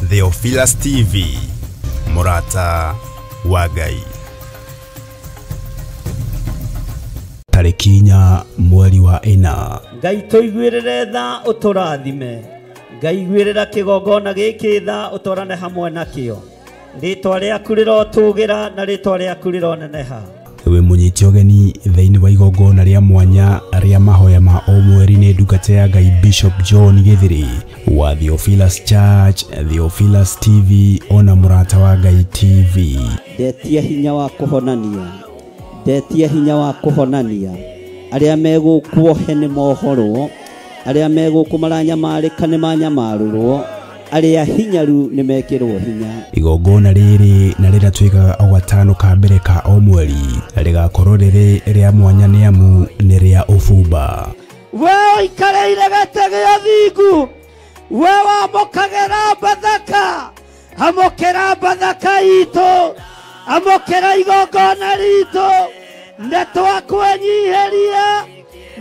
Theophilus TV, Mũrata wa Ngai. Tarĩki 4 mweri wa 4. Ngai tũiguĩrĩre tha ũtũrathime. Ngai iguĩrĩra kĩgongona gĩkĩ tha ũtwarane hamwe nakĩo. Rĩtwa rĩaku rĩrotũgĩra na rĩtwa rĩaku rĩroneneha. We mũnyiti ũgeni thĩinĩ wa igongona rĩa mwanya rĩa mahoya ma o mweri nĩ ndungata ya Ngai Bishop John Githiri wa Theophilus Church, Theophilus TV ona Mũrata wa Ngai TV. Ndetia hinya wa kũhonania, ndetia hinya wa kũhonania. Arĩa megũkuohe nĩ mohorwo, arĩa megũkũ maranyamarĩka nĩ manyamarũrwo, arĩa hinyaru nĩ mekĩrwo hinya. Igongona rĩrĩ na rĩrĩa twĩkaga o gatano ka mbere ka o mweri rĩgakorwo rĩrĩ rĩa mwanya nĩ amu nĩ rĩa ũbumba. We ũikarĩire gĩtĩ gĩa thingu, we wamũkagĩra Bathaka, amũkĩra Bathaka itũ, amũkĩra igongona ritũ. Nĩ twakwenyiheria,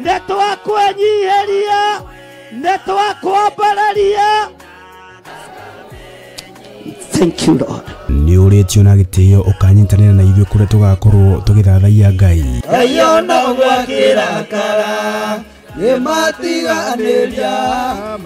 nĩ twakwenyiheria, nĩ twakwambararia. Thank you, Lord. Nĩ ũrĩtio na gĩtĩo ũkanyitanĩra na ithuĩ kũrĩa tũgakorwo tũgĩthathaiya Ngai. Ngai ona ũguo akĩrakara, nĩmatiganĩria,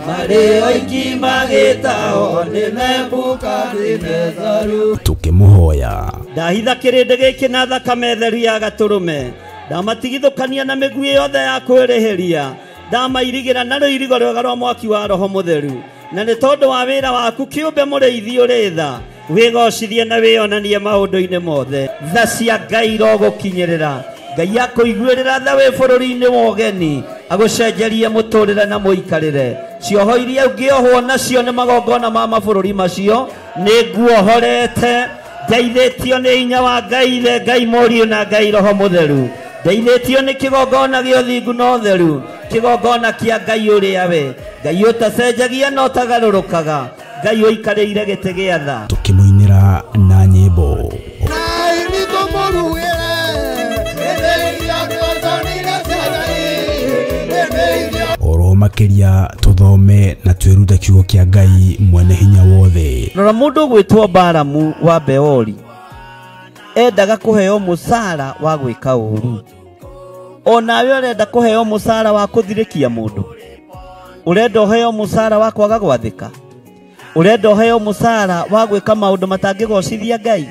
marĩ oiki magĩtahwo nĩ Nebukadinezaru. Tũkĩmũhoya. Ndahitha kĩrĩndĩ gĩkĩ na thakame theru ya gatũrũme, ndamatigithũkania na mĩguĩ yothe ya kwĩrĩhĩria, ndamairigĩra na rũirigo rwega rwa mwaki wa Roho Mũtheru. Na nĩ tondũ wa wĩra waku kĩũmbe mũrĩithi ũrĩ tha, wĩgocithie na wĩonanie maũndũ-inĩ mothe. Tha cia Ngai irogũkinyĩrĩra. Ngai akũiguĩrĩra tha wĩ bũrũri-inĩ wa ũgeni, agũcenjerie mũtũrĩre na mũikarĩre. Cioho iria ũngĩohwo nacio nĩ magongona ma mabũrũri macio, nĩ nguohorete. Ndeithĩtio nĩ hinya wa Ngai Ithe, Ngai Mũriũ na Ngai Roho Mũtheru. Ndeithĩtio nĩ kĩgongona gĩa ũthingu na ũtheru, kĩgongona kĩa Ngai ũrĩa we Ngai ũtacenjagia na ũtagarũrũkaga, Ngai ũikarĩire gĩtĩ gĩa tha. Tũkĩmũinĩra na nyĩmbo. Oro makĩria tũthome na twĩrute kiugo kĩa Ngai mwene hinya wothe. Rora mũndũ ũgwĩtwo Balamu wa Beori endaga kũheo mũcara wa gwĩka ũru. Onawe ũrenda kũheo mũcara wa kũthirĩkia mũndũ, ũrenda ũheo mũcara wa kwaga gwathĩka, ũrenda ũheo mũcara wa gwĩka maũndũ matangĩgocithia Ngai,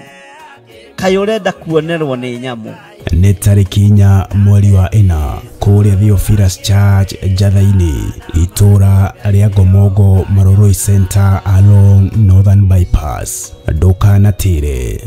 kaĩ ũrenda kuonerwo nĩ nyamũ. Nĩ tarĩki 4 mweri wa 4 kũrĩa Theophilus Church Njatha-inĩ, itũra rĩa Ngomongo, Maroroi Center along Northern Bypass. Ndũkanatĩre.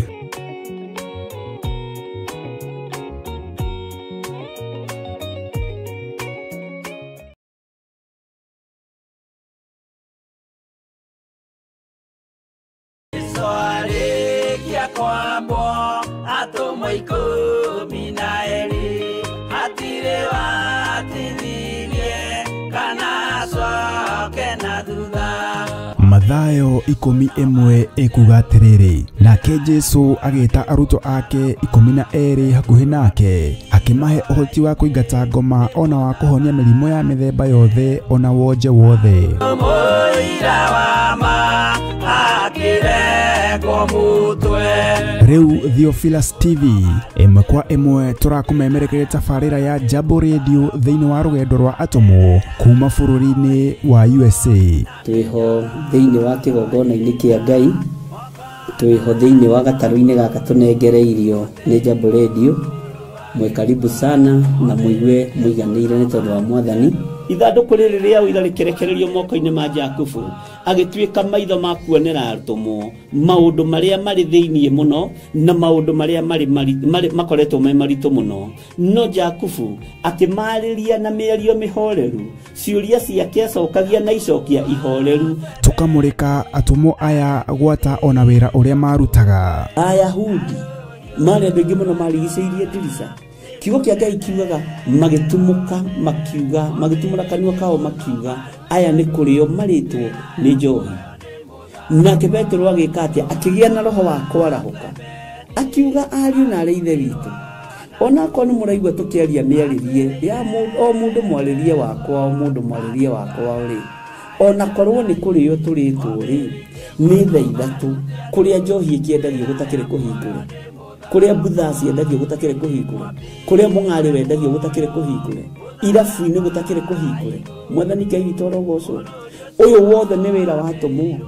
Mathayo 11 ĩkuga atĩrĩrĩ, nake Jesũ agĩta arutwo ake 12 hakuhĩ nake, akĩmahe ũhoti wa kũingata ngoma ona wa kũhonia mĩrimũ ya mĩthemba yothe ona wonje wothe. Rĩu Theophilus TV ĩmwe kwa ĩmwe tũrakũmemerekeria tabarĩra ya Jambo Radio thĩinĩ wa rũgendo rwa atũmwo kuma bũrũri-inĩ wa USA. Twĩho thĩinĩ wa kĩgongona-inĩ kĩa Ngai, twĩho thĩinĩ wa gatarũ-inĩ gaka tũnengereirio nĩ Jambo Radio. Mwĩ karibu sana na mũigue mũiganĩire nĩ tondũ wa Mwathani. Ithandũkũ rĩrĩ rĩa ũira rĩkĩrekererio moko-inĩ ma Jakubu, agĩtuĩka maitho ma kuonera atũmwo maũndũ marĩa marĩ thĩinĩ mũno na maũndũ marĩa marĩ makoretwo me maritũ mũno. No Jakubu akĩmarĩria na mĩario mĩhoreru, ciũria ciake acokagia na icokia ihoreru. Tũkamũrĩka atũmwo aya gwata ona wĩra ũrĩa marutaga. Ayahudi marĩ andũ aingĩ mũno marigicĩirie ndirica. Kiugo kĩa Ngai kiugaga magĩtumũka makiuga, magĩtumũra kanua kao makiuga, aya nĩ kũrĩo marĩtwo nĩ njohi. Nake Petero agĩka atĩa? Akĩgĩa na roho wa kwarahũka, akiuga ariũ na arĩ ithe witũ, onakorwo nĩ mũraigua tũkĩaria mĩarĩrie ya o mũndũ mwarĩrie wakwa, o mũndũ mwarĩrie wakwa rĩ, ona korwo nĩ kũrĩo tũrĩtwo rĩ, Nĩ thaa 3 kũrĩa njohi ĩkĩendagio gũtakĩrĩ kũhingũre, kũrĩa mbutha ciendagio gũtakĩrĩ kũhingũre, kũrĩa mũng'arĩ wendagio gũtakĩrĩ kũhingũre, irabu-inĩ gũtakĩrĩ kũhingũre. Mwathani Ngai witũ arogocwo. Ũyũ wothe nĩ wĩra wa atũmwo.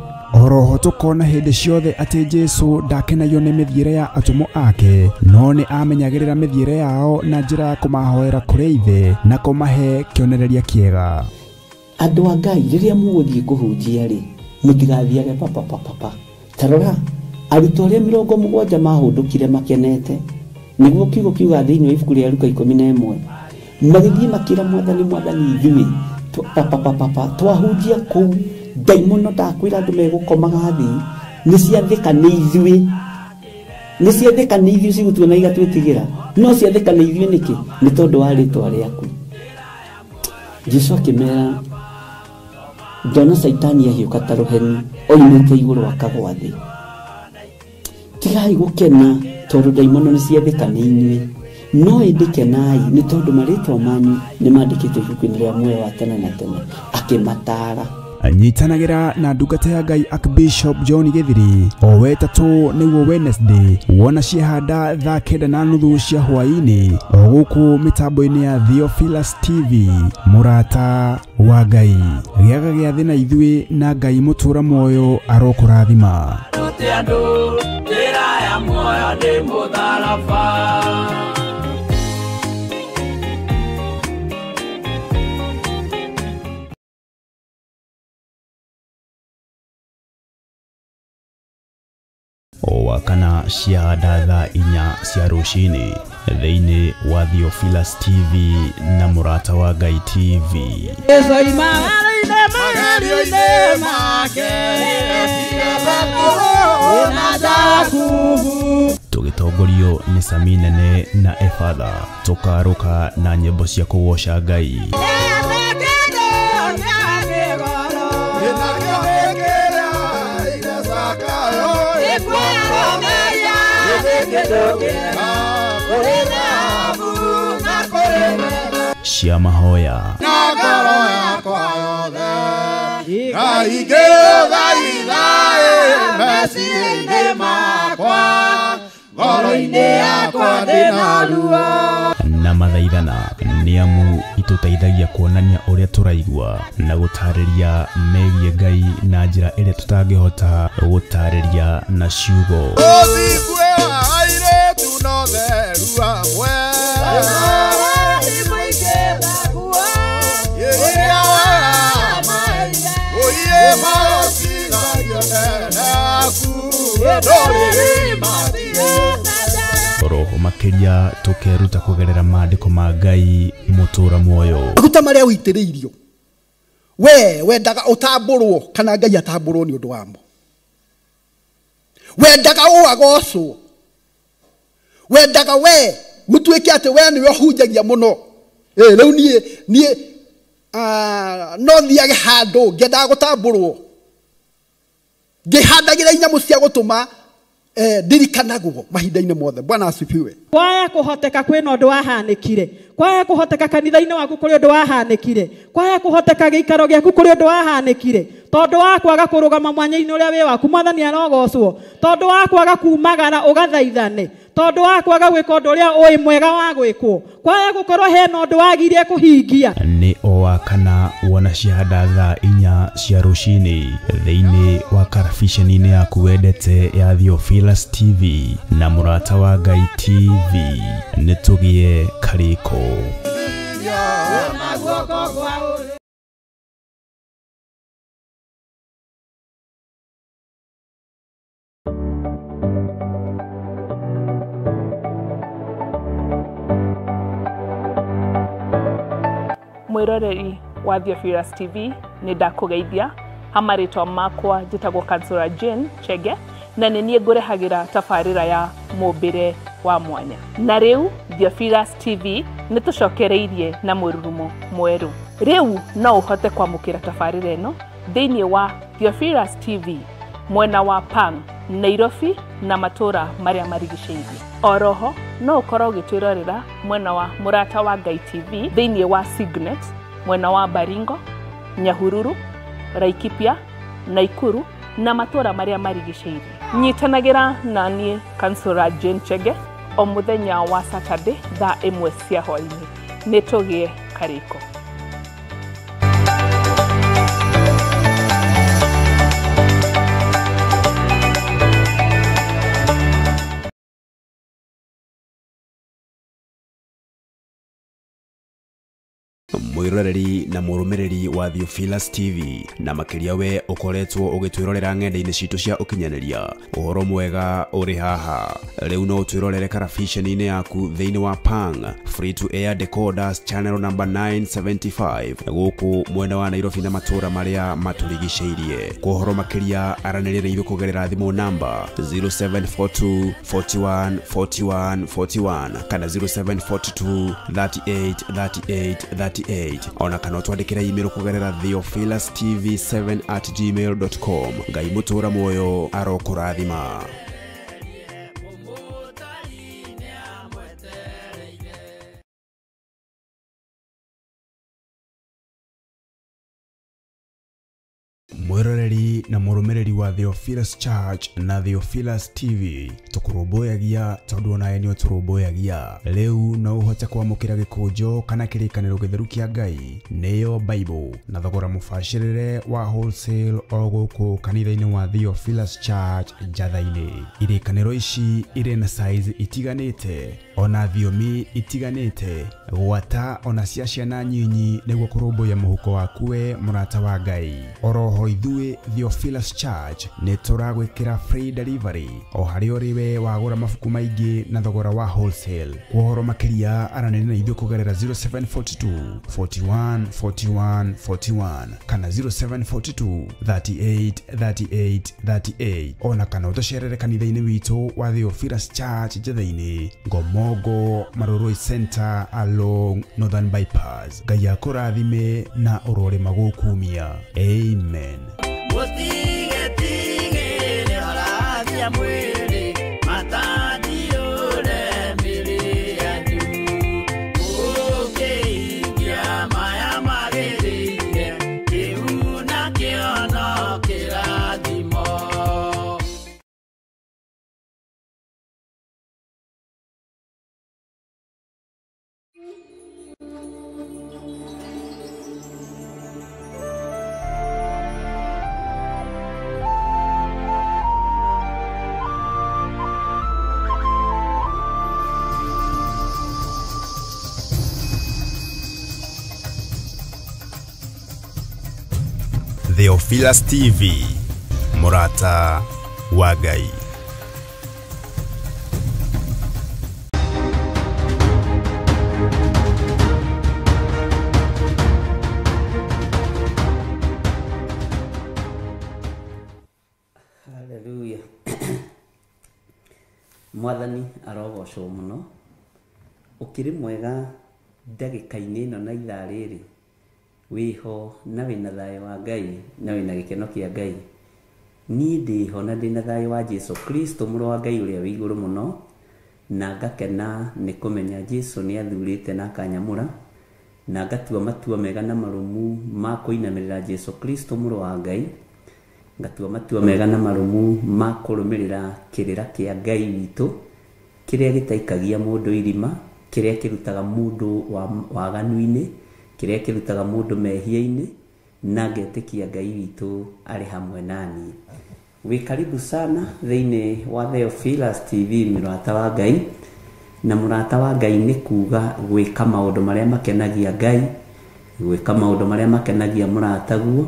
Oroho tũkona hĩndĩ ciothe atĩ Jesũ ndakenagio nĩ mĩthiĩre ya atũmwo ake, no nĩ amenyagĩrĩra mĩthiĩre yao na njĩra ya kũmahoera kũrĩ Ithe na kũmahe kĩonereria kĩega. Andũ a Ngai rĩrĩa mũgũthiĩ kũhunjia rĩ, mũtigathiage papapapapa. Ta rora, arutwo arĩa 70 mahũndũkire makenete, nĩguo kiugo kiuga thĩinĩ wa ibuku rĩa Luka 11, magĩthiĩ makĩra Mwathani, Mwathani ithuĩ papapapapa twahunjia kũu ndaimono ndakwĩra andũ megũkomaga thĩ, nĩ ciathĩka nĩ ithuĩ, nĩ ciathĩka nĩ ithuĩ cigũtuona igatwĩtigĩra, no ciathĩka nĩ ithuĩ nĩkĩ? Nĩ tondũ wa rĩtwa rĩaku. Jesũ akĩmera, ndona Caitani ahiũka ta rũheni oimĩte igũrũ akagwa thĩ. Tigai gũkena tondũ ndaimono nĩ ciathĩka nĩ inyuĩ, no ĩndĩ kenai nĩ tondũ marĩtwa manyu nĩ mandĩkĩtwo ibuku-inĩ rĩa muoyo wa tene na tene. Akĩmataara. Nyitanagĩra na ndungata ya Ngai Archbishop John Githiri o wetatũ nĩguo Wednesday wona ciehanda thaa 9:30 cia hwaĩ-inĩ o gũkũ mĩtambo-inĩ ya Theophilus TV. Mũrata wa Ngai, gĩaga gĩathĩ na ithuĩ na Ngai mũtũra muoyo arokũrathima. Njĩra ya muoyo nĩ mũtharaba. O kana ciahanda thaa 4 cia rũcinĩ thĩinĩ wa Theophilus TV na Mũrata wa Ngai TV. Tũgĩtongorio nĩ Sami Nene na Efatha, tũkarũka na nyĩmbo cia kũgoca Ngai. Cia mahoya na mathaithana nĩ amu itũteithagia kuonania ũrĩa tũraigua na gũtarĩria megiĩ Ngai na njĩra ĩrĩa tũtangĩhota gũtarĩria na ciugo. Roho makĩria tũkeruta kũgerera maandĩko ma Ngai mũtũra muoyo. Maguta marĩa ũitĩrĩirio we wendaga ũtambũrwo kana Ngai atambũrwo nĩ ũndũ wamo, wendaga ũagocwo, wendaga we gũtuĩke atĩ we nĩwe ũhunjagia mũno. Rĩu niĩ no thiage handũ ngĩendaga gũtambũrwo, ngĩhandagĩra inyamũ cia gũtũma ndirikanagwo mahinda-inĩ mothe. Bwana asifiwe. Kwaya kũhoteka kwĩna ũndũ wahanĩkire, kwaya kũhoteka kanitha-inĩ waku kũrĩ ũndũ wahanĩkire, kwaya kũhoteka gĩikaro gĩaku kũrĩ ũndũ wahanĩkire, tondũ wa kwaga kũrũgama mwanya-inĩ ũrĩa wĩ waku. Mwathani arogocwo. Tondũ wa kwaga kumagara ũgathaithane, tondũ wa kwaga gwĩka ũndũ ũrĩa ũĩ mwega wa gwĩkwo, kwaya gũkorwo hena ũndũ wagire kũhingia. Nĩ o wa kana wona ciahanda thaa 4 cia rũcinĩ thĩinĩ wa karabiceni-inĩ yaku wendete ya Theophilus TV na Mũrata wa Ngai TV. Nĩ tũgĩe karĩko. Mwiroreri wa Theophilus TV nĩ ndakũgeithia ha marĩtwa makwa njĩtagwo Kansura Jane Chege na nĩ niĩ ngũrehagĩra tabarĩra ya mũmbĩre wa mwanya. Na rĩu Theophilus TV nĩ tũcokereirie na mũrurumo mwerũ. Rĩu no ũhote kwamũkĩra tabarĩra ĩno thĩinĩ wa Theophilus TV mwena wa Pang, Nairobi na matũra marĩa marigicĩirie. Oroho no ũkorwo ũgĩtwĩrorera mwena wa Mũrata wa Ngai TV thĩinĩ wa Signet mwena wa Baringo, Nyahururu, Laikipia, Naikuru Na matũũra marĩa marigicĩirie. Nyitanagĩra na niĩ Kansũra Jane Chege o mũthenya wa Saturday thaa 1 cia hwaĩ-inĩ. Nĩ tũgĩe karĩko. Mwiroreri na mũrũmĩrĩri wa Theophilus TV na makĩria we ũkoretwo ũgĩtwĩrorera ng'enda-inĩ citũ cia ũkinyanĩria, ũhoro mwega ũrĩ haha. Rĩu no ũtwĩrorere karabiceni-inĩ yaku thĩinĩ wa Pang Free to Air Decoders channel number 975 gũkũ mwena wa Nairobi na matũũra marĩa matũrigicĩirie. Kwa ũhoro makĩria aranĩria na ithuĩ kũgerera thimũ namba 0742 41 41 41 kana 0742 38 38 38 ona kana twandĩkĩre email kũgerera theophilustv7@gmail.com. Ngai mũtũũra muoyo arokũrathima. Mwiroreri na mũrũmĩrĩri wa Theophilus Church na Theophilus TV, tũkũrũmbũyagia tondũ onawe nĩ ũtũrũmbũyagia. Rĩu no ũhote kwamũkĩra gĩkũnjo kana kĩrĩkanĩro gĩtheru kĩa Ngai nĩyo Bible na thogora mũbacĩrĩre wa wholesale o gũkũ kanitha-inĩ wa Theophilus Church Njatha-inĩ. Irĩkanĩro ici irĩ na size itiganĩte ona thiomi itiganĩte, gwata ona cia ciana nyinyi nĩguo kũrũmbũiya mũhuko waku we mũrata wa Ngai. Oroho ithuĩ Theophilus Church nĩ tũragwĩkĩra free delivery o harĩa ũrĩ we wagũra mabuku maingĩ na thogora wa wholesale. Kwa ũhoro makĩria aranĩria na ithuĩ kũgerera 0742 41 41 41 kana 0742 38 38 38 ona kana ũtũcerere kanitha-inĩ witũ wa Theophilus Church Njatha-inĩ, Ngomongo Marurui Center along Northern Bypass. Ngai akũrathime na ũrore magũkumia. Amen. Theophilus TV, mũrata wa Ngai. Hallelujah. Mwathani arogocwo mũno. Ũkĩrĩ mwega ndagĩka-inĩ ĩno na ithaa rĩrĩ, wĩho na wĩna thayũ wa Ngai na wĩna gĩkeno kĩa Ngai. Niĩ ndĩho na ndĩna thayũ wa Jesu Kristo mũrũ wa Ngai ũrĩa wĩ igũrũ mũno, na ngakena nĩ kũmenya Jesu nĩ athurĩte na akanyamũra, na ngatua matua mega na marũmu ma kũinamĩrĩra Jesu Kristo mũrũ wa Ngai, ngatua matua mega na marũmu ma kũrũmĩrĩra kĩrĩra kĩa Ngai witũ, kĩrĩa gĩtaikagia mũndũ irima, kĩrĩa kĩrutaga mũndũ waganu-inĩ, kĩrĩa kĩrutaga mũndũ mehia-inĩ, na ngetĩkia Ngai witũ arĩ hamwe naniĩ. Wĩ karibu sana thĩinĩ wa Theophilus TV, mũrata wa Ngai. Na mũrata wa Ngai nĩ kuga gwĩka maũndũ marĩa makenagia Ngai, gwĩka maũndũ marĩa makenagia mũrataguo,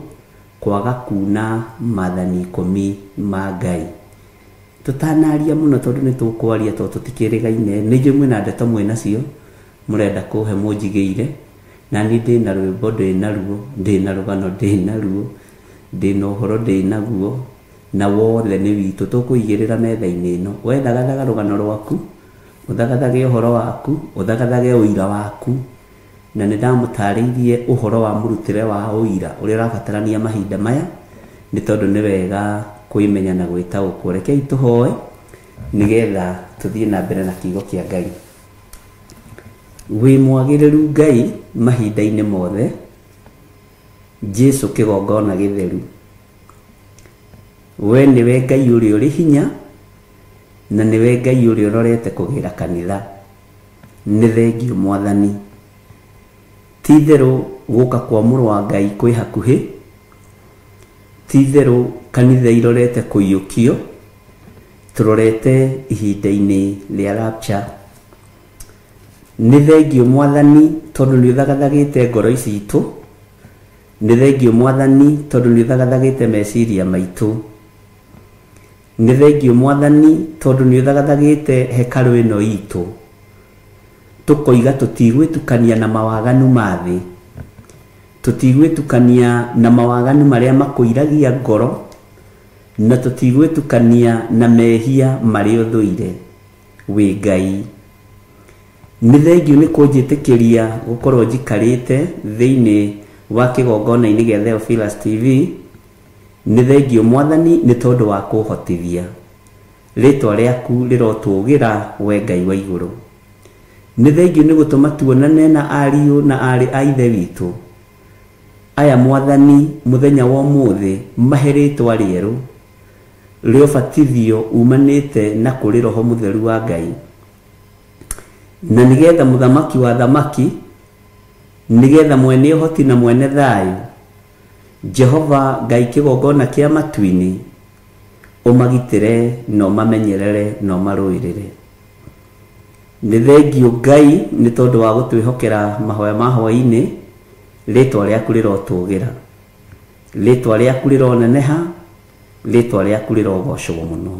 kwaga kuna maathani 10 ma Ngai. Tũtanaria mũno tondũ nĩ tũkwaria tondũ tũtikĩrĩgaine, nĩ njũĩ mwĩna ndeto mwĩnacio mũrenda kũhe mũnjigĩire, na niĩ ndĩna rwĩmbo ndĩnaruo, ndĩna rũgano ndĩnaruo, ndĩna ũhoro ndĩnaguo, na wothe nĩ witũ tũkũigĩrĩra metha-inĩ ĩno. We thagathaga rũgano rwaku, ũthagathage ũhoro waku, ũthagathage ũira waku, na nĩ ndamũtarĩirie ũhoro wa mũrutĩre wa ũira ũrĩa ũrabatarania mahinda maya, nĩ tondũ nĩ wega kwĩmenya na gwĩtaũkwo. Rekei tũhoe nĩgetha tũthiĩ na mbere na kiugo kĩa Ngai. Wĩ mwagĩrĩru Ngai mahinda-inĩ mothe, Jesu kĩgongona gĩtheru. We nĩwe Ngai ũrĩa ũrĩ hinya na nĩwe Ngai ũrĩa ũrorete kũgĩra kanitha. Nĩ thengio Mwathani. Ti itherũ gũka kwa mũrũ wa Ngai kwĩ hakuhĩ. Ti itherũ kanitha irorete kũiyũkio. Tũrorete ihinda-inĩ rĩa rapture. Nĩ thengio Mwathani tondũ nĩ ũthagathagĩte ngoro ici itũ. Nĩ thengio Mwathani tondũ nĩ ũthagathagĩte meciria maitũ. Nĩ thengio Mwathani tondũ nĩ ũthagathagĩte hekarũ ĩno itũ. Tũkoiga tũtigwĩtukania na mawaganu ma thĩ. Tũtigwĩtukania na mawaganu marĩa makũiragia ngoro, na tũtigwĩtukania na mehia marĩa ũthũire. Wĩ Ngai. Nĩ thengio nĩ kũnjĩtĩkĩria gũkorwo njikarĩte thĩinĩ wa kĩgongona-inĩ gĩa Theophilus TV. Nĩ thengio Mwathani nĩ tondũ wa kũhotithia. Rĩtwa rĩaku rĩrotũgĩra we Ngai wa igũrũ. Nĩ thengio nĩ gũtũma tuonane na ariũ na aarĩ a ithe witũ. Aya Mwathani mũthenya wa ũmũthĩ mahe rĩtwa rĩerũ rĩa ũbatithio umanĩte na kũrĩ Roho Mũtheru wa Ngai. Na nĩgetha mũthamaki wa thamaki, nĩgetha mwene ũhoti na mwene thayũ, Jehova Ngai kĩgongona kĩa matu-inĩ, ũmagitĩre na ũmamenyerere na ũmarũĩrĩre. Nĩ thengio Ngai nĩ tondũ wa gũtwĩhokera mahoya ma hwaĩ-inĩ. Rĩtwa rĩaku rĩrotũgĩra, rĩtwa rĩaku rĩroneneha, rĩtwa rĩaku rĩrogocwo mũno.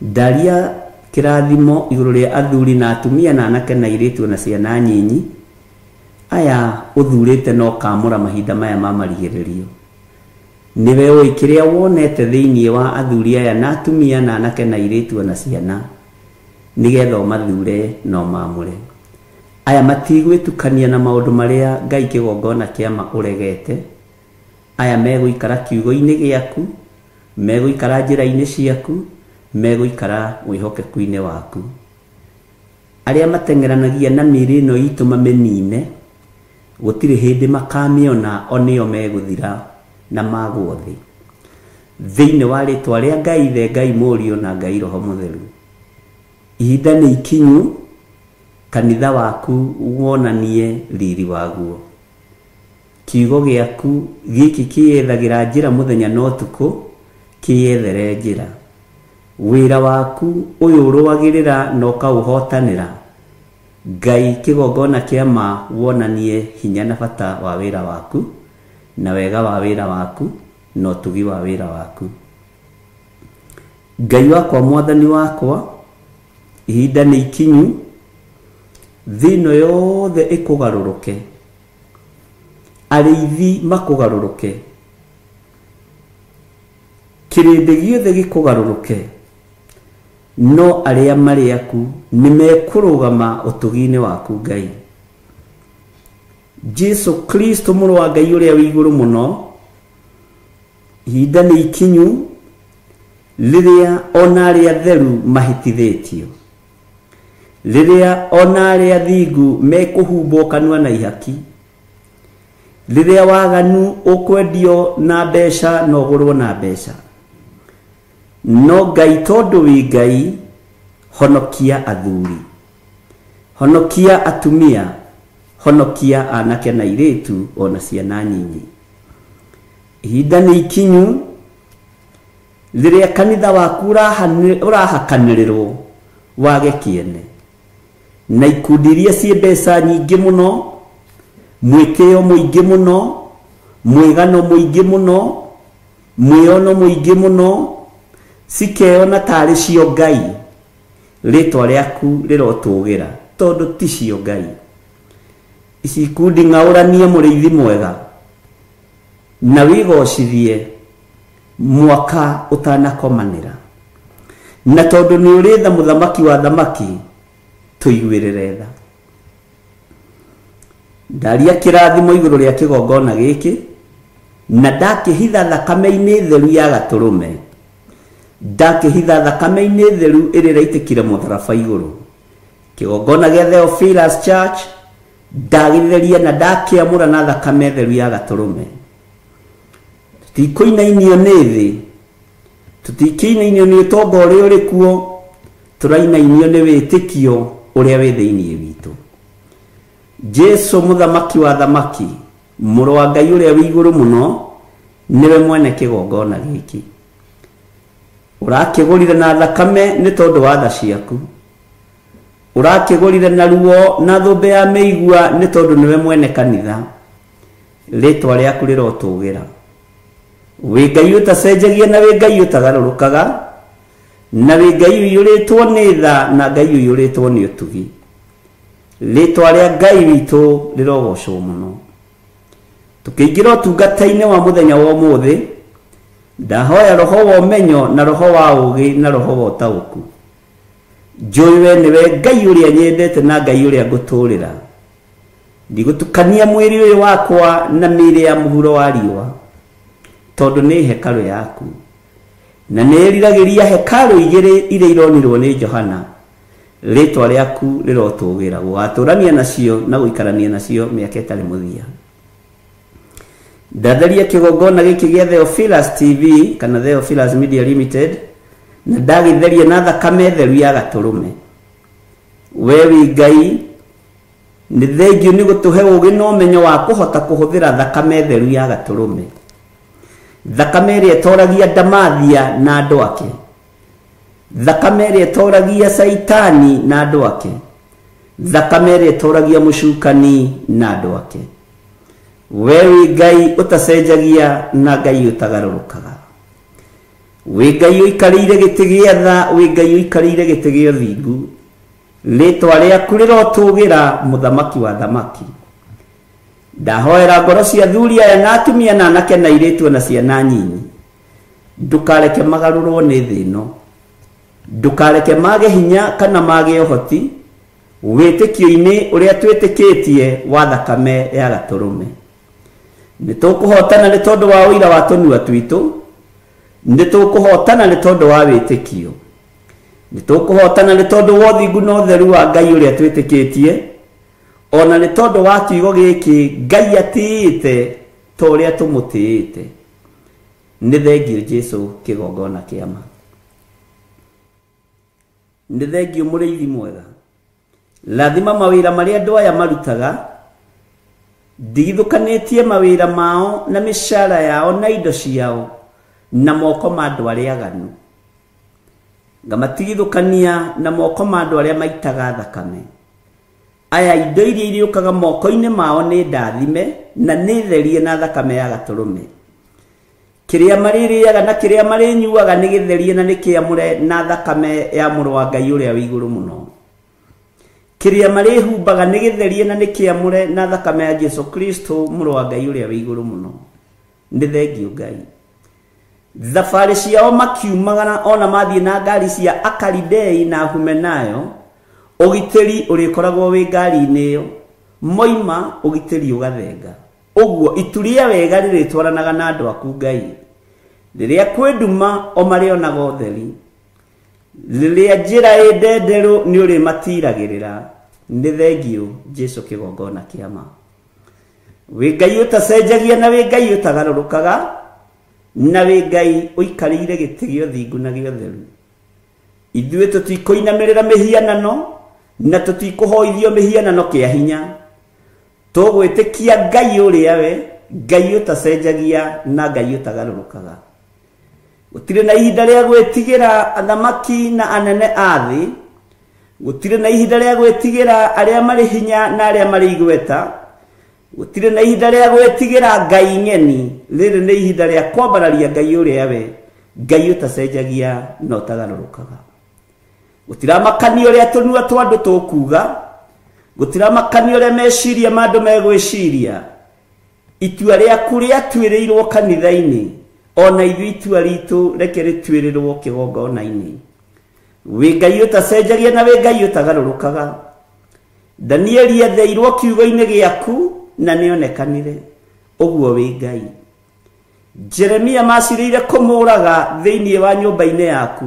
Ndaria kĩrathimo igũrũ rĩa athuri na atumia na anake na airĩtu na ciana nyinyi aya ũthurĩte na ũkamũra mahinda maya ma marigĩrĩrio. Nĩwe ũĩ kĩrĩa wonete thĩinĩ wa athuri aya na atumia na anake na airĩtu na ciana, nĩgetha ũmathure na ũmamũre. Aya matigwĩtukania na maũndũ marĩa Ngai kĩgongona kĩa ma ũregete. Aya megũikara kiugo-inĩ gĩaku, megũikara njĩra-inĩ ciaku, megũikara wĩhokeku-inĩ waku. Arĩa mateng'eranagia na mĩĩrĩ ĩno itũ mamĩnine, gũtirĩ hĩndĩ makamĩona, o nĩo megũthira na magwo thĩ. Thĩinĩ wa rĩtwa rĩa Ngai Ithe, Ngai Mũriũ na Ngai Roho Mũtheru. Ihinda nĩ ikinyu kanitha waku wonanie riri waguo. Kiugo gĩaku gĩkĩ kĩyethagĩra njĩra mũthenya na ũtukũ, kĩyethere njĩra. Wĩra waku ũyũ ũrũagĩrĩra na ũkaũhotanĩra, Ngai kĩgongona kĩa ma wonanie hinya na bata wa wĩra waku, na wega wa wĩra waku, na ũtugi wa wĩra waku. Ngai wakwa, Mwathani wakwa, ihinda nĩ ikinyu thĩ ĩno yothe ĩkũgarũrũke, arĩithi makũgarũrũke, kĩrĩndĩ gĩothe gĩkũgarũrũke, no arĩa marĩ aku nĩ mekũrũgama ũtugi-inĩ waku Ngai. Jesu Kristo mũrũ wa Ngai ũrĩa wĩ igũrũ mũno, ihinda nĩ ikinyu rĩrĩa ona arĩa atheru mahĩtithĩtio, rĩrĩa ona arĩa athingu mekũhumbwo kanua na ihaki, rĩrĩa waganu ũkwendio na mbeca na ũgũrwo na mbeca. No Ngai tondũ wĩ Ngai, honokia athuri, honokia atumia, honokia anake na airĩtu ona ciana nyinyi. Ihinda nĩ ikinyu rĩrĩa kanitha waku ũrahakanĩrĩrwo wage kĩene, na ikundi iria ciĩ mbeca nyingĩ mũno, mwĩtĩo mũingĩ mũno, mwĩgano mũingĩ mũno, mwĩono mũingĩ mũno, cikeyona tarĩ cio Ngai. Rĩtwa rĩaku rĩrotũgĩra tondũ ti cio Ngai. Ici ikundi ng'aũranie mũrĩithi mwega na wĩgocithie mwaka ũtanakomanĩra, na tondũ nĩ ũrĩ tha mũthamaki wa thamaki, tũiguĩrĩre tha. Ndaria kĩrathimo igũrũ rĩa kĩgongona gĩkĩ, na ndakĩhitha thakame-inĩ theru ya gatũrũme, ndakĩhitha thakame-inĩ theru ĩrĩa ĩraitĩkire mũtharaba igũrũ. Kĩgongona gĩa Theophilus Church ndagĩtheria na ndakĩamũra na thakame theru ya gatũrũme. Tũtikũinainio nĩ thĩ, Tũtikĩinainio nĩ ũtonga ũrĩa ũrĩ kuo, tũrainainio nĩ wĩtĩkio ũrĩa wĩ thĩinĩ witũ. Jesu mũthamaki wa thamaki, mũrũ wa Ngai ũrĩa wĩ igũrũ mũno, nĩwe mwene kĩgongona gĩkĩ. Ũrakĩgũrire na thakame nĩ tondũ wa tha ciaku. Ũrakĩgũrire na ruo na thũmbĩ ya mĩigua nĩ tondũ nĩwe mwene kanitha. Rĩtwa rĩaku rĩrotũgĩra. Wĩ Ngai ũtacenjagia na wĩ Ngai ũtagarũrũkaga, na wĩ Ngai ũiyũrĩtwo nĩ tha na Ngai ũiyũrĩtwo nĩ ũtugi. Rĩtwa rĩa Ngai witũ rĩrogocwo mũno. Tũkĩingĩra ũtungata-inĩ wa mũthenya wa ũmũthĩ, ndahoya roho wa ũmenyo na roho wa ũũgĩ na roho wa ũtaũku. Njũĩ we nĩwe Ngai ũrĩa nyendete na Ngai ũrĩa ngũtũũrĩra. Ndigũtukania mwĩrĩ ũyũ wakwa na mĩĩrĩ ya mũhuro wa riũa, tondũ nĩ hekarũ yaku. Na nĩ ĩriragĩria hekarũ igĩrĩ iria ironirwo nĩ Johana. Rĩtwa rĩaku rĩrotũgĩra, gũgatũrania nacio na gũikarania nacio mĩaka ĩtarĩ mũthia. Ndatheria kĩgongona gĩkĩ gĩa Theophilus TV kana Theophilus Media Limited, na ndagĩtheria na thakame theru ya gatũrũme. We wĩ Ngai, nĩ thengiũ nĩ gũtũhe ũũgĩ na ũmenyo wa kũhota kũhũthĩra thakame theru ya gatũrũme. Thakame ĩrĩa ĩtoragia Ndamathia na andũ ake. Thakame ĩrĩa ĩtoragia Caitani na andũ ake. Thakame ĩrĩa ĩtoragia mũcukani na andũ ake. We wĩ Ngai ũtacenjagia na Ngai ũtagarũrũkaga. Wĩ Ngai ũikarĩire gĩtĩ gĩa tha, wĩ Ngai ũikarĩire gĩtĩ gĩa ũthingu. Rĩtwa rĩaku rĩrotũgĩra, mũthamaki wa thamaki. Ndahoera ngoro cia athuri aya na atumia na anake na airĩtu na ciana nyinyi. Ndũkareke magarũrwo nĩ thĩ ĩno. Ndũkareke mage hinya kana mage ũhoti wĩtĩkio-inĩ ũrĩa twĩtĩkĩtie wa thakame ya gatũrũme. Nĩ tũkũhotana nĩ tondũ wa ũira wa tũnua twitũ, nĩ tũkũhotana nĩ tondũ wa wĩtĩkio. Nĩ tũkũhotana nĩ tondũ wa ũthingu na ũtheru wa Ngai ũrĩa twĩtĩkĩtie, ona nĩ tondũ wa kiugo gĩkĩ Ngai atĩĩte ta ũrĩa tũmũtĩĩte. Nĩ thengiũ Jesu kĩgongona kĩa ma. Nĩ thengiũ mũrĩithi mwega. Rathima mawĩra marĩa andũ aya marutaga, ndigithũkanĩtie mawĩra mao na mĩcara yao na indo ciao na moko ma andũ arĩa aganu. Ngamatigithũkania na moko ma andũ arĩa maitaga thakame. Aya indo iria irĩũkaga moko-inĩ mao nĩ ndathime na nĩ therie na thakame ya gatũrũme. Kĩrĩa marĩrĩaga na kĩrĩa marĩnyuaga nĩ gĩtherie na nĩ kĩamũre na thakame ya mũrũ wa Ngai ũrĩa wĩ igũrũ mũno. Kĩrĩa marĩhumbaga nĩ gĩtherie na nĩ kĩamũre na thakame ya Jesu Kristo mũrũ wa Ngai ũrĩa wĩ igũrũ mũno. Nĩ thengiũ Ngai. Thabarĩ ciao makiumagara ona mathiĩ na ngari cia Akaridei na Humenayo, ũgitĩri ũrĩkoragwo wĩ ngari-inĩ ĩyo. Moima ũgitĩri ũgathenga. Ũguo itu rĩa wega rĩrĩtwaranaga na andũ aku Ngai. Rĩrĩa kwĩ nduma o marĩonaga ũtheri. Rĩrĩa njĩra ĩ ndenderũ nĩ ũrĩmatiragĩrĩra. Nĩ thengiũ Jesu kĩgongona kĩa ma. Wĩ Ngai ũtacenjagia na wĩ Ngai ũtagarũrũkaga, na wĩ Ngai ũikarĩire gĩtĩ gĩa ũthingu na gĩa ũtheru. Ithuĩ tũtikũinamĩrĩra mĩhianano na tũtikũhoithio mĩhianano kĩa hinya. Tũgwĩtĩkia Ngai ũrĩa we, Ngai ũtacenjagia na Ngai ũtagarũrũkaga. Gũtirĩ na ihinda rĩa gwĩtigĩra athamaki na anene a thĩ. Gũtirĩ na ihinda rĩa gwĩtigĩra arĩa marĩ hinya na arĩa marĩ igweta. Gũtirĩ na ihinda rĩa gwĩtigĩra Ngai ng'eni. Rĩrĩ nĩ ihinda rĩa kwambararia Ngai ũrĩa we, Ngai ũtacenjagia na ũtagarũrũkaga. Gũtiramakania ũrĩa tũnua twa andũ tũkuga, gũtiramakania ũrĩa meciria ma andũ megwĩciria. Itua rĩaku rĩatuĩrĩirwo kanitha-inĩ, ona ithuĩ itua ritũ reke rĩtuĩrĩrwo kĩgongona-inĩ. Wĩ Ngai ũtacenjagia na wĩ Ngai ũtagarũrũkaga. Danieli etheirwo kiugo-inĩ gĩaku na nĩonekanire. Ũguo wĩ Ngai. Jeremia macirĩire kũmũraga thĩinĩ wa nyũmba-inĩ yaku.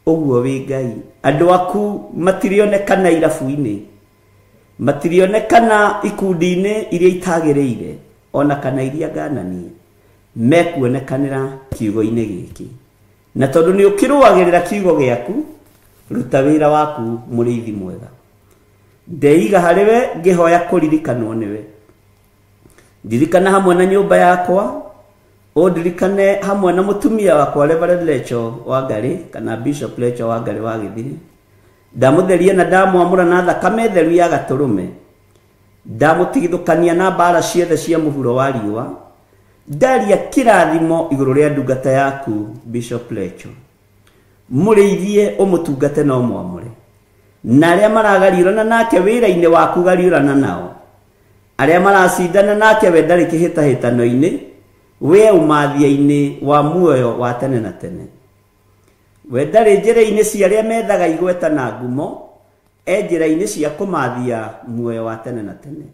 Ũguo wĩ Ngai. Andũ aku matirionekana irabu-inĩ, matirionekana ikundi-inĩ iria itagĩrĩire, ona kana iria ngananie. Mekuonekanĩra kiugo-inĩ gĩkĩ. Na tondũ nĩ ũkĩrũagĩrĩra kiugo gĩaku, ruta wĩra waku mũrĩithi mwega. Ndeiga harĩ we ngĩhoya kũririkanwo nĩwe. Ndirikana hamwe na nyũmba yakwa, ũndirikane hamwe na mũtumia wakwa Reverend Lecho Wangari kana Bishop Lecho Wangari wa Gĩthiri. Ndamũtheria na ndamwamũra na thakame theru ya gatũrũme. Ndamũtigithũkania na mbara ciothe cia mũhuro wa riũa. Ndaria kĩrathimo igũrũ rĩa ndungata yaku Bishop Lecho. Mũrĩithie ũmũtungate na ũmwamũre. Na arĩa maragariũrana nake wĩra-inĩ waku gariũrana nao. Arĩa maracindana nake we ndarĩ kĩhĩtahĩtano-inĩ, we ũmathia-inĩ wa muoyo wa tene na tene. We ndarĩ njĩra-inĩ cia arĩa methaga igweta na ngumo, e njĩra-inĩ cia kũmathia muoyo wa tene na tene.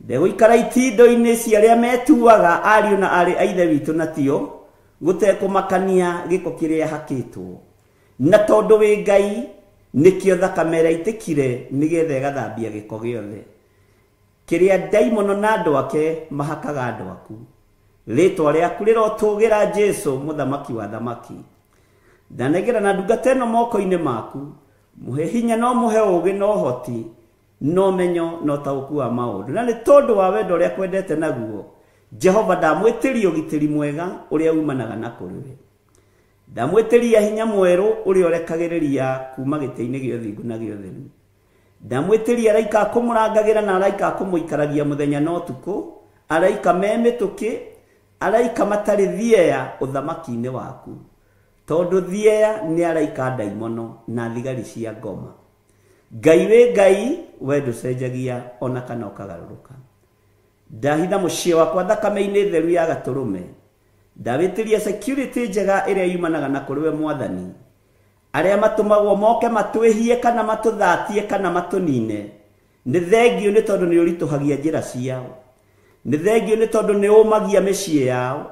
Ndegũikara itindo-inĩ cia arĩa metuaga ariũ na aarĩ a Ithe witũ na tio, gũtekũmakania gĩko kĩrĩa hakĩtwo. Na tondũ wĩ Ngai, nĩkĩo thakame ĩrĩa ĩitĩkire nĩgetha ĩgathambia gĩko gĩothe kĩrĩa ndaimono na andũ ake mahakaga andũ aku. Rĩtwa rĩaku rĩrotũgĩra Jesũ mũthamaki wa thamaki. Ndanengera na ndungata ĩno moko-inĩ maku, mũhe hinya no mũhe ũũgĩ na ũhoti, na ũmenyo na ũtaũku wa maũndũ. Na nĩ tondũ wa wendo ũrĩa kwendete naguo, Jehova ndamwĩtĩria ũgitĩri mwega ũrĩa umanaga na kũrĩ we. Ndamwĩtĩria hinya mwerũ ũrĩa ũrekagĩrĩria kuma gĩtĩ-inĩ gĩa ũthingu na gĩa ũtheru. Ndamwĩtĩria araika a kũmũrangagĩra na araika a kũmũikaragia mũthenya na ũtukũ, araika me mĩtũkĩ, araika matarĩ thieya ũthamaki-inĩ waku. Tondũ thieya nĩ araika ndaimono na thigari cia ngoma. Ngai wĩ Ngai, we ndũcenjagia ona kana ũkagarũrũka. Ndahitha mũciĩ wakwa thakame-inĩ theru ya gatũrũme. Ndawĩtĩria security njega ĩrĩa yumanaga na kũrĩ we Mwathani. Arĩa matũmagwo moke matwĩhie kana matũthatie kana matũnine, nĩ thengio nĩ tondũ nĩ ũritũhagia njĩra ciao. Nĩ thengio nĩ tondũ nĩ ũmagia mĩciĩ yao,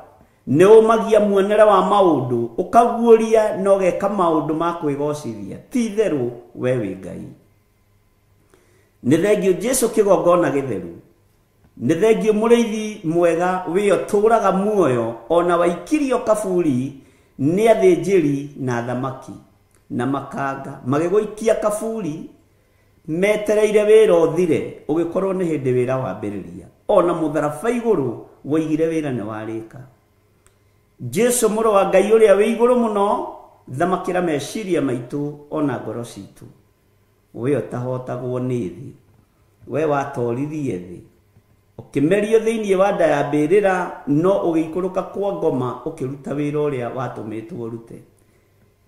nĩ ũmagia muonere wa maũndũ, ũkaguũria na ũgeka maũndũ ma kwĩgocithia. Ti itherũ we wĩ Ngai. Nĩ thengio Jesũ kĩgongona gĩtheru. Nĩ thengio mũrĩithi mwega wĩ ũtũũraga muoyo ona waikirio kaburi nĩ athĩnjĩri na athamaki na makanga magĩgũikia kaburi metereire wĩra ũthire, ũgĩkorwo nĩ hĩndĩ wĩra wambĩrĩria. Ona mũtharaba igũrũ woigire wĩra nĩ warĩka. Jesũ mũrũ wa Ngai ũrĩa wĩ igũrũ mũno, thamakĩra meciria maitũ ona ngoro citũ. We ũtahotagwo nĩ thĩ, we watoririe thĩ, ũkĩmerio thĩinĩ wa nda ya mbĩrĩra, no ũgĩikũrũka kwa ngoma ũkĩruta wĩra ũrĩa watũmĩtwo ũrute.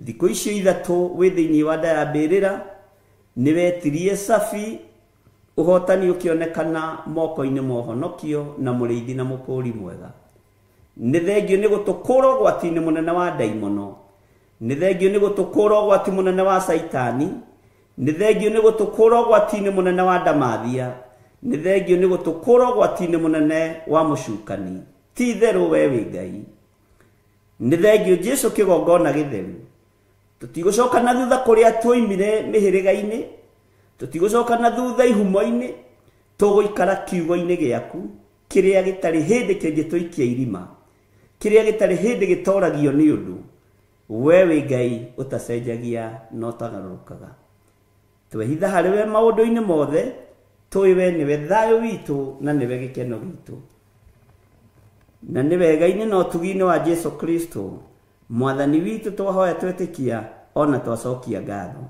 Thikũ icio ithatũ wĩ thĩinĩ wa nda ya mbĩrĩra, nĩ wetirie cabi, ũhotani ũkĩonekana moko-inĩ ma ũhonokio na mũrĩithi na mũkũũri mwega. Nĩ thengio nĩ gũtũkũra ũgwati-inĩ mũnene wa ndaimono. Nĩ thengio nĩ gũtũkũra ũgwati mũnene wa Caitani. Nĩ thengio nĩ gũtũkũra ũgwati-inĩ mũnene wa ndamathia. Nĩ thengio nĩ gũtũkũra ũgwati-inĩ mũnene wa mũcukani. Ti itherũ we wĩ Ngai. Nĩ thengio Jesũ kĩgongona gĩtheru. Tũtigũcoka na thutha kũrĩa twoimire mĩhĩrĩga-inĩ, tũtigũcoka na thutha ihumo-inĩ, tũgũikara kiugo-inĩ gĩaku kĩrĩa gĩtarĩ hĩndĩ kĩngĩtũikia irima, kĩrĩa gĩtarĩ hĩndĩ gĩtoragio nĩ ũndũ. We wĩ Ngai ũtacenjagia na ũtagarũrũkaga. Twehitha harĩ we maũndũ-inĩ mothe, tũĩ we nĩwe thayũ witũ na nĩwe gĩkeno gitũ. Na nĩ wega-inĩ na ũtugi-inĩ wa Jesũ Kristo Mwathani witũ twahoya twetĩkia ona twacokia ngatho.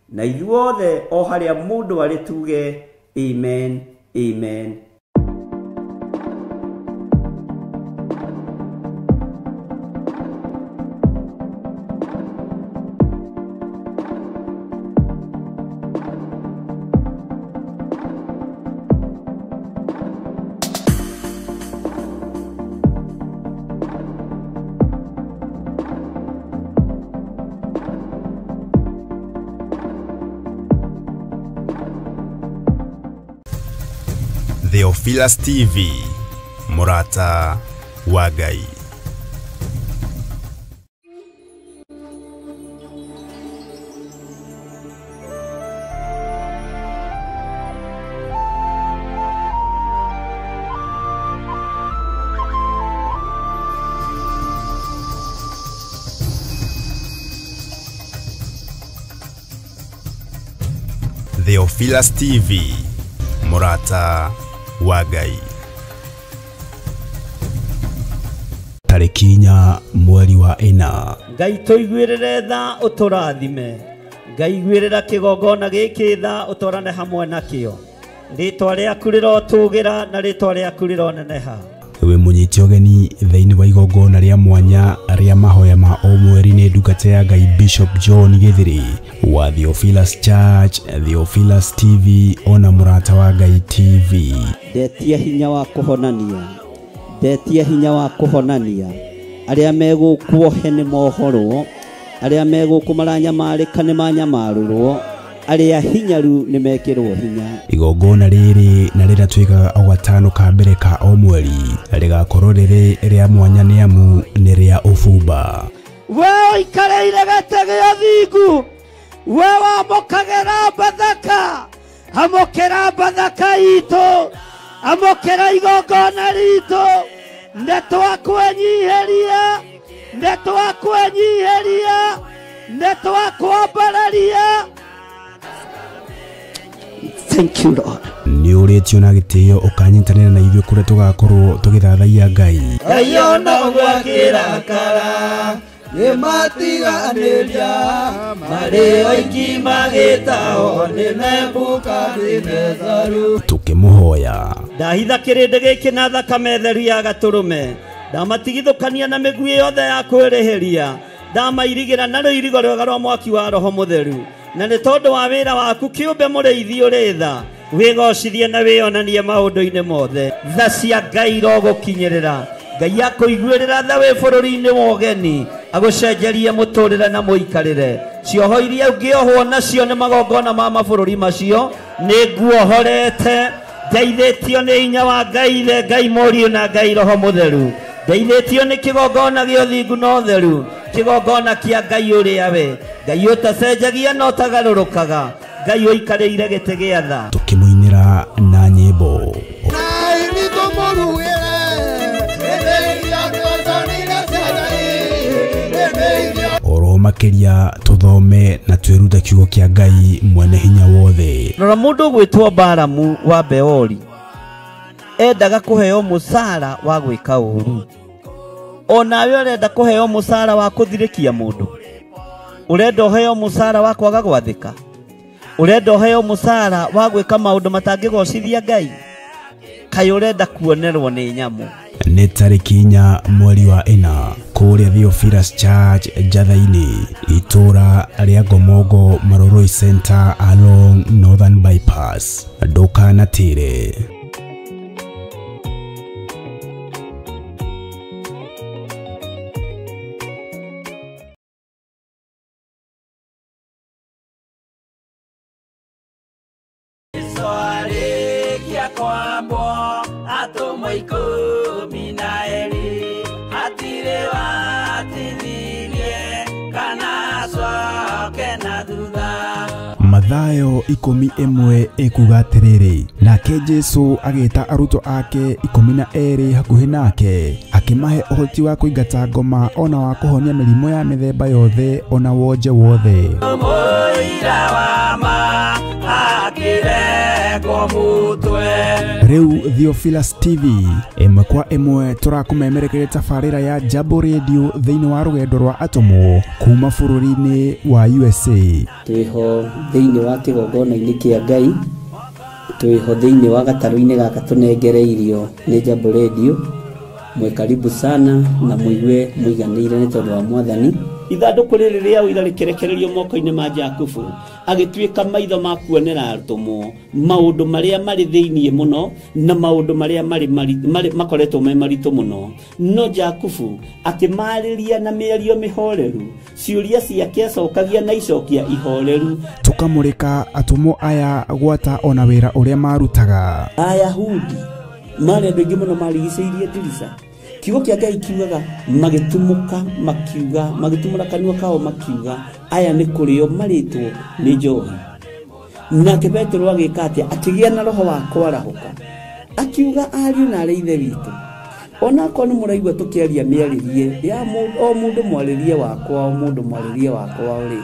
Na ithuothe o harĩa mũndũ arĩ tuge amen, amen. Theophilus TV, Murata wa Ngai. Theophilus TV, mũrata wa Ngai. Tarĩki 4 mweri wa 4. Ngai tũiguĩrĩre tha ũtũrathime. Ngai iguĩrĩra kĩgongona gĩkĩ tha ũtwarane hamwe nakĩo. Rĩtwa rĩaku rĩrotũgĩra na rĩtwa rĩaku rĩroneneha. We mũnyite ũgeni thĩinĩ wa igongona rĩa mwanya rĩa mahoya ma o mweri nĩ ndungata ya Ngai Bishop John Githiri wa Theophilus Church, Theophilus TV ona mũrata wa Ngai TV. Ndetia hinya wa kũhonania, ndetia hinya wa kũhonania. Arĩa megũkuohe nĩ mohorwo, arĩa megũkũ maranyamarĩka nĩ manyamarũrwo, arĩa hinyaru nĩ mekĩrwo hinya. Igongona rĩrĩ na rĩrĩa twĩkaga o gatano ka mbere ka o mweri rĩgakorwo rĩrĩ rĩa mwanya nĩ amu nĩ rĩa ũbumba. We ũikarĩire gĩtĩ gĩa thingu, we wamũkagĩra Bathaka, amũkĩra Bathaka itũ, amũkĩra igongona ritũ. Nĩ twakwenyiheria, nĩ twakwenyiheria, nĩ twakwambararia. Thank you, Lord. Nĩ ũrĩtio na gĩtĩo ũkanyitanĩra na ithuĩ kũrĩa tũgakorwo tũgĩthathaiya Ngai. Ngai ona ũguo akĩrakara nĩmatiganĩria marĩ oiki magĩtao nĩ Nebukadinezaru. Tũkĩmũhoya. Ndahitha kĩrĩndĩ gĩkĩ na thakame theru ya gatũrũme. Ndamatigithũkania na mĩguĩ yothe ya kwĩrĩhĩria. Ndamairigĩra na rũirigo rwega rwa mwaki wa Roho Mũtheru. Na nĩ tondũ wa wĩra waku kĩũmbe mũrĩithi ũrĩ tha, wĩgocithie na wĩonanie maũndũ-inĩ mothe. Tha cia Ngai irogũkinyĩrĩra. Ngai akũiguĩrĩra tha wĩ bũrũri-inĩ wa ũgeni, agũcenjerie mũtũrĩre na mũikarĩre. Cioho iria ũngĩohwo nacio nĩ magongona ma mabũrũri macio, nĩ nguohorete. Ndeithĩtio nĩ hinya wa Ngai Ithe, Ngai Mũriũ na Ngai Roho Mũtheru. Ndeithĩtio nĩ kĩgongona gĩa ũthingu na ũtheru, kĩgongona kĩa Ngai ũrĩa we Ngai ũtacenjagia na ũtagarũrũkaga, Ngai ũikarĩire gĩtĩ gĩa tha. Tũkĩmũinĩra na nyĩmbo. Oro makĩria tũthome na twĩrute kiugo kĩa Ngai mwene hinya wothe. Rora mũndũ ũgwĩtwo Balamu wa Beori endaga kũheo mũcara wa gwĩka ũru. Onawe ũrenda kũheo mũcara wa kũthirĩkia mũndũ, ũrenda ũheo mũcara wa kwaga gwathĩka, ũrenda ũheo mũcara wa gwĩka maũndũ matangĩgocithia Ngai, kaĩ ũrenda kuonerwo nĩ nyamũ. Nĩ tarĩki 4 mweri wa 4 kũrĩa Theophilus Church Njatha-inĩ, itũra rĩa Ngomongo Maroroi Center along Northern Bypass. Ndũkanatĩre. Mathayo 11 ĩkuga atĩrĩrĩ, nake Jesũ agĩta arutwo ake 12 hakuhĩ nake, akĩmahe ũhoti wa kũingata ngoma ona wa kũhonia mĩrimũ ya mĩthemba yothe ona wonje wothe. Rĩu Theophilus TV ĩmwe kwa ĩmwe tũrakũmemerekeria tabarĩra ya Jambo Radio thĩinĩ wa rũgendo rwa atũmwo kuma bũrũri-inĩ wa USA. Twĩho thĩinĩ wa kĩgongona-inĩ kĩa Ngai, twĩho thĩinĩ wa gatarũ-inĩ gaka tũnengereirio nĩ Jambo Radio. Mwe karibu sana na mũigue mũiganĩire nĩ tondũ wa Mwathani. Ithandũkũ rĩrĩ rĩa ũira rĩkĩrekererio moko-inĩ ma Jakubu, agĩtuĩka maitho ma kuonera atũmwo maũndũ marĩa marĩ thĩinĩ mũno na maũndũ marĩa marĩ makoretwo me maritũ mũno. No Jakubu akĩmarĩria na mĩario mĩhoreru, ciũria ciake acokagia na icokia ihoreru. Tũkamũrĩka atũmwo aya gwata ona wĩra ũrĩa marutaga. Ayahudi marĩ andũ aingĩ mũno marigicĩirie ndirica. Kiugo kĩa Ngai kiugaga magĩtumũka makiuga, magĩtumũra kanua kao makiuga, aya nĩ kũrĩo marĩtwo nĩ njohi. Nake Petero agĩka atĩa? Akĩgĩa na roho wa kwarahũka, akiuga ariũ na arĩ ithe witũ, onakorwo nĩ mũraigua tũkĩaria mĩarĩrie ya o mũndũ mwarĩrie wakwa, o mũndũ mwarĩrie wakwa rĩ,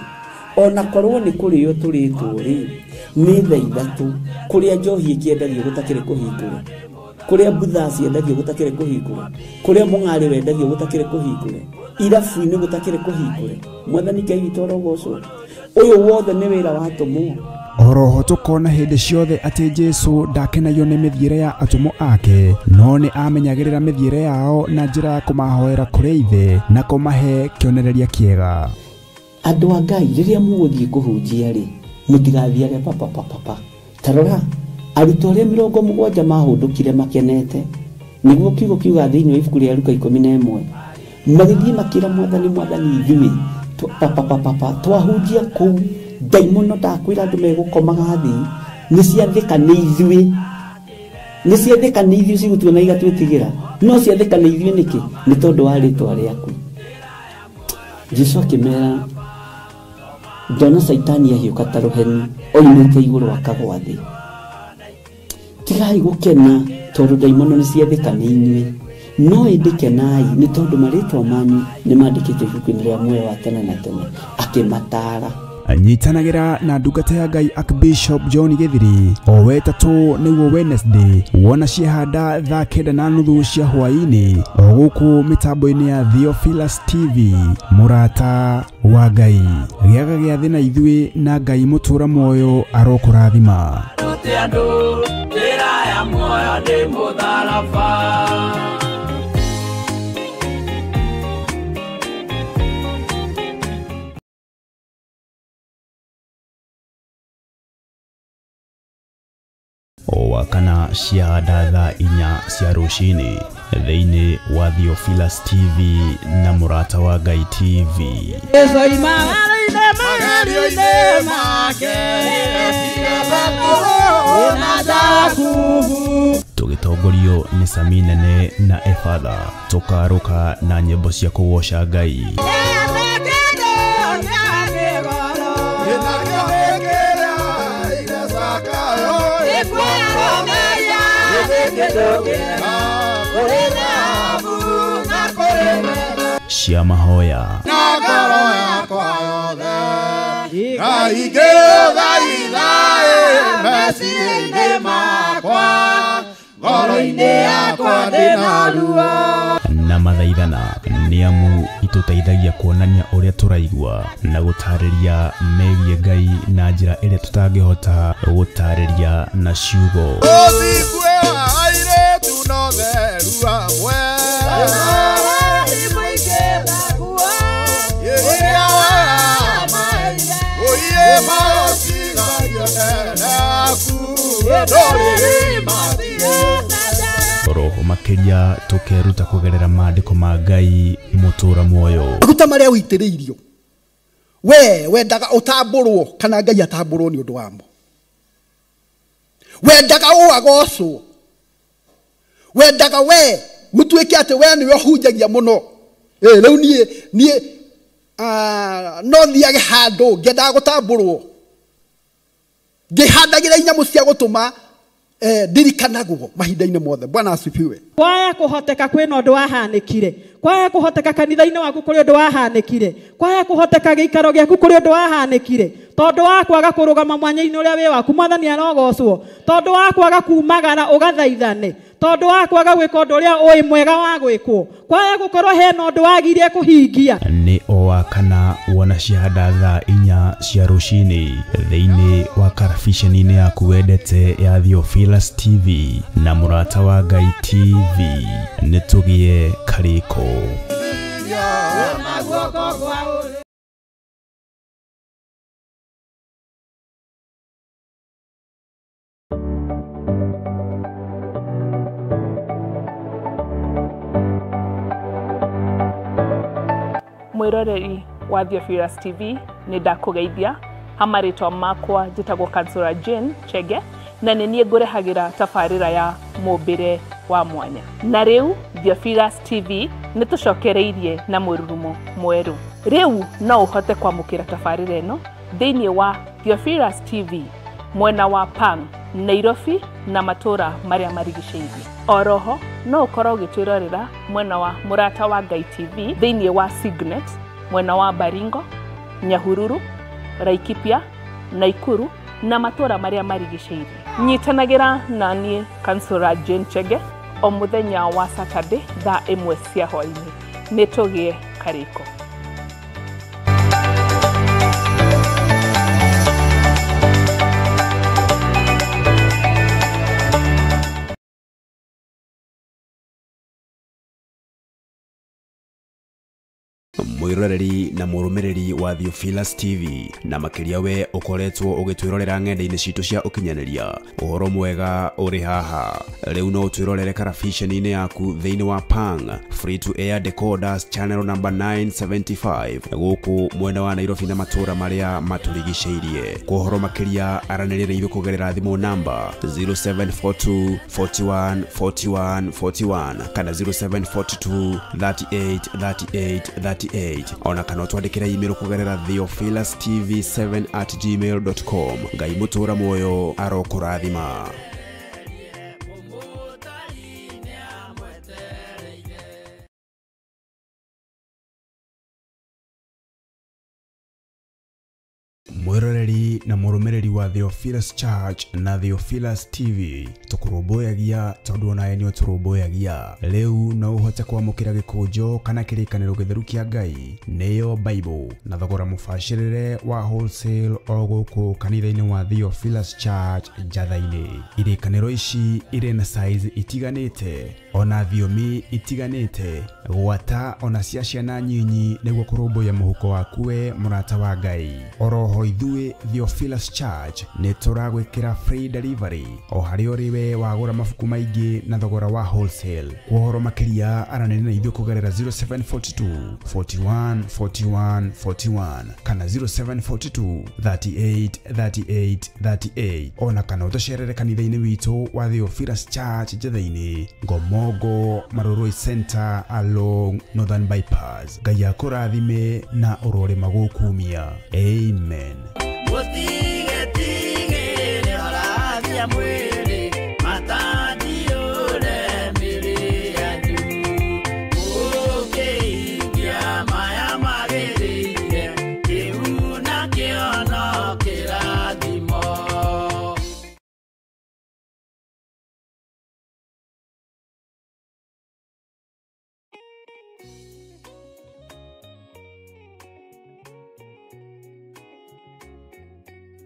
ona korwo nĩ kũrĩo tũrĩtwo rĩ, Nĩ thaa 3 kũrĩa njohi ĩkĩendagio gũtakĩrĩ kũhingũre, kũrĩa mbutha ciendagio gũtakĩrĩ kũhingũre, kũrĩa mũng'arĩ wendagio gũtakĩrĩ kũhingũre, irabu-inĩ gũtakĩrĩ kũhingũre. Mwathani Ngai witũ arogocwo. Ũyũ wothe nĩ wĩra wa atũmwo. Oroho tũkona hĩndĩ ciothe atĩ Jesũ ndakenagio nĩ mĩthiĩre ya atũmwo ake, no nĩ amenyagĩrĩra mĩthiĩre yao na njĩra ya kũmahoera kũrĩ Ithe na kũmahe kĩonereria kĩega. Andũ a Ngai rĩrĩa mũgũthiĩ kũhunjia rĩ, mũtigathiage papapapapa. Ta rora arutwo arĩa 70 mahũndũkire makenete, nĩguo kiugo kiuga thĩinĩ wa ibuku rĩa Luka 11, magĩthiĩ makĩra Mwathani, Mwathani ithuĩ papapapapa twahunjia kũu ndaimono ndakwĩra andũ megũkomaga thĩ, nĩ ciathĩka nĩ ithuĩ, nĩ ciathĩka nĩ ithuĩ cigũtuona igatwĩtigĩra, no ciathĩka nĩ ithuĩ nĩkĩ? Nĩ tondũ wa rĩtwa rĩaku. Jesũ akĩmera, ndona Caitani ahiũka ta rũheni oimĩte igũrũ akagwa thĩ. Tigai gũkena tondũ ndaimono nĩ ciathĩka nĩ inyuĩ, no ĩndĩ kenai nĩ tondũ marĩtwa manyu nĩ mandĩkĩtwo ibuku-inĩ rĩa muoyo wa tene na tene. Akĩmataara. Nyitanagĩra na ndungata ya Ngai Archbishop John Gĩthiri o wetatũ nĩguo Wednesday, wona ciehanda thaa 9:30 cia hwaĩ-inĩ o gũkũ mĩtambo-inĩ ya Theophilus TV. Mũrata wa Ngai, gĩaga gĩathĩ na ithuĩ na Ngai mũtũra muoyo arokũrathima. Njĩra ya muoyo nĩ mũtharaba. O wakana ciahanda thaa 4 cia rũcinĩ thĩinĩ wa Theophilus TV na Mũrata wa Ngai TV. Tũgĩtongorio nĩ Sami Nene na Efatha, tũkarũka na nyĩmbo cia kũgoca Ngai. Cia mahoya na ngoro yakwa yothe, ngaingĩthaitha meciria-inĩ makwa, ngoro-inĩ yakwa ndĩna ruo. Na mathaithana nĩ amu itũteithagia kuonania ũrĩa tũraigua na gũtarĩria megiĩ Ngai na njĩra ĩrĩa tũtangĩhota gũtarĩria na ciugo. Roho makĩria tũkeruta kũgerera maandĩko ma Ngai mũtũra muoyo. Maguta marĩa ũitĩrĩirio, we wendaga ũtambũrwo kana Ngai atambũrwo nĩ ũndũ wamo. Wendaga ũagocwo, wendaga we gũtuĩke atĩ we nĩwe ũhunjagia mũno. Rĩu niĩ no thiage handũ ngĩendaga gũtambũrwo, ngĩhandagĩra inyamũ cia gũtũma ndirikanagwo mahinda-inĩ mothe. Bwana asifiwe. Kwaya kũhoteka kwĩna ũndũ wahanĩkire, kwaya kũhoteka kanitha-inĩ waku kũrĩ ũndũ wahanĩkire, kwaya kũhoteka gĩikaro gĩaku kũrĩ ũndũ wahanĩkire, tondũ wa kwaga kũrũgama mwanya-inĩ ũrĩa wĩ waku. Mwathani arogocwo. Tondũ wa kwaga kumagara ũgathaithane, tondũ wa kwaga gwĩka ũndũ ũrĩa ũĩ mwega wa gwĩkwo, kwaya gũkorwo hena ũndũ wagirie kũhingia. Nĩ o wakana wona ciahanda thaa 4 cia rũcinĩ thĩinĩ wa karabiceni-inĩ yaku wendete ya Theophilus TV na Mũrata wa Ngai TV. Nĩ tũgĩe karĩko. Mwĩroreri wa Theophilus TV nĩ ndakũgeithia. Ha marĩtwa makwa njĩtagwo Kansũra Jane Chege, na nĩ niĩ ngũrehagĩra tabarĩra ya mũmbĩre wa mwanya. Na rĩu Theophilus TV nĩ tũcokereirie na mũrurumo mwerũ. Rĩu no ũhote kwamũkĩra tabarĩra ĩno thĩinĩ wa Theophilus TV mwena wa Pang, Nairobi na matũra marĩa marigicĩirie. Oroho no ũkorwo ũgĩtwĩrorera mwena wa Mũrata wa Ngai TV thĩinĩ wa Signet mwena wa Baringo, Nyahururu, Laikipia, Naikuru na matũũra marĩa marigicĩirie. Nyitanagĩra na niĩ Kansũra Jane Chege o mũthenya wa Saturday thaa 1 cia hwaĩ-inĩ. Nĩ tũgĩe karĩko. Mwiroreri na mũrũmĩrĩri wa Theophilus TV na makĩria we ũkoretwo ũgĩtwĩrorera ng'enda-inĩ citũ cia ũkinyanĩria, ũhoro mwega ũrĩ haha. Rĩu no ũtwĩrorere karabiceni-inĩ yaku thĩinĩ wa Pang Free to Air Decoders channel number 975 gũkũ mwena wa Nairobi na matũũra marĩa matũrigicĩirie. Kwa ũhoro makĩria aranĩria na ithuĩ kũgerera thimũ namba 0742 41 41 41 kana 0742 38 38 38 ona kana twandĩkĩre email kũgerera theophilustv7@gmail.com. Ngai mũtũũra muoyo arokũrathima. Mwiroreri na mũrũmĩrĩri wa Theophilus Church na Theophilus TV, tũkũrũmbũyagia tondũ onawe nĩ ũtũrũmbũyagia. Rĩu no ũhote kwamũkĩra gĩkũnjo kana kĩrĩkanĩro gĩtheru kĩa Ngai nĩyo Bible na thogora mũbacĩrĩre wa wholesale o gũkũ kanitha-inĩ wa Theophilus Church Njatha-inĩ. Irĩkanĩro ici irĩ na size itiganĩte ona thiomi itiganĩte, gwata ona cia ciana nyinyi nĩguo kũrũmbũiya mũhuko waku we mũrata wa Ngai. Oroho ithuĩ Theophilus Church nĩ tũragwĩkĩra free delivery o harĩa ũrĩ we wagũra mabuku maingĩ na thogora wa wholesale. Kwa ũhoro makĩria aranĩria na ithuĩ kũgerera 0742 41 41 41 kana 0742 38 38 38 ona kana ũtũcerere kanitha-inĩ witũ wa Theophilus Church Njatha-inĩ, Ngomongo Marurui Center along Northern Bypass. Ngai akũrathime na ũrore magũkumia. Amen.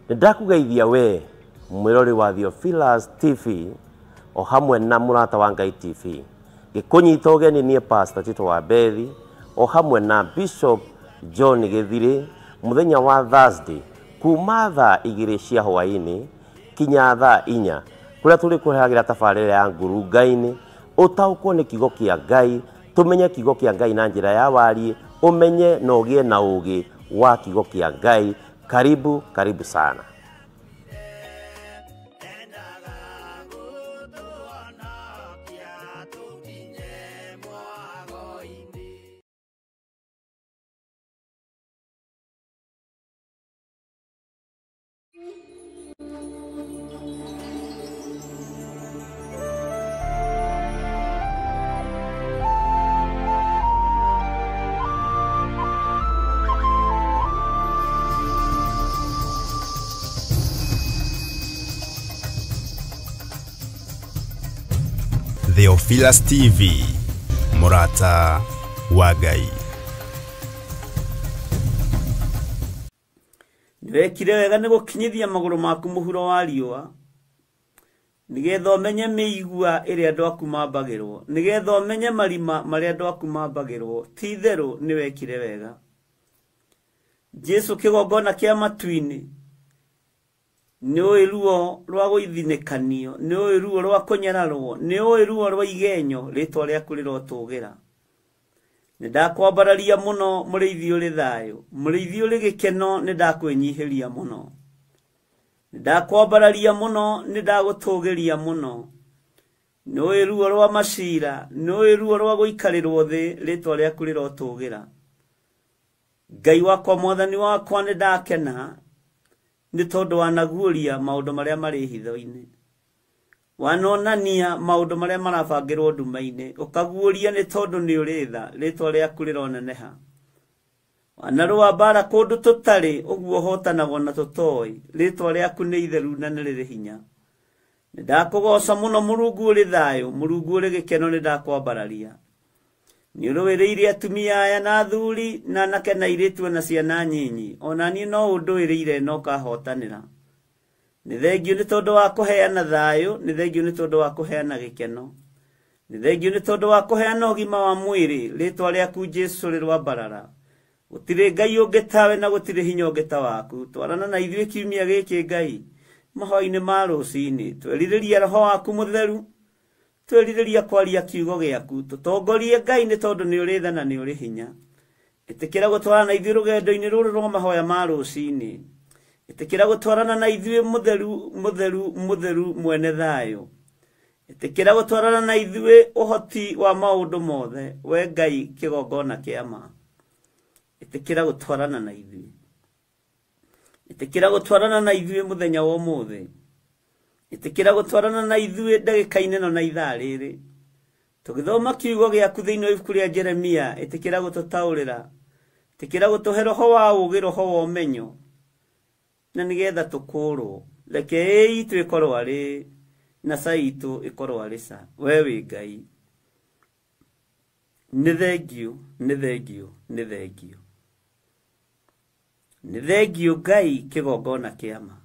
Ndakugeithia we mwirori wa Theophilus TV o hamwe na Mũrata wa Ngai TV. Gĩkũnyita ũgeni niĩ Pastor Tito wa Bethi o hamwe na Bishop John Gĩthirĩ mũthenya wa Thursday kuma thaa 2 cia hwaĩ-inĩ kinya thaa 4 kũrĩa tũrĩkũrehagĩra tabarĩra ya ngurunga-inĩ ũtaũkwo nĩ kiugo kĩa Ngai, tũmenye kiugo kĩa Ngai na njĩra ya wariĩ, ũmenye na ũgĩe na ũũgĩ wa kiugo kĩa Ngai. Karibu, karibu sana. Theophilus TV, Mũrata wa Ngai. Nĩwekire wega nĩ gũkinyithia magũrũ maku mũhuro wa riũa, nĩgetha ũmenye mĩigua ĩrĩa andũ aku mambagĩrwo, nĩgetha ũmenye marima marĩa andũ aku mambagĩrwo. Ti itherũ nĩwekire wega. Jesu kĩgongona kĩa matu-inĩ, nĩũĩ ruo rwa gũithinĩkanio, nĩũĩ ruo rwa kũnyararwo, nĩũĩ ruo rwa igenyo, rĩtwa rĩaku rĩrotũgĩra. Nĩndakwambararia mũno mũrĩithi ũrĩ thayũ, mũrĩithi ũrĩ gĩkeno, nĩndakwĩnyihĩria mũno. Nĩndakwambararia mũno, nĩndagũtũgĩria mũno. Nĩũĩ ruo rwa macira, nĩũĩ ruo rwa gũikarĩrwo thĩ, rĩtwa rĩaku rĩrotũgĩra. Ngai wakwa, mwathani wakwa, nĩndakena nĩ tondũ wanaguũria maũndũ marĩa marĩ hitho-inĩ, wanonania maũndũ marĩa marabangĩrwo nduma-inĩ, ũkaguũria nĩ tondũ nĩ ũrĩ tha, rĩtwa rĩaku rĩroneneha. Wanarũa mbara kũndũ tũtarĩ ũguo ũhotanagwo na tũtoĩ. Rĩtwa rĩaku nĩ itheru na nĩ rĩrĩ hinya. Nĩ ndakũgoca mũno Mũrungu ũrĩ thayũ, Mũrungu ũrĩ gĩkeno nĩ ndakwambararia. Nĩ ũrũĩrĩire atumia aya na athuri na anake na airĩtu na ciana nyinyi. Ona niĩ no ũndũĩrĩire na ũkahotanĩra. Nĩ thengio nĩ tondũ wa kũheana thayũ, nĩ thengio nĩ tondũ wa kũheana gĩkeno. Nĩ thengio nĩ tondũ wa kũheana ũgima wa mwĩrĩ. Rĩtwa rĩaku Jesũ rĩrwambarara. Gũtirĩ Ngai ũngĩ tawe na gũtirĩ hinya ũngĩ ta waku. Twarana na ithuĩ kiumia gĩkĩ Ngai mahoya-inĩ ma rũcinĩ. Twerirĩria roho waku mũtheru, twerirĩria kwaria kiugo gĩaku. Tũtongorie Ngai nĩ tondũ nĩ ũrĩ tha na nĩ ũrĩ hinya. Ĩtĩkĩra gũtwarana na ithuĩ rũgendo-inĩ rũrũ rwa mahoya ma rũcinĩ. Ĩtĩkĩra gũtwarana na ithuĩ mũtheru mũtheru mũtheru mwene thayũ. Ĩtĩkĩra gũtwarana na ithuĩ ũhoti wa maũndũ mothe, we Ngai kĩgongona kĩa ma. Ĩtĩkĩra gũtwarana na ithuĩ. Ĩtĩkĩra gũtwarana na ithuĩ mũthenya wa ũmũthĩ. Ĩtĩkĩra gũtwarana na ithuĩ ndagĩka-inĩ ĩno na ithaa rĩrĩ. Tũgĩthoma kiugo gĩaku thĩinĩ wa ibuku rĩa Jeremia, ĩtĩkĩra gũtũtaũrĩra. Ĩtĩkĩra gũtũhe roho wa ũũgĩ, roho wa ũmenyo, na nĩgetha tũkũũrwo. Reke ĩĩ itũ ĩkorwo arĩ na ca itũ ĩkorwo arĩ ca. We wĩ Ngai. Nĩ thengio, nĩ thengio, nĩ thengio. Nĩ thengio Ngai kĩgongona kĩa ma.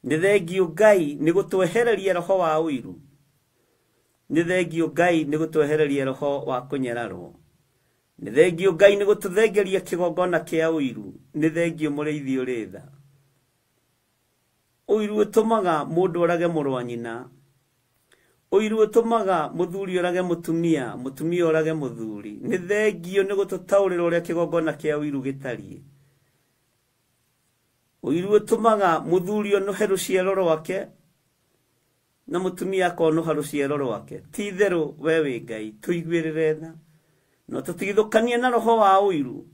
Nĩ thengio Ngai nĩ gũtwehereria roho wa ũiru. Nĩ thengio Ngai nĩ gũtwehereria roho wa kũnyararwo. Nĩ thengio Ngai nĩ gũtũthengeria kĩgongona kĩa ũiru. Nĩ thengio mũrĩithi ũrĩ tha. Ũiru ũtũmaga mũndũ orage mũrũ wa nyina. Ũiru ũtũmaga mũthuri orage mũtumia, mũtumia orage mũthuri. Nĩ thengio nĩ gũtũtaũrĩra ũrĩa kĩgongona kĩa ũiru gĩtariĩ. Ũiru ũtũmaga mũthuri onũhe rũciaro rwake na mũtumia akonũha rũciaro rwake. Ti itherũ we wĩ Ngai, tũiguĩrĩre tha. No tũtigithũkanie na roho wa ũiru,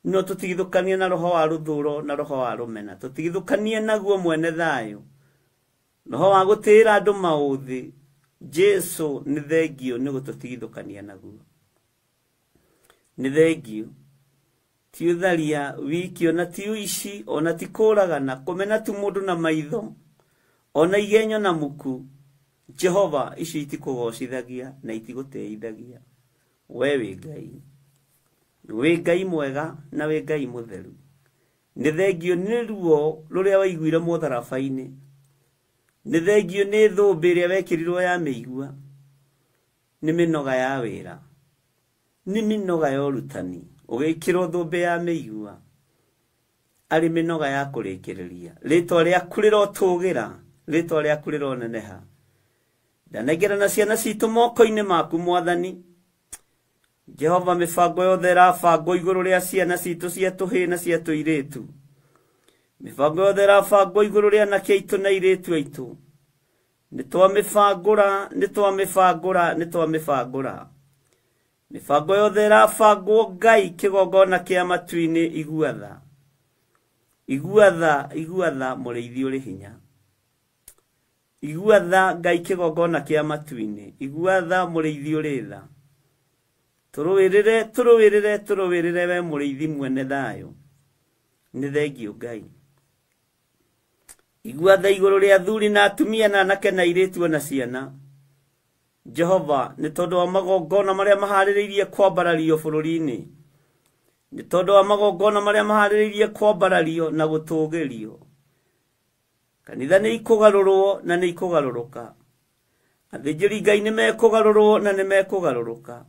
no tũtigithũkanie na roho wa rũthũro na roho wa rũmena. Tũtigithũkanie naguo mwene thayũ, roho wa gũtĩĩra andũ maũthĩ. Jesũ nĩ thengio nĩ gũtũtigithũkania naguo. Nĩ thengio. Ti ũtharia wiki ona ti ũici ona ti kũragana, kũmena tu mũndũ na maitho ona igenyo na muku. Jehova, icio itikũgocithagia na itigũteithagia. We wĩ Ngai, wĩ Ngai mwega na wĩ Ngai mũtheru. Nĩ thengio nĩ ruo rũrĩa waiguire mũtharaba-inĩ. Nĩ thengio nĩ thũmbĩ ĩrĩa wekĩrirwo ya mĩigua. Nĩ mĩnoga ya wĩra, nĩ mĩnoga ya ũrutani. Ũgĩkĩrwo thũmbĩ ya mĩigua arĩ mĩnoga ya kũrĩkĩrĩria. Rĩtwa rĩaku rĩrotũgĩra, rĩtwa rĩaku rĩroneneha. Ndanengerana ciana citũ moko-inĩ maku Mwathani. Jehova, mĩbango yothe ĩrabangwo igũrũ rĩa ciana citũ cia tũhĩĩ na cia tũirĩtu. Mĩbango yothe ĩrabangwo igũrũ rĩa anake aitũ na airĩtu aitũ. Nĩ twamĩbangũra, nĩ twamĩbangũra, nĩ twamĩbangũra. Mĩbango yothe ĩrabangwo Ngai kĩgongona kĩa matu-inĩ, igua tha. Igua tha, igua tha mũrĩithi ũrĩ hinya. Igua tha Ngai kĩgongona kĩa matu-inĩ. Igua tha mũrĩithi ũrĩ tha. Tũrũĩrĩre, tũrũĩrĩre, tũrũĩrĩre we mũrĩithi mwene thayũ. Nĩ thengio Ngai. Igua tha igũrũ rĩa athuri na atumia na anake na airĩtu ona ciana. Jehova, nĩ tondũ wa magongona marĩa maharĩrĩirie kwambarario bũrũri-inĩ. Nĩ tondũ wa magongona marĩa maharĩrĩirie kwambarario na gũtũgĩrio. Kanitha nĩ ikũgarũrwo na nĩ ikũgarũrũka. Athĩnjĩri Ngai nĩ mekũgarũrwo na nĩ mekũgarũrũka.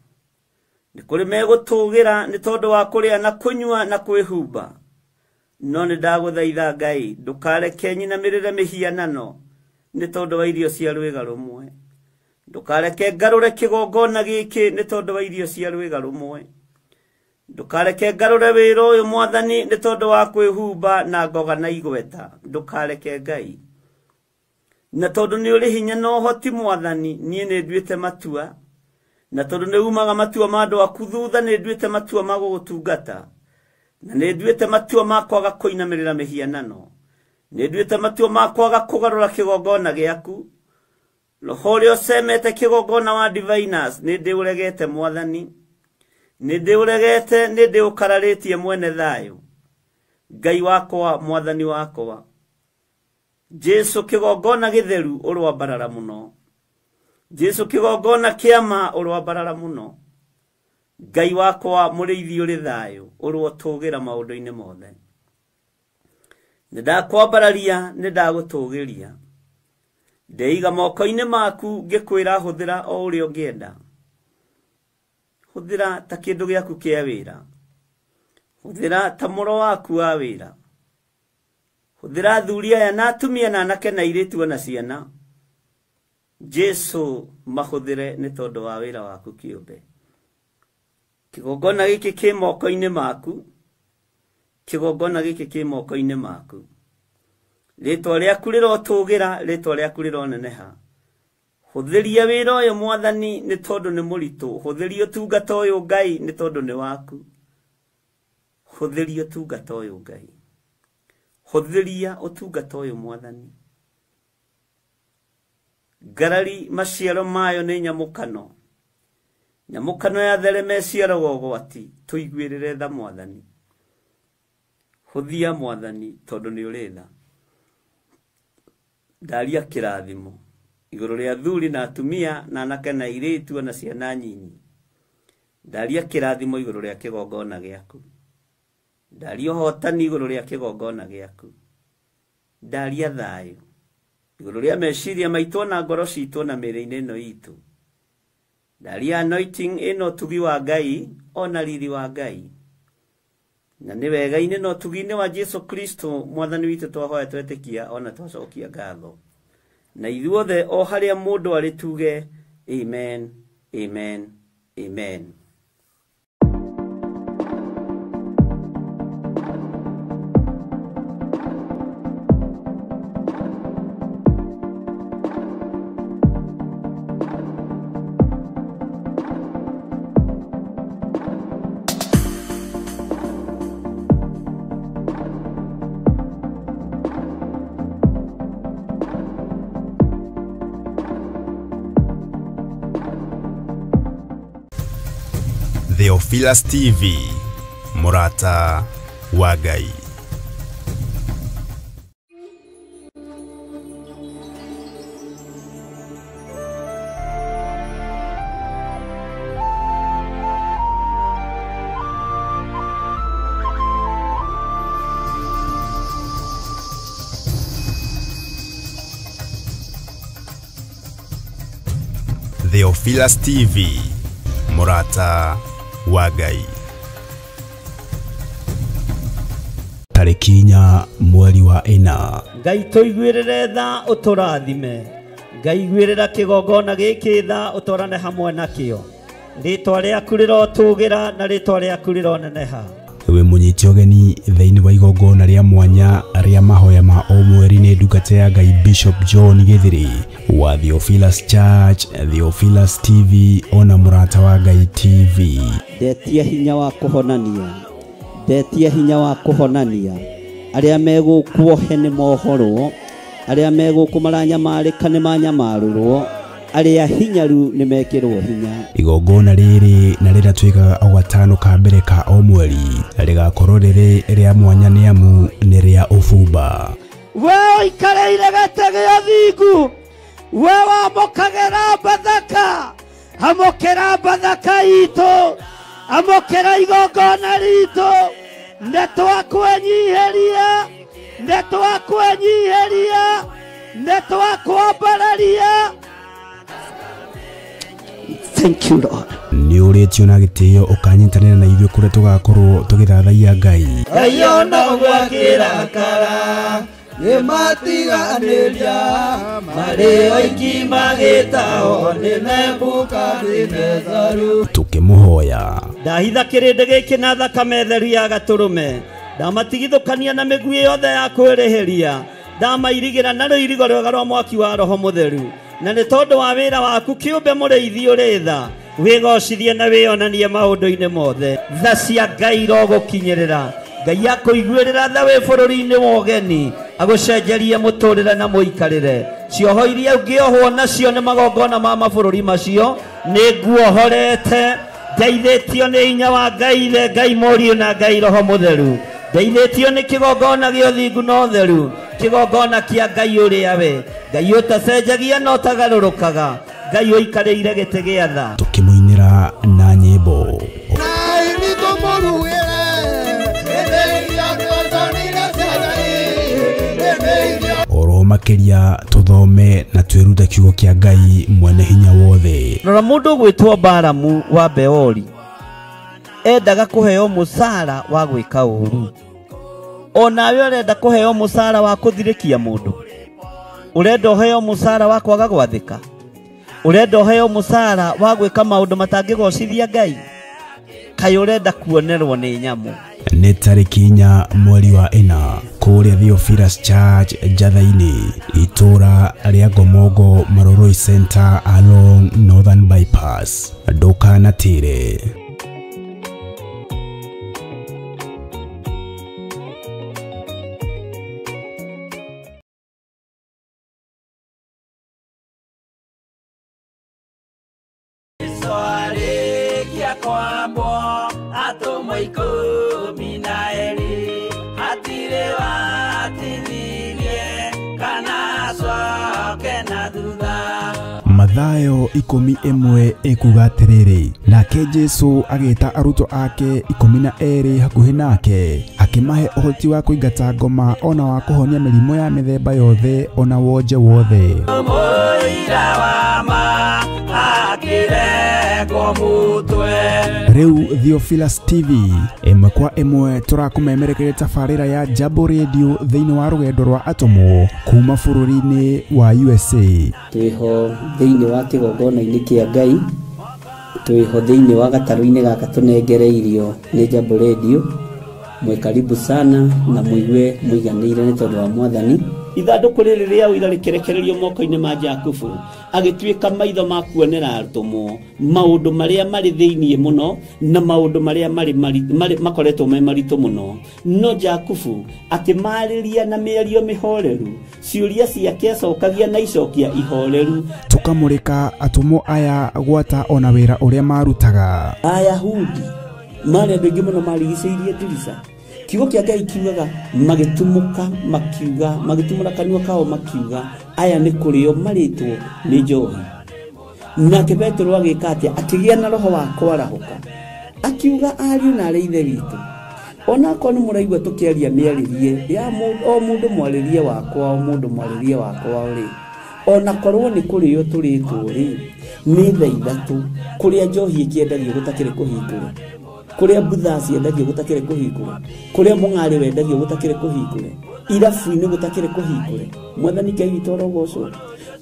Nĩ kũrĩ megũtũgĩra nĩ tondũ wa kũrĩa na kũnyua na kwĩhumba. No nĩ ndagũthaitha Ngai, ndũkareke nyinamĩrĩre mĩhianano nĩ tondũ wa irio cia rwĩga rũmwe. Ndũkareke ngarũre kĩgongona gĩkĩ nĩ tondũ wa irio cia rwĩga rũmwe. Ndũkareke ngarũre wĩra ũyũ Mwathani nĩ tondũ wa kwĩhumba na ngoga na igweta. Ndũkareke Ngai. Na tondũ nĩ ũrĩ hinya na ũhoti Mwathani, niĩ nĩ nduĩte matua. Na tondũ nĩ umaga matua ma andũ aku thutha, nĩ nduĩte matua ma gũgũtungata. Na nĩ nduĩte matua ma kwaga kũinamĩrĩra mĩhianano. Nĩ nduĩte matua ma kwaga kũgarũra kĩgongona gĩaku. Roho ũrĩa ũcemete kĩgongona wa diviners nĩ ndĩũregete Mwathani. Nĩ ndĩũregete, nĩ ndĩũkararĩtie mwene thayũ. Ngai wakwa, mwathani wakwa. Jesu kĩgongona gĩtheru ũrwambarara mũno. Jesu kĩgongona kĩama ũrwambarara mũno. Ngai wakwa mũrĩithi ũrĩ thayũ ũrwotũgĩra maũndũ-inĩ mothe. Nĩ ndakwambararia, nĩ ndagũtũgĩria. Ndeiga moko-inĩ maku ngĩkwĩra hũthĩra o ũrĩa ũngĩenda. Hũthĩra ta kĩndũ gĩaku kĩa wĩra. Hũthĩra ta mũro waku wa wĩra. Hũthĩra athuri aya na atumia na anake na airĩtu ona ciana. Jesu mahũthĩre nĩ tondũ wa wĩra waku kĩũmbe. Kĩgongona gĩkĩ kĩ moko-inĩ maku. Kĩgongona gĩkĩ kĩ moko-inĩ maku. Rĩtwa rĩaku rĩrotũgĩra, rĩtwa rĩaku rĩroneneha. Hũthĩria wĩra ũyũ mwathani nĩ tondũ nĩ mũritũ. Hũthĩria ũtungata ũyũ Ngai nĩ tondũ nĩ waku. Hũthĩria ũtungata ũyũ Ngai. Hũthĩria ũtungata ũyũ mwathani. Ngarari maciaro mayo nĩ nyamũkano. Nyamũkano ya thereme ĩciaraga ũgwati. Tũiguĩrĩre tha mwathani. Hũthia mwathani tondũ nĩ ũrĩ tha. Ndaria kĩrathimo igũrũ rĩa athuri na atumia na anake na airĩtu na ciana nyinyi. Ndaria kĩrathimo igũrũ rĩa kĩgongona gĩaku. Ndaria ũhotani igũrũ rĩa kĩgongona gĩaku. Ndaria thayũ igũrũ rĩa meciria maitũ na ngoro citũ na mĩĩrĩ-inĩ ĩno itũ. Ndaria anointing ĩno ũtugi wa Ngai ona riri wa Ngai. Na nĩ wega-inĩ na ũtugi-inĩ wa Jesu Kristo mwathani witũ twahoya twetĩkia ona twacokia ngatho. Na ithuothe o harĩa mũndũ arĩ tuge amen, amen, amen. Theophilus TV, Murata wa Ngai. Theophilus TV, Murata wa Ngai. Tarĩki 4 mweri wa 4. Ngai tũiguĩrĩre tha ũtũrathime. Ngai iguĩrĩra kĩgongona gĩkĩ tha ũtwarane hamwe nakĩo. Rĩtwa rĩaku rĩrotũgĩra na rĩtwa rĩaku rĩroneneha. We mũnyite ũgeni thĩinĩ wa igongona rĩa mwanya rĩa mahoya ma o mweri nĩ ndungata ya Ngai Bishop John Githiri wa Theophilus Church, Theophilus TV ona Mũrata wa Ngai TV. Ndetia hinya wa kũhonania. Ndetia hinya wa kũhonania. Arĩa megũkuohe nĩ mohorwo, arĩa megũkũ maranyamarĩka nĩ manyamarũrwo, arĩa hinyaru nĩ mekĩrwo hinya. Igongona rĩrĩ na rĩrĩa twĩkaga o gatano ka mbere ka o mweri rĩgakorwo rĩrĩ rĩa mwanya nĩ amu nĩ rĩa ũbumba. We ũikarĩire gĩtĩ gĩa thingu, we wamũkagĩra Bathaka, amũkĩra Bathaka itũ, amũkĩra igongona ritũ. Nĩ twakwenyiheria, nĩ twakwenyiheria, nĩ twakwambararia. Thank you, Lord. Nĩ ũrĩtio na gĩtĩo ũkanyitanĩra na ithuĩ kũrĩa tũgakorwo tũgĩthathaiya Ngai. Ngai ona gwakĩrakara nĩmatiganĩria marĩ oiki magĩtao nĩ Nebukadinezaru. Tũkĩmũhoya. Ndahitha kĩrĩndĩ gĩkĩ na thakame theru ya gatũrũme. Ndamatigithũkania na mĩguĩ yothe ya kwĩrĩhĩria. Ndamairigĩra na rũirigo rwega rwa mwaki wa Roho Mũtheru. Na nĩ tondũ wa wĩra waku kĩũmbe mũrĩithi ũrĩ tha, wĩgocithie na wĩonanie maũndũ-inĩ mothe. Tha cia Ngai irogũkinyĩrĩra. Ngai akũiguĩrĩra tha wĩ bũrũri-inĩ wa ũgeni, agũcenjerie mũtũrĩre na mũikarĩre. Cioho iria ũngĩohwo nacio nĩ magongona ma mabũrũri macio, nĩ nguohorete. Ndeithĩtio nĩ hinya wa Ngai Ithe, Ngai Mũriũ na Ngai Roho Mũtheru. Ndeithĩtio nĩ kĩgongona gĩa ũthingu na ũtheru, kĩgongona kĩa Ngai ũrĩa we Ngai ũtacenjagia na ũtagarũrũkaga, Ngai ũikarĩire gĩtĩ gĩa tha. Tũkĩmũinĩra na nyĩmbo. Oro makĩria tũthome na twĩrute kiugo kĩa Ngai mwene hinya wothe. Rora mũndũ ũgwĩtwo Balamu wa Beori endaga kũheo mũcara wa gwĩka ũru. Onawe ũrenda kũheo mũcara wa kũthirĩkia mũndũ, ũrenda ũheo mũcara wa kwaga gwathĩka, ũrenda ũheo mũcara wa gwĩka maũndũ matangĩgocithia Ngai, kaĩ ũrenda kuonerwo nĩ nyamũ. Nĩ tarĩki 4 mweri wa 4 kũrĩa Theophilus Church Njatha-inĩ, itũra rĩa Ngomongo Maroroi Center along Northern Bypass. Ndũkanatĩre. Mathayo 11 ekuga atĩrĩrĩ, nake Jesũ agĩta arutwo ake 12 hakuhĩ nake, akĩmahe ũhoti wa kũingata ngoma ona wa kũhonia mĩrimũ ya mĩthemba yothe ona wonje wothe. Rĩu Theophilus TV ĩmwe kwa ĩmwe tũrakũmemerekeria tabarĩra ya Jambo Radio thĩinĩ wa rũgendo rwa atũmwo kuma bũrũri-inĩ wa USA. Twĩho thĩinĩ wa kĩgongona-inĩ kĩa Ngai, twĩho thĩinĩ wa gatarũ-inĩ gaka tũnengereirio nĩ Jambo Radio. Mwĩ karibu sana na mũigue mũiganĩire nĩ tondũ wa Mwathani. Ithandũkũ rĩrĩ rĩa ũira rĩkĩrekererio moko-inĩ ma Jakubu, agĩtuĩka maitho ma kuonera atũmwo maũndũ marĩa marĩ thĩinĩ mũno na maũndũ marĩa marĩ makoretwo me maritũ mũno. No Jakubu akĩmarĩria na mĩario mĩhoreru, ciũria ciake acokagia na icokia ihoreru. Tũkamũrĩka atũmwo aya gwata ona wĩra ũrĩa marutaga. Ayahudi marĩ andũ aingĩ mũno marigicĩirie ndirica. Kiugo kĩa Ngai kiugaga magĩtumũka makiuga, magĩtumũra kanua kao makiuga, aya nĩ kũrĩo marĩtwo nĩ njohi. Nake Petero agĩka atĩa? Akĩgĩa na roho wa kwarahũka, akiuga ariũ na arĩ ithe witũ, onakorwo nĩ mũraigua tũkĩaria mĩarĩrie ya o mũndũ mwarĩrie wakwa, o mũndũ mwarĩrie wakwa rĩ, onakorwo nĩ kũrĩo tũrĩtwo rĩ, nĩ thaa 3 kũrĩa njohi ĩkĩendagio gũtakĩrĩ kũhingũre, kũrĩa mbutha ciendagio gũtakĩrĩ kũhingũre, kũrĩa mũng'arĩ wendagio gũtakĩrĩ kũhingũre, irabu-inĩ gũtakĩrĩ kũhingũre. Mwathani Ngai witũ arogocwo.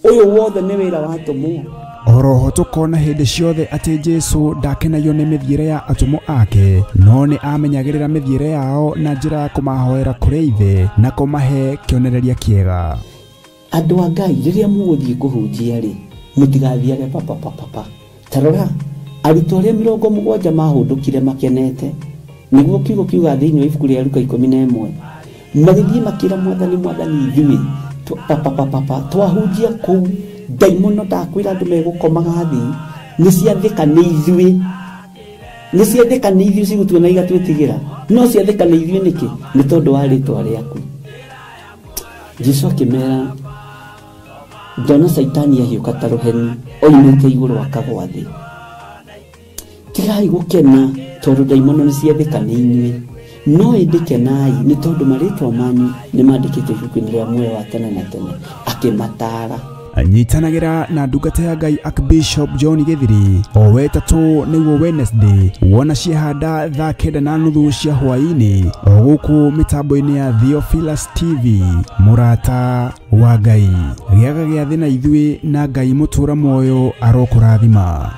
Ũyũ wothe nĩ wĩra wa atũmwo. Oroho tũkona hĩndĩ ciothe atĩ Jesũ ndakenagio nĩ mĩthiĩre ya atũmwo ake, no nĩ amenyagĩrĩra mĩthiĩre yao na njĩra ya kũmahoera kũrĩ Ithe na kũmahe kĩonereria kĩega. Andũ a Ngai rĩrĩa mũgũthiĩ kũhunjia rĩ, mũtigathiage papapapapa. Ta rora arutwo arĩa 70 mahũndũkire makenete, nĩguo kiugo kiuga thĩinĩ wa ibuku rĩa Luka 11, magĩthiĩ makĩra Mwathani, Mwathani ithuĩ papapapapa twahunjia kũu ndaimono ndakwĩra andũ megũkomaga thĩ, nĩ ciathĩka nĩ ithuĩ, nĩ ciathĩka nĩ ithuĩ cigũtuona igatwĩtigĩra, no ciathĩka nĩ ithuĩ nĩkĩ? Nĩ tondũ wa rĩtwa rĩaku. Jesũ akĩmera, ndona Caitani ahiũka ta rũheni oimĩte igũrũ akagwa thĩ. Tigai gũkena tondũ ndaimono nĩ ciathĩka nĩ inyuĩ, no ĩndĩ kenai nĩ tondũ marĩtwa manyu nĩ mandĩkĩtwo ibuku-inĩ rĩa muoyo wa tene na tene. Akĩmataara. Nyitanagĩra na ndungata ya Ngai Archbishop John Gĩthiri o wetatũ nĩguo Wednesday wona ciahanda thaa 9:30 cia hwaĩ-inĩ o gũkũ mĩtambo-inĩ ya Theophilus TV. Mũrata wa Ngai, gĩaga gĩathĩ na ithuĩ na Ngai mũtũra muoyo arokũrathima.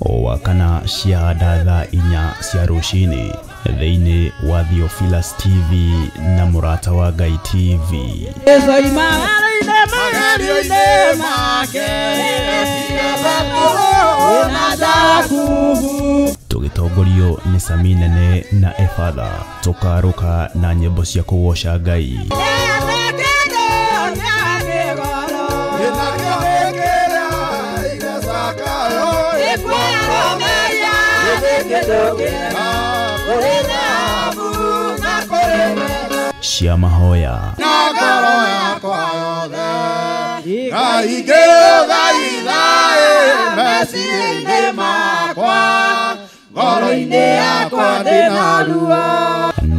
O wakana cia thaa 4 cia rũcinĩ thĩinĩ wa Theophilus TV na Mũrata wa Ngai TV. Make, Tũgũtongorio nĩ Sami Nene na Efatha tũkarũka na nyĩmbo cia kũgoca Ngai. Cia mahoya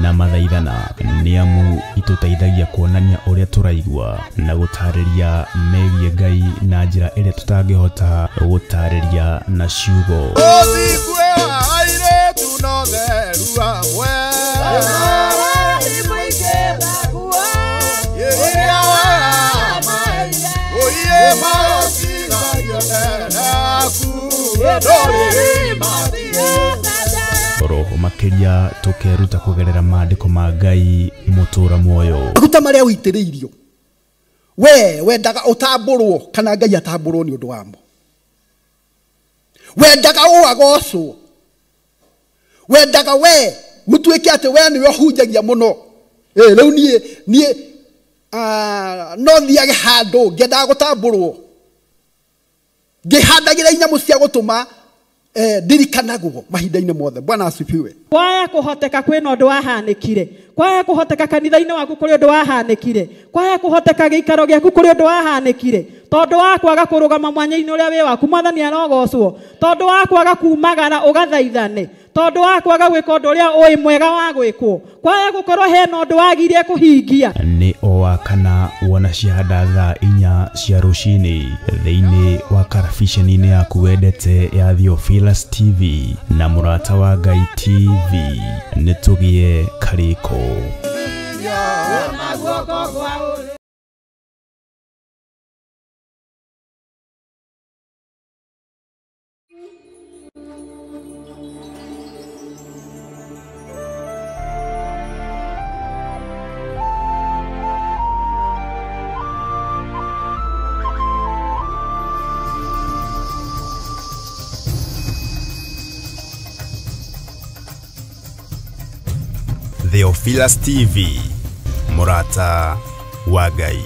na mathaithana nĩ amu itũteithagia kuonania ũrĩa tũraigua na gũtarĩria megiĩ Ngai na njĩra ĩrĩa tũtangĩhota gũtarĩria na ciugo. Roho makĩria tũkeruta kũgerera maandĩko ma Ngai mũtũra muoyo. Maguta marĩa ũitĩrĩirio we wendaga ũtambũrwo kana Ngai atambũrwo nĩ ũndũ wamo. Wendaga ũagocwo, wendaga we gũtuĩke atĩ we nĩwe ũhunjagia mũno. Rĩu niĩ no thiage handũ ngĩendaga gũtambũrwo, ngĩhandagĩra inyamũ cia gũtũma ndirikanagwo mahinda-inĩ mothe. Bwana asifiwe. Kwaya kũhoteka kwĩna ũndũ wahanĩkire, kwaya kũhoteka kanitha-inĩ waku kũrĩ ũndũ wahanĩkire, kwaya kũhoteka gĩikaro gĩaku kũrĩ ũndũ wahanĩkire, tondũ wa kwaga kũrũgama mwanya-inĩ ũrĩa wĩ waku Mwathani arogocwo, tondũ wa kwaga kumagara ũgathaithane, tondũ wa kwaga gwĩka ũndũ ũrĩa ũĩ mwega wa gwĩkwo, kwaya gũkorwo hena ũndũ wagirie kũhingia. Nĩ o wa kana wona ciahanda thaa 4 cia rũcinĩ thĩinĩ wa karabiceni-inĩ yaku wendete ya Theophilus TV na Mũrata wa Ngai TV. Nĩ tũgĩe karĩko. Theophilus TV, Mũrata wa Ngai.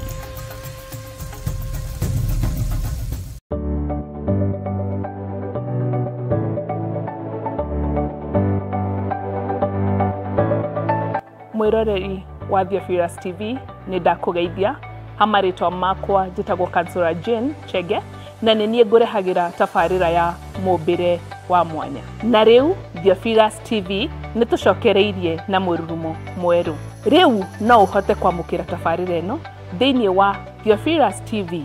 Mwĩroreri wa Theophilus TV nĩ ndakũgeithia. Hamarĩtwa makwa njĩtagwo Kansura Jane Chege na nĩ niĩ ngũrehagĩra tabarĩra ya mũmbĩre wa mwanya. Na rĩu Theophilus TV nĩ tũcokereirie na mũrurumo mwerũ. Rĩu no ũhote kwamũkĩra tabarĩra ĩno thĩinĩ wa Theophilus TV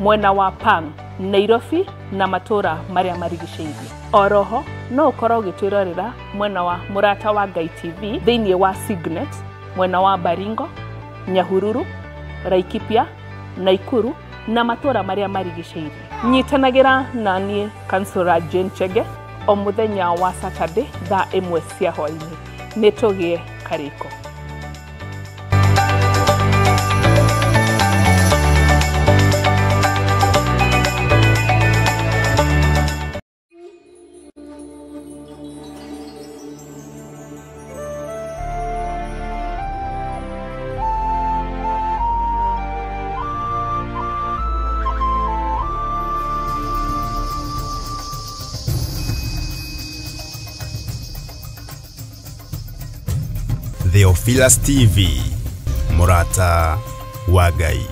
mwena wa Pang, Nairobi na matũra marĩa marigicĩirie. Oroho no ũkorwo ũgĩtwĩrorera mwena wa Mũrata wa Ngai TV thĩinĩ wa Signet mwena wa Baringo, Nyahururu, Laikipia, Naikuru na matũra marĩa marigicĩirie. Nyitanagĩra na niĩ Kansura Jane Chege o mũthenya wa Saturday thaa 1 cia hwaĩ-inĩ. Nĩ tũgĩe karĩko. Theophilus TV, Mũrata wa Ngai.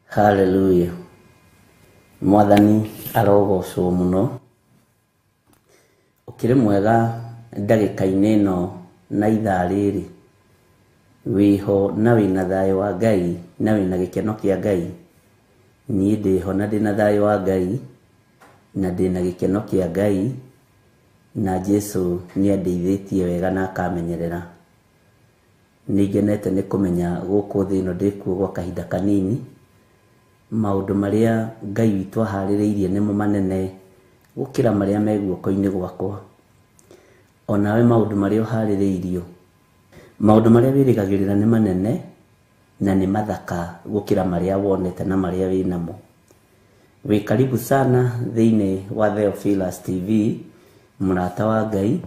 Hallelujah. Mwathani arogocwo mũno. Ũkĩrĩ mwega ndagĩka-inĩ ĩno na ithaa rĩrĩ, wĩho na wĩna thayũ wa Ngai na wĩna gĩkeno kĩa Ngai. Niĩ ndĩho na ndĩna thayũ wa Ngai na ndĩna gĩkeno kĩa Ngai, na Jesu nĩ andeithĩtie wega na akamenyerera. Nĩ ngenete nĩ kũmenya gũkũ thĩ ĩno ndĩkuo gwa kahinda kanini. Maũndũ marĩa Ngai witũ aharĩrĩirie nĩmo manene gũkĩra marĩa me guoko-inĩ gwakwa. Onawe maũndũ marĩa ũharĩrĩirio, maũndũ marĩa wĩrĩgagĩrĩra nĩ manene na nĩ mathaka gũkĩra marĩa wonete na marĩa wĩnamo. Wĩ karibu sana thĩinĩ wa Theophilus TV, mũrata wa Ngai,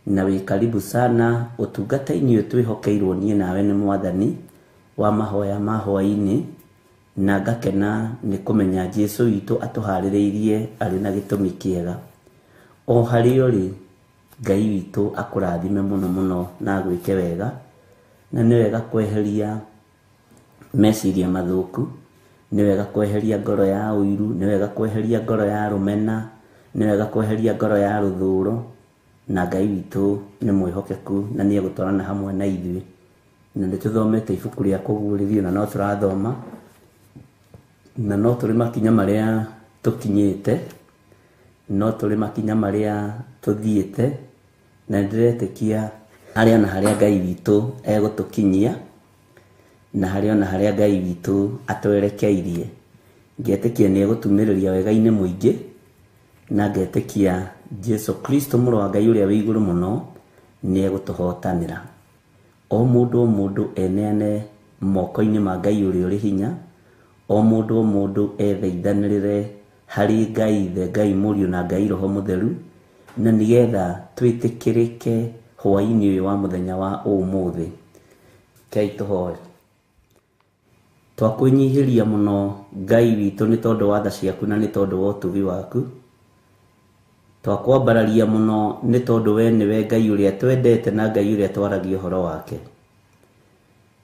na wĩ karibu sana ũtungata-inĩ ũyũ twĩhokeirwo niĩ nawe nĩ Mwathani wa mahoya ma hwaĩ-inĩ, na ngakena nĩ kũmenya Jesũ witũ atũharĩrĩirie arĩ na gĩtũmi kĩega. O harĩa ũrĩ, Ngai witũ akũrathime mũno mũno na agwĩke wega, na nĩ wega kweheria meciria mathũku, nĩ wega kweheria ngoro ya ũiru, nĩ wega kweheria ngoro ya rũmena, nĩ wega kweheria ngoro ya rũthũro, na Ngai witũ nĩ mwĩhokeku na nĩ egũtwarana hamwe na ithuĩ. Na nĩ tũthomete ibuku rĩa kũguũrĩrio na no tũrathoma, na no tũrĩ makinya marĩa tũkinyĩte, no tũrĩ makinya marĩa tũthiĩte, na nĩndĩretĩkia harĩa na harĩa Ngai witũ egũtũkinyia, na harĩa na harĩa Ngai witũ atwerekeirie. Ngetĩkia nĩ egũtumĩrĩria wega-inĩ mũingĩ, na ngetĩkia Jesũ Kristo mũrũ wa Ngai ũrĩa wĩ igũrũ mũno nĩ egũtũhotanĩra. O mũndũ o mũndũ eneane moko-inĩ ma Ngai ũrĩa ũrĩ hinya, o mũndũ o mũndũ ethaithanĩrĩre harĩ Ngai Ithe, Ngai Mũriũ na Ngai Roho Mũtheru, na nĩgetha twĩtĩkĩrĩke hwaĩ-inĩ ũyũ wa mũthenya wa ũmũthĩ. Rekei tũhoe. Twakwĩnyihĩria mũno Ngai witũ nĩ tondũ wa tha ciaku na nĩ tondũ wa ũtugi waku. Twakwambararia mũno nĩ tondũ we nĩwe Ngai ũrĩa twendete na Ngai ũrĩa twaragia ũhoro wake.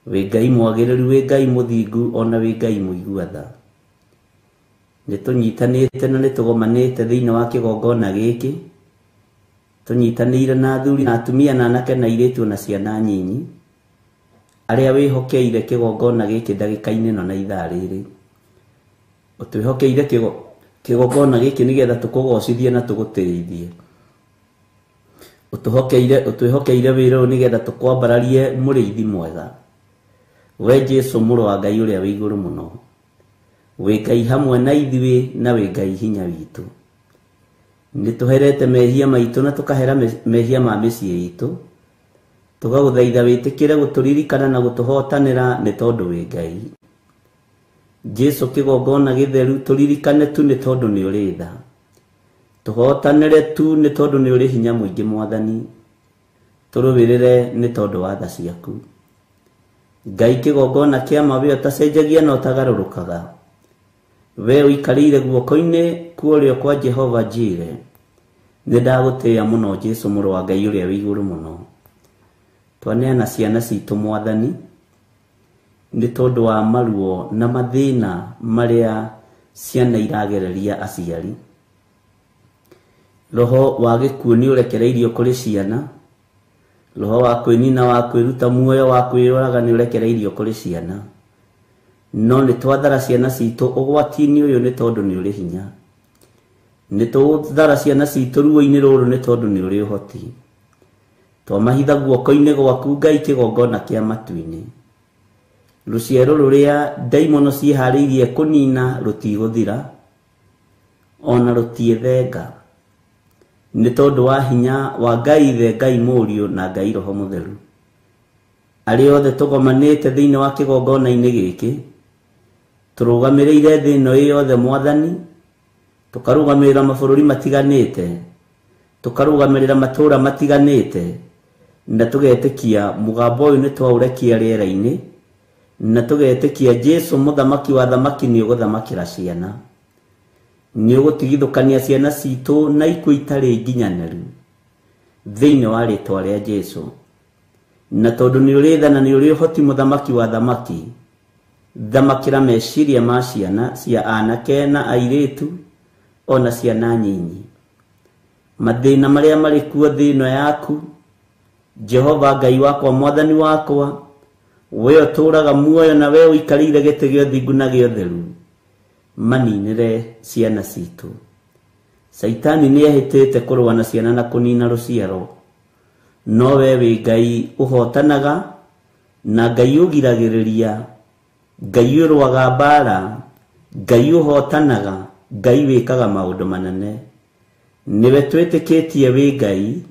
Wĩ Ngai mwagĩrĩru, wĩ Ngai mũthingu, ona wĩ Ngai mũigua tha. Nĩ tũnyitanĩte na nĩ tũgomanĩte thĩinĩ wa kĩgongona gĩkĩ, tũnyitanĩire na athuri na atumia na anake na airĩtu na ciana nyinyi, arĩa wĩhokeire kĩgongona gĩkĩ ndagĩka-inĩ ĩno na ithaa rĩrĩ. Ũtwĩhokeire kĩgongona gĩkĩ nĩgetha tũkũgocithie na tũgũtĩithie. Ũtwĩhokeire wĩra ũyũ nĩgetha tũkwambararie mũrĩithi mwega. We Jesũ mũrũ wa Ngai ũrĩa wĩ igũrũ mũno, wĩ Ngai hamwe na ithuĩ na wĩ Ngai hinya witũ. Nĩ tũherete mehia maitũ na tũkahera mehia ma mĩciĩ itũ, tũgagũthaitha wĩtĩkĩre gũtũririkana na gũtũhotanĩra nĩ tondũ wĩ Ngai. Jesũ kĩgongona gĩtheru tũririkane tu nĩ tondũ nĩ ũrĩ tha. Tũhotanĩre tu nĩ tondũ nĩ ũrĩ hinya mũingĩ Mwathani. Tũrũĩrĩre nĩ tondũ wa tha ciaku. Ngai kĩgongona kĩa ma we ũtacenjagia na ũtagarũrũkaga. We ũikarĩire guoko-inĩ kwa ũrĩo kwa Jehova Jire. Nĩ ndagũtĩĩa mũno Jesũ mũrũ wa Ngai ũrĩa wĩ igũrũ mũno. Twaneana ciana citũ Mwathani nĩ tondũ wa maruo na mathĩna marĩa ciana iragereria aciari. Roho wa gĩkuũ nĩ ũrekereirio kũrĩ ciana, roho wa kwĩnina wa kwĩruta muoyo wa kwĩyũraga nĩ ũrekereirio kũrĩ ciana. No nĩ twathara ciana citũ ũgwati-inĩ ũyũ nĩ tondũ nĩ ũrĩ hinya. Nĩ tũthara ciana citũ ruo-inĩ rũrũ nĩ tondũ nĩ ũrĩ ũhoti. Twamahitha guoko-inĩ gwaku Ngai kĩgongona kĩa matu-inĩ. Rũciaro rũrĩa ndaimono ciĩharĩirie kũnina rũtigũthira, ona rũtiĩthenga, nĩ tondũ wa hinya wa Ngai Ithe, Ngai Mũriũ na Ngai Roho Mũtheru. Arĩa othe tũgomanĩte thĩinĩ wa kĩgongona-inĩ gĩkĩ, tũrũgamĩrĩire thĩ ĩno ĩ yothe Mwathani, tũkarũgamĩrĩra mabũrũri matiganĩte, tũkarũgamĩrĩra matũũra matiganĩte, na tũgetĩkia mũgambo ũyũ nĩ twaũrekia rĩera-inĩ, na tũgetĩkia Jesũ mũthamaki wa thamaki nĩ ũgũthamakĩra ciana. Nĩ ũgũtigithũkania ciana citũ na ikuũ itarĩ nginyanĩru thĩinĩ wa rĩtwa rĩa Jesũ. Na tondũ nĩ ũrĩ tha na nĩ ũrĩ ũhoti mũthamaki wa thamaki, thamakĩra meciria ma ciana cia anake na airĩtu ona ciana nyinyi. Mathĩna marĩa marĩ kuo thĩ ĩno yaku, Jehova Ngai wakwa Mwathani wakwa, we ũtũũraga muoyo na we ũikarĩire gĩtĩ gĩa ũthingu na gĩa ũtheru, maninĩre ciana citũ. Caitani nĩ ehĩtĩte kũrũa na ciana na kũnina rũciaro, no we wĩ Ngai ũhotanaga na Ngai ũgiragĩrĩria, Ngai ũrũaga mbara, Ngai ũhotanaga, Ngai wĩkaga maũndũ manene. Nĩwe twĩtĩkĩtie wĩ Ngai,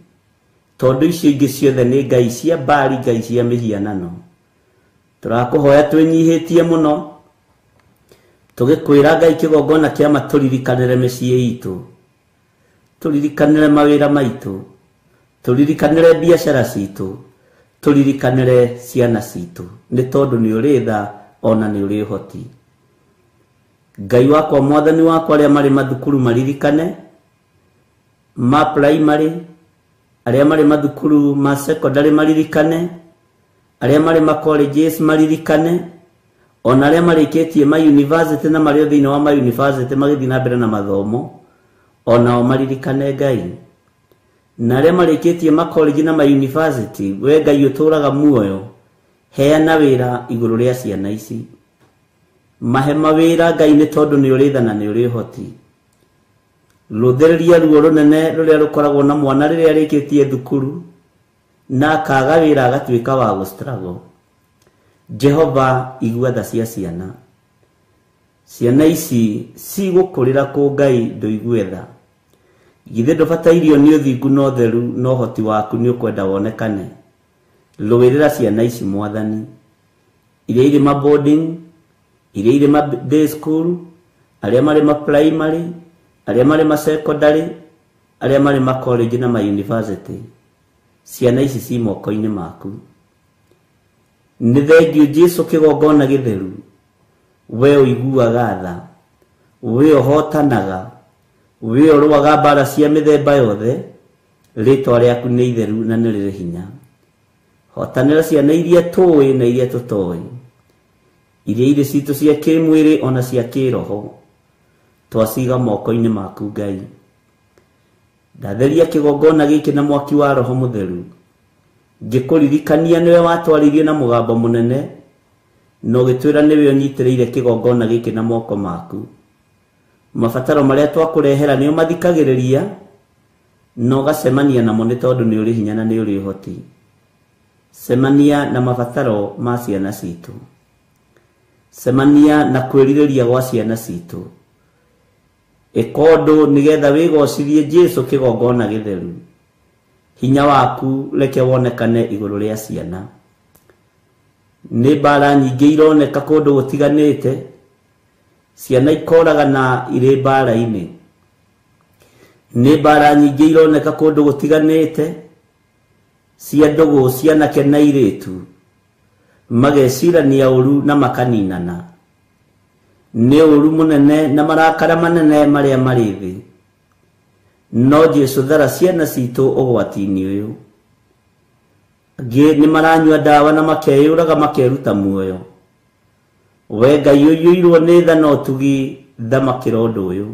Tondũ icio ingĩ ciothe nĩ ngai cia Baali, ngai cia mĩhianano. Tũrakũhoya twĩnyihĩtie mũno, tũgĩkwĩra Ngai kĩgongona kĩa ma tũririkanĩre mĩciĩ itũ, tũririkanĩre mawĩra maitũ, tũririkanĩre biacara citũ, tũririkanĩre ciana citũ, nĩ tondũ nĩ ũrĩ tha ona nĩ ũrĩ ũhoti. Ngai wakwa, mwathani wakwa, arĩa marĩ mathukuru maririkane, ma primary, arĩa marĩ mathukuru ma secondary maririkane, arĩa marĩ ma colleges maririkane, ona arĩa marĩkĩtie ma university na marĩ thĩinĩ wa ma university magĩthiĩ na mbere na mathomo, onao maririkane Ngai. Na arĩa marĩkĩtie ma college na ma university, we Ngai ũtũũraga muoyo, heana wĩra igũrũ rĩa ciana ici. Mahe mawĩra Ngai, nĩ tondũ nĩ ũrĩ tha na nĩ ũrĩ ũhoti. Rũthĩrĩria ruo rũnene rũrĩa rũkoragwo na mwana rĩrĩa arĩkĩtie thukuru na akaga wĩra agatuĩka wa gũ struggle. Jehova, igua tha cia ciana. Ciana ici cigũkũrĩra kũ Ngai ndũigue tha. Githĩ ndũbatairio nĩ ũthingu na ũtheru na ũhoti waku nĩ ũkwenda wonekane. Rũĩrĩra ciana ici mwathani, iria irĩ ma boarding, iria irĩ ma day school, arĩa marĩ ma primary, arĩa marĩ ma secondary, arĩa marĩ ma college na ma university. Ciana ici ci moko-inĩ maku. Nĩ thengiũ Jesu kĩgongona gĩtheru, we ũiguaga tha, we ũhotanaga, we ũrũaga mbara cia mĩthemba yothe, rĩtwa rĩaku nĩ itheru na nĩ rĩrĩ hinya. Hotanĩra ciana iria tũĩ na iria tũtoĩ, iria irĩ citũ cia kĩmwĩrĩ ona cia kĩroho, twaciga moko-inĩ maku Ngai. Ndatheria kĩgongona gĩkĩ na mwaki wa Roho Mũtheru, ngĩkũririkania nĩwe watwaririe na mũgambo mũnene, na ũgĩtwĩra nĩwe ũnyitĩrĩire kĩgongona gĩkĩ na moko maku. Mabataro marĩa twakũrehera nĩ ũmathikagĩrĩria na ũgacemania namo, nĩ tondũ nĩ ũrĩ hinya na nĩ ũrĩ ũhoti. Cemania na mabataro ma ciana citũ, cemania na kwĩrirĩria gwa ciana citũ. Ĩka ũndũ nĩgetha wĩgocithie Jesu kĩgongona gĩtheru. Hinya waku reke wonekane igũrũ rĩa ciana. Nĩ mbara nyingĩ ironeka kũndũ gũtiganĩte, ciana ikoragana irĩ mbara-inĩ. Nĩ mbara nyingĩ ironeka kũndũ gũtiganĩte, cia ndũgũ cianake na airĩtu, magecirania ũru na makaninana. Nĩ ũru mũnene na marakara manene marĩa marĩ thĩ. No Jesu, thara ciana citũ ũgwati-inĩ ũyũ. Angĩ nĩ maranyua ndawa na makeyũraga makeruta muoyo. We Ngai ũiyũirwo nĩ tha na ũtugi, thamakĩra ũndũ ũyũ.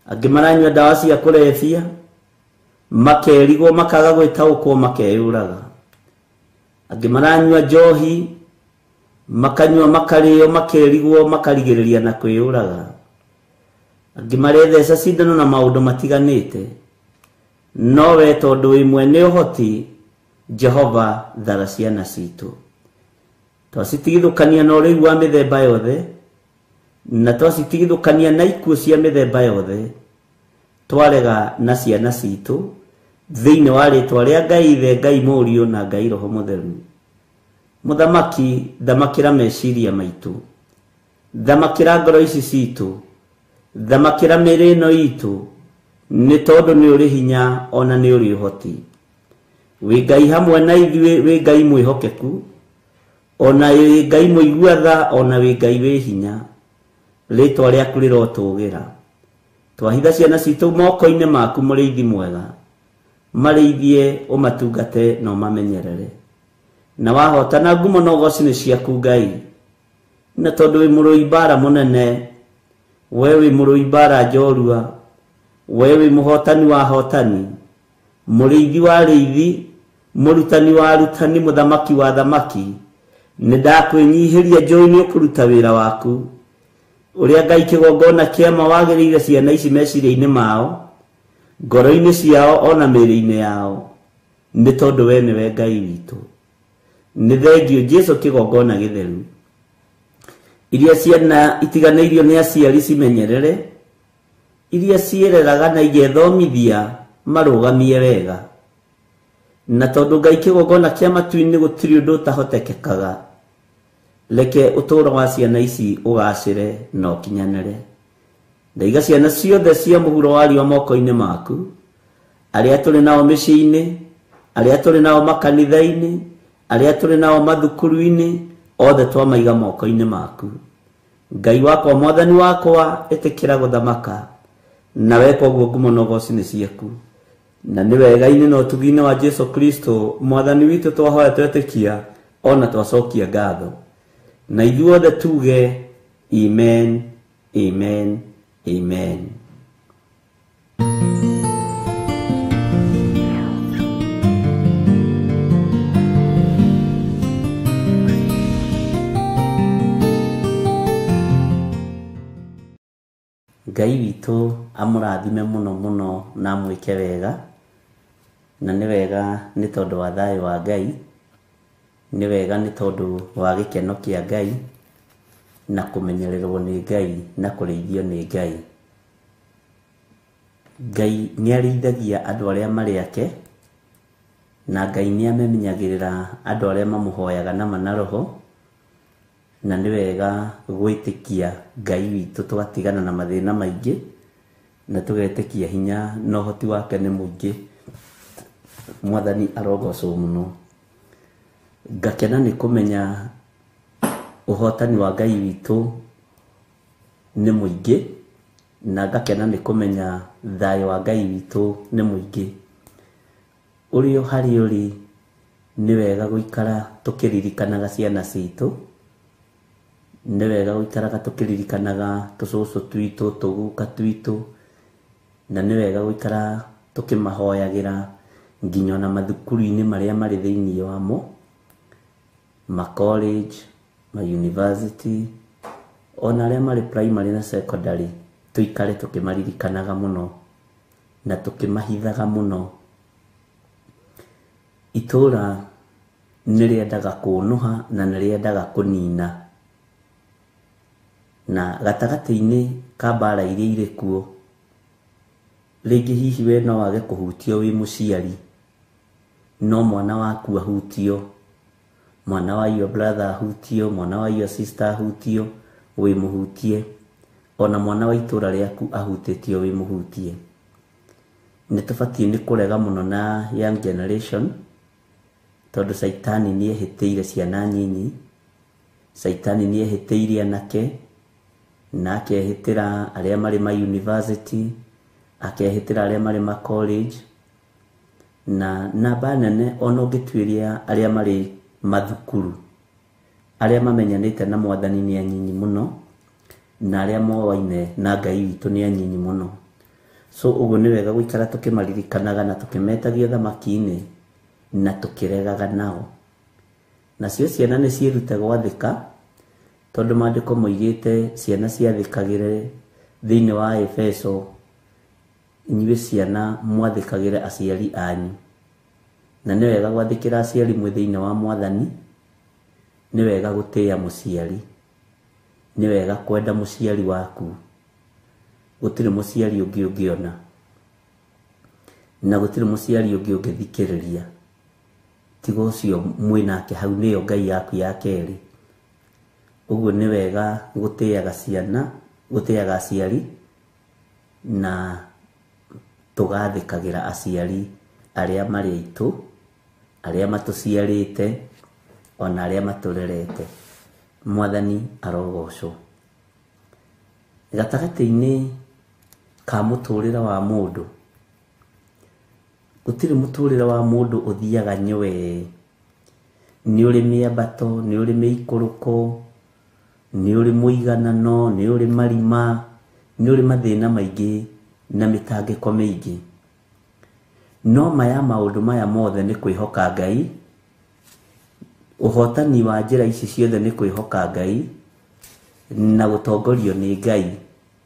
Angĩ maranyua ndawa cia kũrebia, makerigwo makaga gwĩtaũkwo makeyũraga. Angĩ maranyua njohi, makanyua makarĩo makerigwo makarigĩrĩria na kwĩyũraga. Angĩ maretheca cindano na maũndũ matiganĩte. No we tondũ wĩ mwene ũhoti, Jehova, thara ciana citũ. Twacitigithũkania na ũrĩu wa mĩthemba yothe, na twacitigithũkania na ikuũ cia mĩthemba yothe, twarega na ciana citũ thĩinĩ wa rĩtwa rĩa Ngai Ithe, Ngai Mũriũ na Ngai Roho Mũtheru. Mũthamaki, thamakĩra meciria maitũ, thamakĩra ngoro ici citũ, thamakĩra mĩĩrĩ ĩno itũ, nĩ tondũ nĩ ũrĩ hinya ona nĩ ũrĩ ũhoti. Wĩ Ngai hamwe na ithuĩ, wĩ Ngai mwĩhokeku, ona wĩ Ngai mũigua tha, ona wĩ Ngai wĩ hinya. Rĩtwa rĩaku rĩrotũgĩra. Twahitha ciana citũ moko-inĩ maku, mũrĩithi mwega. Marĩithie, ũmatungate na ũmamenyerere. Na wahotana ngumo na ũgoci nĩ ciaku Ngai. Na tondũ wĩ mũrũi mbara mũnene, we wĩ mũrũi mbara njorua, we wĩ mũhotani wa hotani, mũrĩithi wa arĩithi, mũrutani wa arutani, mũthamaki wa thamaki, nĩ ndakwĩnyihĩria njũĩ nĩ ũkũruta wĩra waku. Ũrĩa Ngai kĩgongona kĩama wagĩrĩire ciana ici meciria-inĩ mao, ngoro-inĩ ciao ona mĩĩrĩ-inĩ yao, nĩ tondũ we nĩwe Ngai witũ. Nĩ thengiũ Jesu kĩgongona gĩtheru. Iria ciana itiganĩirio nĩ aciari cimenyerere, iria ciĩreraga na igethomithia marũgamie wega. Na tondu Ngai kigongona kia matu-inĩ gũtirĩ ũndũ ũtahotekekaga, reke ũtũũro wa ciana ici ũgacĩre na ũkinyanĩre. Ndaiga ciana ciothe cia mũhuro wa riũa moko-inĩ maku, arĩa tũrĩ nao mĩciĩ-inĩ, arĩa tũrĩ nao makanitha-inĩ, arĩa tũrĩ nao mathukuru-inĩ, othe twamaiga moko-inĩ maku. Ngai wakwa, Mwathani wakwa, ĩtĩkĩra gũthamaka na weka ũguo ngumo na ũgoci nĩ ciaku. Na nĩ wega-inĩ na ũtugi-inĩ wa Jesu Kristo Mwathani witũ twahoya twetĩkia ona twacokia ngatho. Na ithuothe tuge amen, amen, amen. Ngai witũ amũrathime mũno mũno na amwĩke wega. Na nĩ wega nĩ tondũ wa thayũ wa Ngai, nĩ wega nĩ tondũ wa gĩkeno kĩa Ngai, na kũmenyererwo nĩ Ngai na kũrĩithio nĩ Ngai. Ngai nĩ arĩithagia andũ arĩa marĩ ake, na Ngai nĩ amenyagĩrĩra andũ arĩa mamũhoyaga na mana roho. Na nĩ wega gwĩtĩkia Ngai witũ tũgatigana na mathĩna maingĩ, na tũgetĩkia hinya na ũhoti wake nĩ mũingĩ. Mwathani arogocwo mũno. Ngakena nĩ kũmenya ũhotani wa Ngai witũ nĩ mũingĩ, na ngakena nĩ kũmenya thayũ wa Ngai witũ nĩ mũingĩ. Ũrĩ o harĩa ũrĩ, nĩ wega gũikara tũkĩririkanaga ciana citũ, nĩ wega gũikaraga tũkĩririkanaga tũcũcũ twitũ, tũguka twitũ, na nĩ wega gũikara tũkĩmahoyagĩra nginya ona mathukuru-inĩ marĩa marĩ thĩinĩ wamo, ma college, ma university, ona arĩa marĩ primary na secondary, tũikare tũkĩmaririkanaga mũno na tũkĩmahithaga mũno. Itũũra nĩ rĩendaga kũnũha na nĩ rĩendaga kũnina. Na gatagatĩ-inĩ ka mbara iria irĩ kuo, rĩngĩ hihi we no wage kũhutio wĩ mũciari, no mwana waku ahutio, mwana wa your brother ahutio, mwana wa your sister ahutio, wĩ mũhutie, ona mwana wa itũũra rĩaku ahutĩtio wĩ mũhutie. Nĩ tũbatiĩ nĩ kũrega mũno na young generation, tondũ caitani nĩ ehĩtĩire ciana nyinyi, caitani nĩ ehĩtĩire anake, na akehĩtĩra arĩa marĩ ma university, akehĩtĩra arĩa marĩ ma college, na namba nene ona ũngĩtuĩria arĩa marĩ mathukuru, arĩa mamenyanĩte na Mwathani nĩ anyinyi mũno, na arĩa moaine na Ngai witũ nĩ anyinyi mũno. So ũguo nĩ wega gũikara tũkĩmaririkanaga na tũkĩmetagia thamaki-inĩ na tũkĩregaga nao. Nacio ciana nĩ ciĩrute gwathĩka, tondũ maandĩko moigĩte ciana ciathĩkagĩre thĩinĩ wa Efeso, inyuĩ ciana mwathĩkagĩre aciari anyu. Na nĩ wega gwathĩkĩra aciari mwĩ thĩinĩ wa Mwathani, nĩ wega gũtĩĩa mũciari, nĩ wega kwenda mũciari waku. Gũtirĩ mũciari ũngĩ ũngĩona, na gũtirĩ mũciari ũngĩ ũngĩthikĩrĩria tiga ũcio mwĩ nake hau, nĩyo Ngai yaku ya kerĩ. Ũguo nĩ wega gũtĩaga ciana, gũtĩaga aciari, na tũgathĩkagĩra aciari arĩa marĩ aitũ, arĩa matũciarĩte, ona arĩa matũrerete. Mwathani arogocwo. Gatagatĩ-inĩ ka mũtũrĩre wa mũndũ, gũtirĩ mũtũrĩre wa mũndũ ũthiaga nywee. Nĩ ũrĩ mĩambato, nĩ ũrĩ mĩikũrũko, nĩ ũrĩ mũiganano, nĩ ũrĩ marima, nĩ ũrĩ mathĩna maingĩ na mĩtangĩko mĩingĩ. No maya maũndũ maya mothe nĩ kwĩhoka Ngai. Ũhotani wa njĩra ici ciothe nĩ kwĩhoka Ngai na gũtongorio nĩ Ngai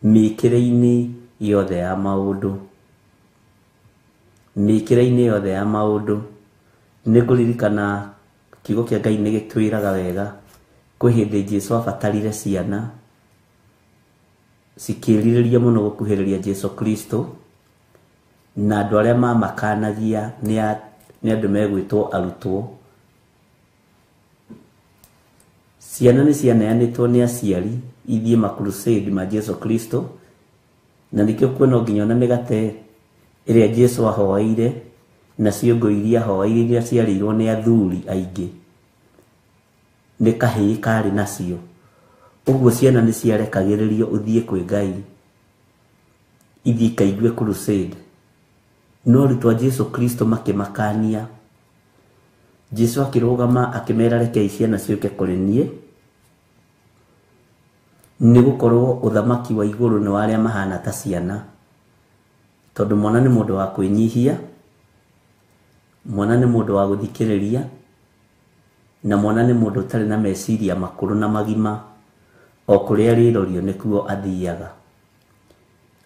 mĩkĩre-inĩ yothe ya maũndũ. Mĩkĩre-inĩ yothe ya maũndũ. Nĩ ngũririkana kiugo kĩa Ngai nĩ gĩtwĩraga wega, kwĩ hĩndĩ Jesũ abatarire ciana cikĩrirĩria mũno gũkuhĩrĩria Jesũ Kristo, na andũ arĩa mamakanagia nĩ nĩ andũ megwĩtwo arutwo. Ciana nĩ cianeanĩtwo nĩ aciari ithiĩ ma crusade ma Jesu Kristo, na nĩkĩo kuona nginya ona mĩgate ĩrĩa Jesu ahoeire na ciongo iria ahoeire iria ciarĩirwo nĩ athuri aingĩ nĩ kahĩĩ karĩ nacio. Ũguo ciana nĩ ciarekagĩrĩrio ũthiĩ kwĩ Ngai ithiĩ ikaigue crusade. No arutwo a Jesu Kristo makĩmakania. Jesu akĩrũgama akĩmera rekei ciana ciũke kũrĩ niĩ, nĩ gũkorwo ũthamaki wa igũrũ nĩ wa arĩa mahana ta ciana. Tondũ mwana nĩ mũndũ wa kwĩnyihia, mwana nĩ mũndũ wa gũthikĩrĩria, na mwana nĩ mũndũ ũtarĩ na meciria makũrũ na magima, o kũrĩa rĩrorio nĩkuo athiaga.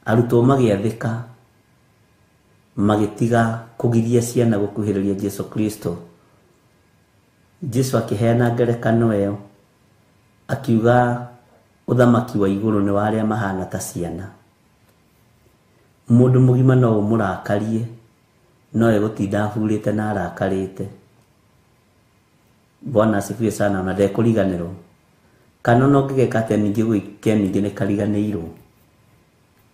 Arutwo magĩathĩka, magĩtiga kũgiria ciana gũkuhĩrĩria Jesu Kristo. Jesu akĩheana ngerekano ĩyo akiuga ũthamaki wa igũrũ nĩ wa arĩa mahana ta ciana. Mũndũ mũgima no ũmũrakarie, no egũtinda ahurĩte na arakarĩte. Bwana asifiwe sana, ona ndekũriganĩrwo. Kana ona ũngĩgeka atĩa ningĩ gũikia ningĩ nĩ kariganĩirwo,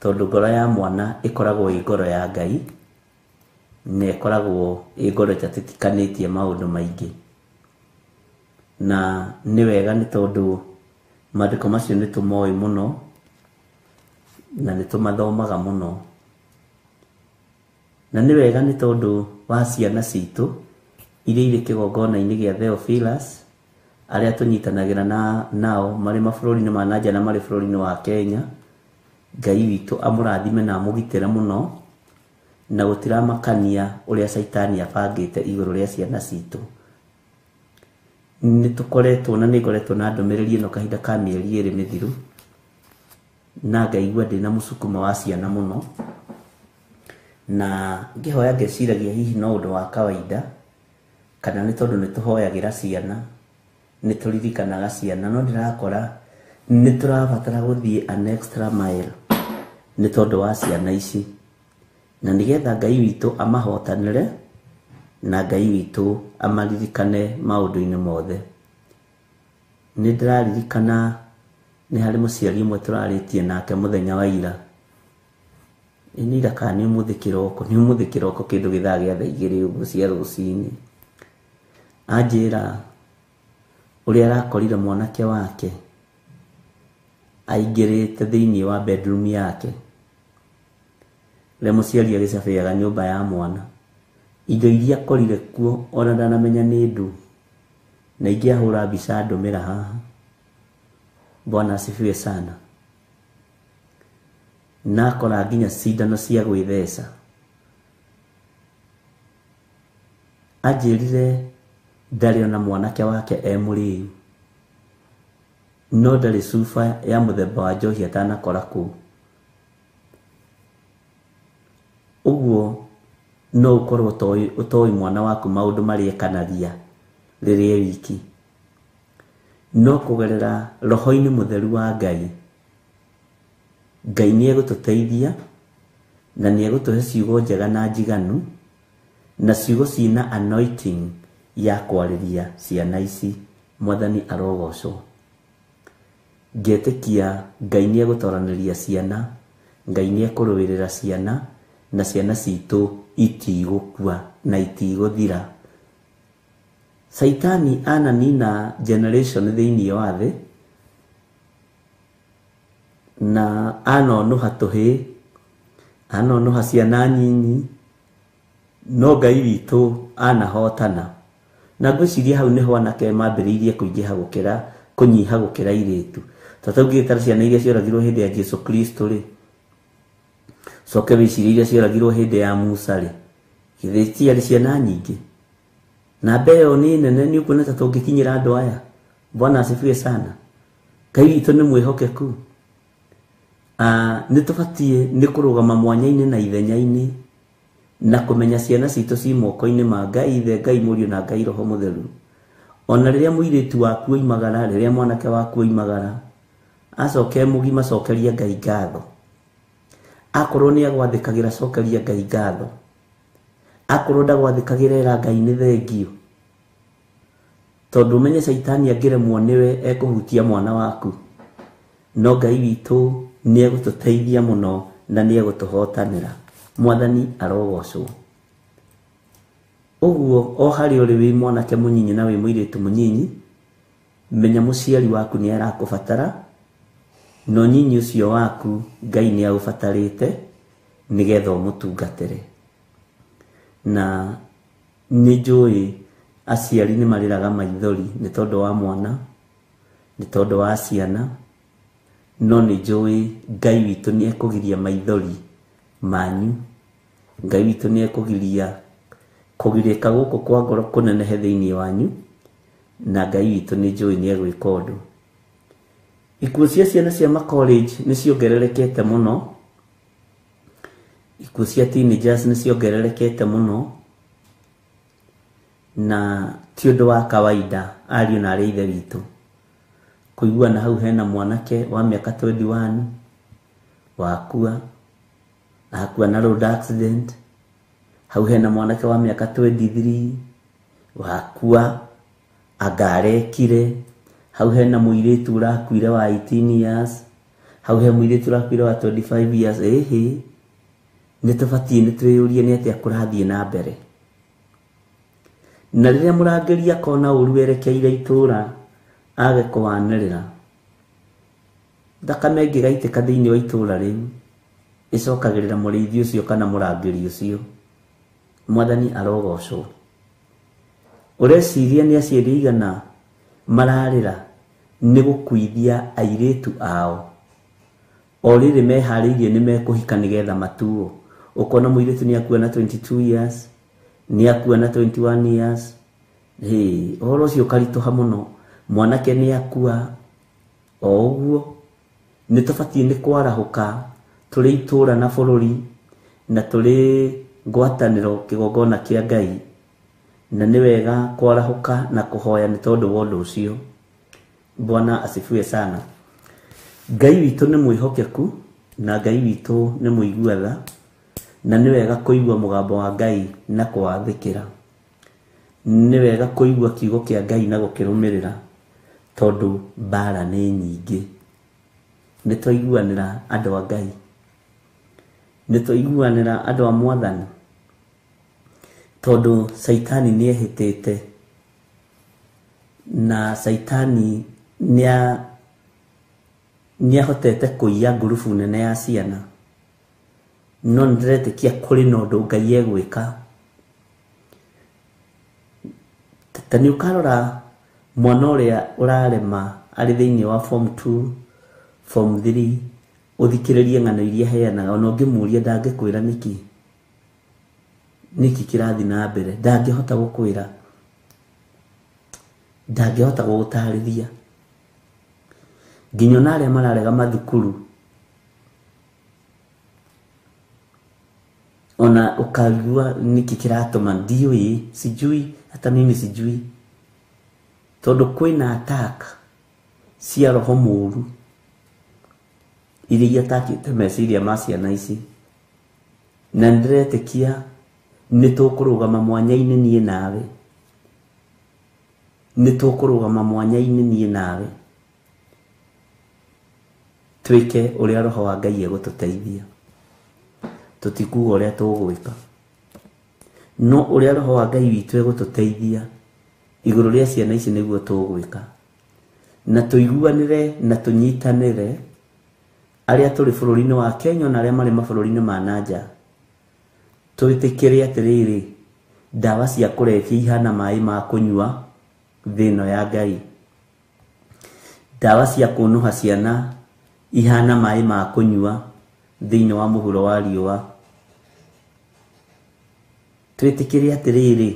tondũ ngoro ya mwana ĩkoragwo ĩ ngoro ya Ngai, na ĩkoragwo ĩ ngoro ĩtatitikanĩtie maũndũ maingĩ. Na nĩ wega nĩ tondũ maandĩko macio nĩ tũmoĩ mũno na nĩ tũmathomaga mũno. Na nĩ wega nĩ tondũ wa ciana citũ iria irĩ kĩgongona-inĩ gĩa Theophilus, arĩa tũnyitanagĩra nao marĩ mabũrũri-inĩ ma nanja na marĩ bũrũri-inĩ wa Kenya. Ngai witũ amũrathime na amũgitĩre mũno, na gũtiramakania ũrĩa Caitani abangĩte igũrũ rĩa ciana citũ. Nĩ tũkoretwo na nĩ ngoretwo na ndũmĩrĩri ĩno kahinda ka mĩeri ĩrĩ mĩthiru, na ngaigua ndĩna mũsukumo wa ciana mũno, na ngĩhoya ngeciragia hihi no ũndũ wa kawaida, kana nĩ tondũ nĩ tũhoyagĩra ciana, nĩ tũririkanaga ciana, no ndĩrakora nĩ tũrabatara gũthiĩ an extra mile nĩ tondũ wa ciana ici, na nĩgetha Ngai witũ amahotanĩre na Ngai witũ amaririkane maũndũ-inĩ mothe. Nĩ ndĩraririkana nĩ harĩ mũciari ũmwe tũrarĩtie nake mũthenya wa ira. Nĩ ira kana nĩ ũmũthĩ kĩroko, nĩ ũmũthĩ kĩroko kĩndũ gĩthaa gĩa thaa igĩrĩ ũguo cia rũcinĩ. Anjĩra ũrĩa arakorire mwanake wake aingĩrĩte thĩinĩ wa bedroom yake, ũrĩa mũciari agĩcabeaga nyũmba ya mwana. Indo iria akorire kuo ona ndanamenya nĩ ndũ, na ingĩ ahũra mbica ndũmĩra haha. Bwana asifiwe sana. Na akora nginya cindano cia gwĩtheca. Anjĩrire ndarĩ ona mwanake wake e mũrĩu, no ndarĩ cuba ya mũthemba wa njohi atanakora kũu. Ũguo no ũkorwo ũtoĩ mwana waku maũndũ marĩa ekanagia rĩrĩa e wiki, no kũgerera roho-inĩ mũtheru wa Ngai, Ngai nĩ egũtũteithia na nĩ egũtũhe ciugo njega na njiganu, na ciugo ciĩna anointing ya kwarĩria ciana ici. Mwathani arogocwo. Ngetĩkia Ngai nĩ egũtoranĩria ciana, Ngai nĩ ekũrũĩrĩra ciana, na ciana citũ itigũkua na itigũthira. Caitani ananina generation thĩinĩ wa thĩ, na anonũha tũhĩĩ, anonũha ciana nyinyi, no Ngai witũ anahotana. Na ngwĩciria hau nĩho anake mambĩrĩirie kũingĩha gũkĩra kũnyiha gũkĩra airĩtu. Tondũ ũngĩgĩtara ciana iria cioragirwo hĩndĩ ya Jesu Kristo rĩ, coke wĩcirie iria cioragirwo hĩndĩ ya Musa rĩ, githĩ ciarĩ ciana nyingĩ? Namba ĩyo nĩ nene, nĩ ũkuona ta tũngĩkinyĩra andũ aya. Bwana asifiwe sana. Ngai witũ nĩ mwĩhokeku. Nĩ tũbatiĩ nĩ kũrũgama mwanya-inĩ na ithenya-inĩ, na kũmenya ciana citũ ci moko-inĩ ma Ngai Ithe, Ngai Mũriũ na Ngai Roho Mũtheru. Ona rĩrĩa mũirĩtu waku oimagara, rĩrĩa mwanake waku oimagara, acoke mũgima cokeria Ngai ngatho. Akorwo nĩ agwathĩkagĩra cokeria Ngai ngatho. Akorwo ndagwathĩkagĩra ĩra Ngai nĩ thengio. Tondũ ũmenye caitani angĩremwo nĩwe ekũhutia mwana waku. No Ngai witũ nĩ egũtũteithia mũno na nĩ egũtũhotanĩra. Mwathani arogocwo. Ũguo o harĩa ũrĩ wĩ mwanake mũnyinyi na wĩ mũirĩtu mũnyinyi, menya mũciari waku nĩ arakũbatara, na ũnyinyi ũcio waku Ngai nĩ aũbatarĩte nĩgetha ũmũtungatĩre. Na nĩ njũĩ aciari nĩ marĩraga maithori nĩ tondũ wa mwana, nĩ tondũ wa ciana, no nĩ njũĩ Ngai witũ nĩ ekũgiria maithori manyu. Ngai witũ nĩ ekũgiria kũgirĩka gũkũ kwa ngoro kũnenehe thĩinĩ wanyu, na Ngai witũ nĩ njũĩ nĩ egwĩka ũndũ. Ikuũ cia ciana cia ma-college nĩ ciongererekete mũno. Ikuũ cia teenagers nĩ ciongererekete mũno, na ti ũndũ wa kawaida ariũ na arĩ ithe witũ kũigua na hau hena mwanake wa mĩaka 21 wakua, akua na road accident. Hau hena mwanake wa mĩaka 23 wakua, angarekire. Hau hena mũirĩtu ũrakuire wa 18 years. Hau he mũirĩtu ũrakuire wa 25 years. Ĩhĩ, nĩ tũbatiĩ nĩ twĩyũrie nĩ atĩa kũrathiĩ na mbere. Na rĩrĩa mũrangĩri akona ũru werekeire itũũra age kũwanĩrĩra, thakame ĩngĩgaitĩka thĩinĩ wa itũũra rĩu ĩcokagĩrĩra mũrĩithi ũcio kana mũrangĩri ũcio. Mwathani arogocwo. Ũreciria nĩ aciari aigana mararĩra nĩ gũkuithia airĩtu ao o rĩrĩ meharĩirie nĩ mekũhika nĩgetha matuo. Ũkona mũirĩtu nĩ akua na 22 years, nĩ akua na 21 years. Hĩ, ũhoro ũcio ũkaritũha mũno. Mwanake nĩ akua o ũguo. Nĩ tũbatiĩ nĩ kwarahũka tũrĩ itũũra na bũrũri na tũrĩ ngwatanĩro kĩgongona kĩa Ngai, na nĩ wega kwarahũka na kũhoya nĩ tondũ wa ũndũ ũcio. Bwana asifiwe sana. Ngai witũ nĩ mwĩhokeku na Ngai witũ nĩ mũigua tha, na nĩ wega kũigua mũgambo wa Ngai na kũwathĩkĩra. Nĩ wega kũigua kiugo kĩa Ngai na gũkĩrũmĩrĩra, tondũ mbara nĩ nyingĩ. Nĩ twaiguanĩra andũ a Ngai, nĩ twaiguanĩra andũ a Mwathani, tondũ caitani nĩ ehĩtĩte, na caitani nĩ ahotete kũiya ngurubu nene ya ciana. No nĩ ndĩretĩkia kũrĩ na ũndũ Ngai egwĩka. Ta nĩ ũkarora mwana ũrĩa ũrarema arĩ thĩinĩ wa form 2, form 3, ũthikĩrĩrie ng'ano iria aheanaga, ona ũngĩmũria ndangĩkwĩra nĩkĩ nĩkĩ kĩrathiĩ na mbere, ndangĩhota gũkwĩra, ndangĩhota gũgũtarĩria. Nginya ona arĩa mararega mathukuru, ona ũkaigua nĩkĩ kĩratũma, ndiũĩ, sijui, hata mimi sijui. Tondũ kwĩna attack cia roho mũũru iria iatakĩte meciria ma ciana ici, na nĩndĩretĩkia nĩ tũkũrũgama mwanya-inĩ niĩ nawe, nĩ tũkũrũgama mwanya-inĩ niĩ nawe, twĩke ũrĩa roho wa Ngai egũtũteithia. Tũtikuga ũrĩa tũgwĩka, no ũrĩa roho wa Ngai witũ egũtũteithia igũrũ rĩa ciana ici nĩguo tũgwĩka. Na tũiguanĩre na tũnyitanĩre arĩa tũrĩ bũrũri-inĩ wa Kenya na arĩa marĩ mabũrũri-inĩ ma na nja, twĩtĩkĩre atĩrĩrĩ, ndawa cia kũrebia ihana maĩ ma kũnyua thĩ ĩno ya Ngai, ndawa cia kũnũha ciana ihana maĩ ma kũnyua thĩinĩ wa mũhuro wa riũa. Twĩtĩkĩre atĩrĩrĩ,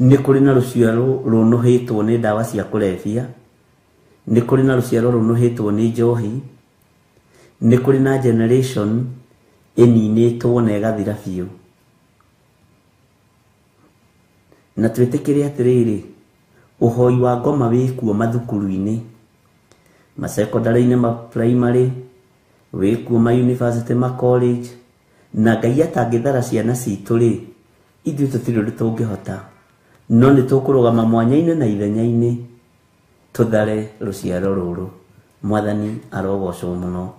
nĩ kũrĩ na rũciaro rũnũhĩtwo nĩ ndawa cia kũrebia, nĩ kũrĩ na rũciaro rũnũhĩtwo nĩ njohi, nĩ kũrĩ na generation ĩninĩtwo na ĩgathira biũ. Na twĩtĩkĩre atĩrĩrĩ, ũhoi wa ngoma wĩkuo mathukuru-inĩ, masekondarĩ-inĩ, ma primary, wĩkuo ma university, ma college, Na Ngai atangĩthara ciana citũ rĩ, ithuĩ tũtirĩ ũndũ tũngĩhota, no nĩ tũkũrũgama mwanya-inĩ na ithenya-inĩ tũthare rũciaro rũrũ. Mwathani arogocwo mũno.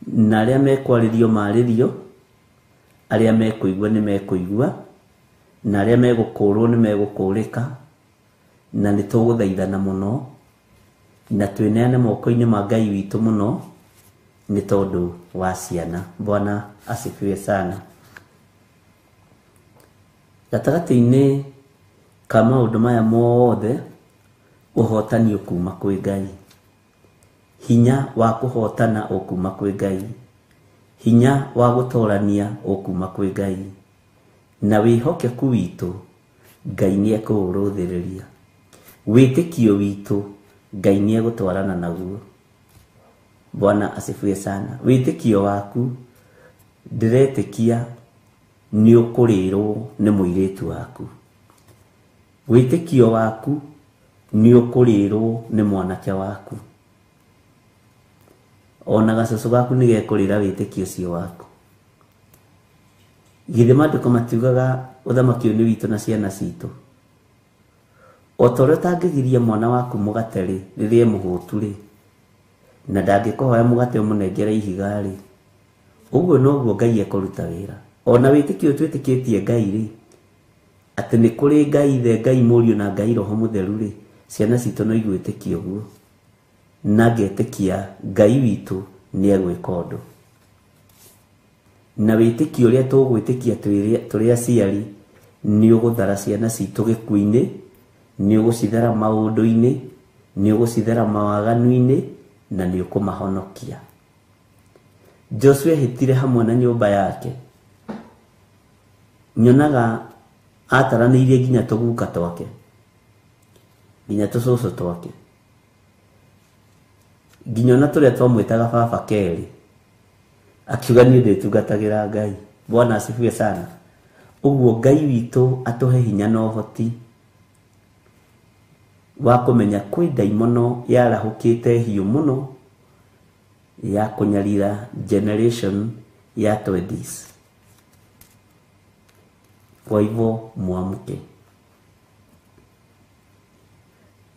Na arĩa mekwarĩrio marĩrio, arĩa mekũigua nĩ mekũigua, na arĩa megũkũrwo nĩ megũkũrĩka, na nĩ tũgũthaithana mũno na twĩneane moko-inĩ ma Ngai witũ mũno nĩ tondũ wa ciana. Bwana asifiwe sana. Gatagatĩ-inĩ ka maũndũ maya mothe, ũhotani ũkuma kwĩ Ngai, hinya wa kũhotana ũkuma kwĩ Ngai, hinya wa gũtorania ũkuma kwĩ Ngai, na wĩhokeku witũ Ngai nĩ ekũũrũthĩrĩria, wĩtĩkio witũ Ngai nĩ egũtwarana naguo. Bwana asifiwe sana. Wĩtĩkio waku ndĩretĩkia nĩ ũkũrĩrwo nĩ mũirĩtu waku, wĩtĩkio waku nĩ ũkũrĩrwo nĩ mwanake waku, ona gacũcũ gaku nĩ gekũrĩra wĩtĩkio ũcio waku. Githĩ maandĩko matiugaga ũthamaki ũyũ nĩ witũ na ciana citũ? O ta ũrĩa ũtangĩgiria mwana waku mũgate rĩ, rĩrĩa e mũhũtu rĩ, na ndangĩkũhoya mũgate ũmũnengere ihiga rĩ, ũguo noguo Ngai ekũruta wĩra. Ona wĩtĩkio twĩtĩkĩtie Ngai rĩ, atĩ nĩ kũrĩ Ngai Ithe, Ngai Mũriũ na Ngai Roho Mũtheru rĩ, ciana citũ no igwĩtĩkia ũguo, na ngetĩkia Ngai witũ nĩ egwĩka ũndũ. Na wĩtĩkio ũrĩa tũgwĩtĩkia tũrĩ aciari nĩ ũgũthara ciana citũ gĩkuũ-inĩ, nĩ ũgũcithara maũndũ-inĩ, nĩ ũgũcithara mawaganu-inĩ, na nĩ ũkũmahonokia. Joshua ehĩtire hamwe na nyũmba yake. Nyonaga ataranĩirie nginya tũguka twake, nginya tũcũcũ twake, nginya ona tũrĩa twamwĩtaga baba kerĩ, akiuga niĩ ndĩtungatagĩra Ngai. Bwana asifiwe sana. Ũguo Ngai witũ atũhe hinya na ũhoti wa kũmenya kwĩ ndaimono yarahũkĩte hiũ mũno ya kũnyarira generation ya 20s. Kwa hivyo muamke.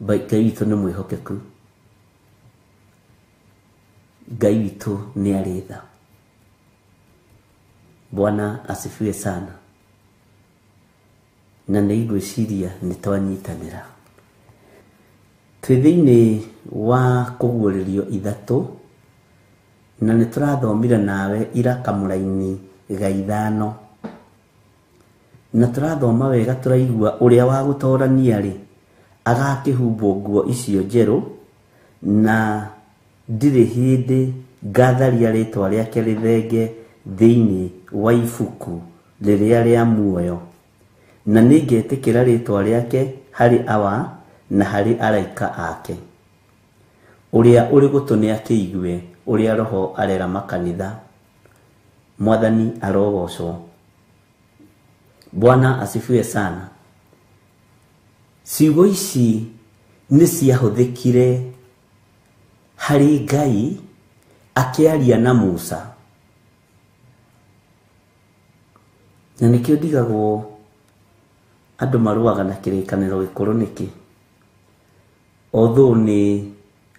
Ngai witũ nĩ mwĩhokeku, Ngai witũ nĩ arĩ tha. Bwana asifiwe sana. Na nĩ ngwĩciria nĩ twanyitanĩra. Twĩ thĩinĩ wa kũguũrĩrio ithatũ, na nĩ tũrathomire nawe ira kamũraini ga 5, na tũrathoma wega tũraigua ũrĩa wa gũtorania rĩ agakĩhumbwo nguo icio njerũ, na ndirĩ hĩndĩ ngatharia rĩtwa rĩake rĩthenge thĩinĩ wa ibuku rĩrĩa rĩa muoyo, na nĩngetĩkĩra rĩtwa rĩake harĩ Awa na harĩ araika ake. Ũrĩa ũrĩ gũtũ nĩakĩigue ũrĩa Roho arera makanitha. Mwathani arogocwo. Bwana asifiwe sana. Ciugo ici nĩ ciahũthĩkire harĩ Ngai akĩaria na Musa, na nĩkĩo ndigagwo andũ marũaga na kĩrĩkanĩro gĩkũrũ nĩkĩ, although nĩ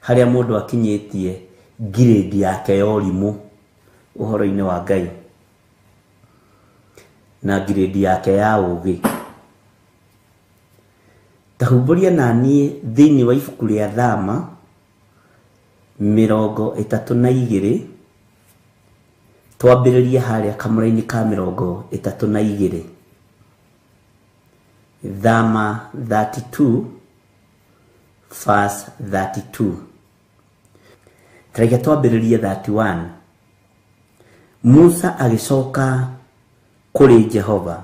harĩa mũndũ akinyĩtie ngirĩndi yake ya ũrimũ ũhoro-inĩ wa Ngai na ngirĩndi yake ya ũũgĩ. Ta humbũria naniĩ thĩinĩ wa ibuku rĩa Thama 32, twambĩrĩrie harĩa kamũra-inĩ ka 32. Thama 32 verse 32. Tareke twambĩrĩrie 31. Musa agĩcoka kũrĩ Jehova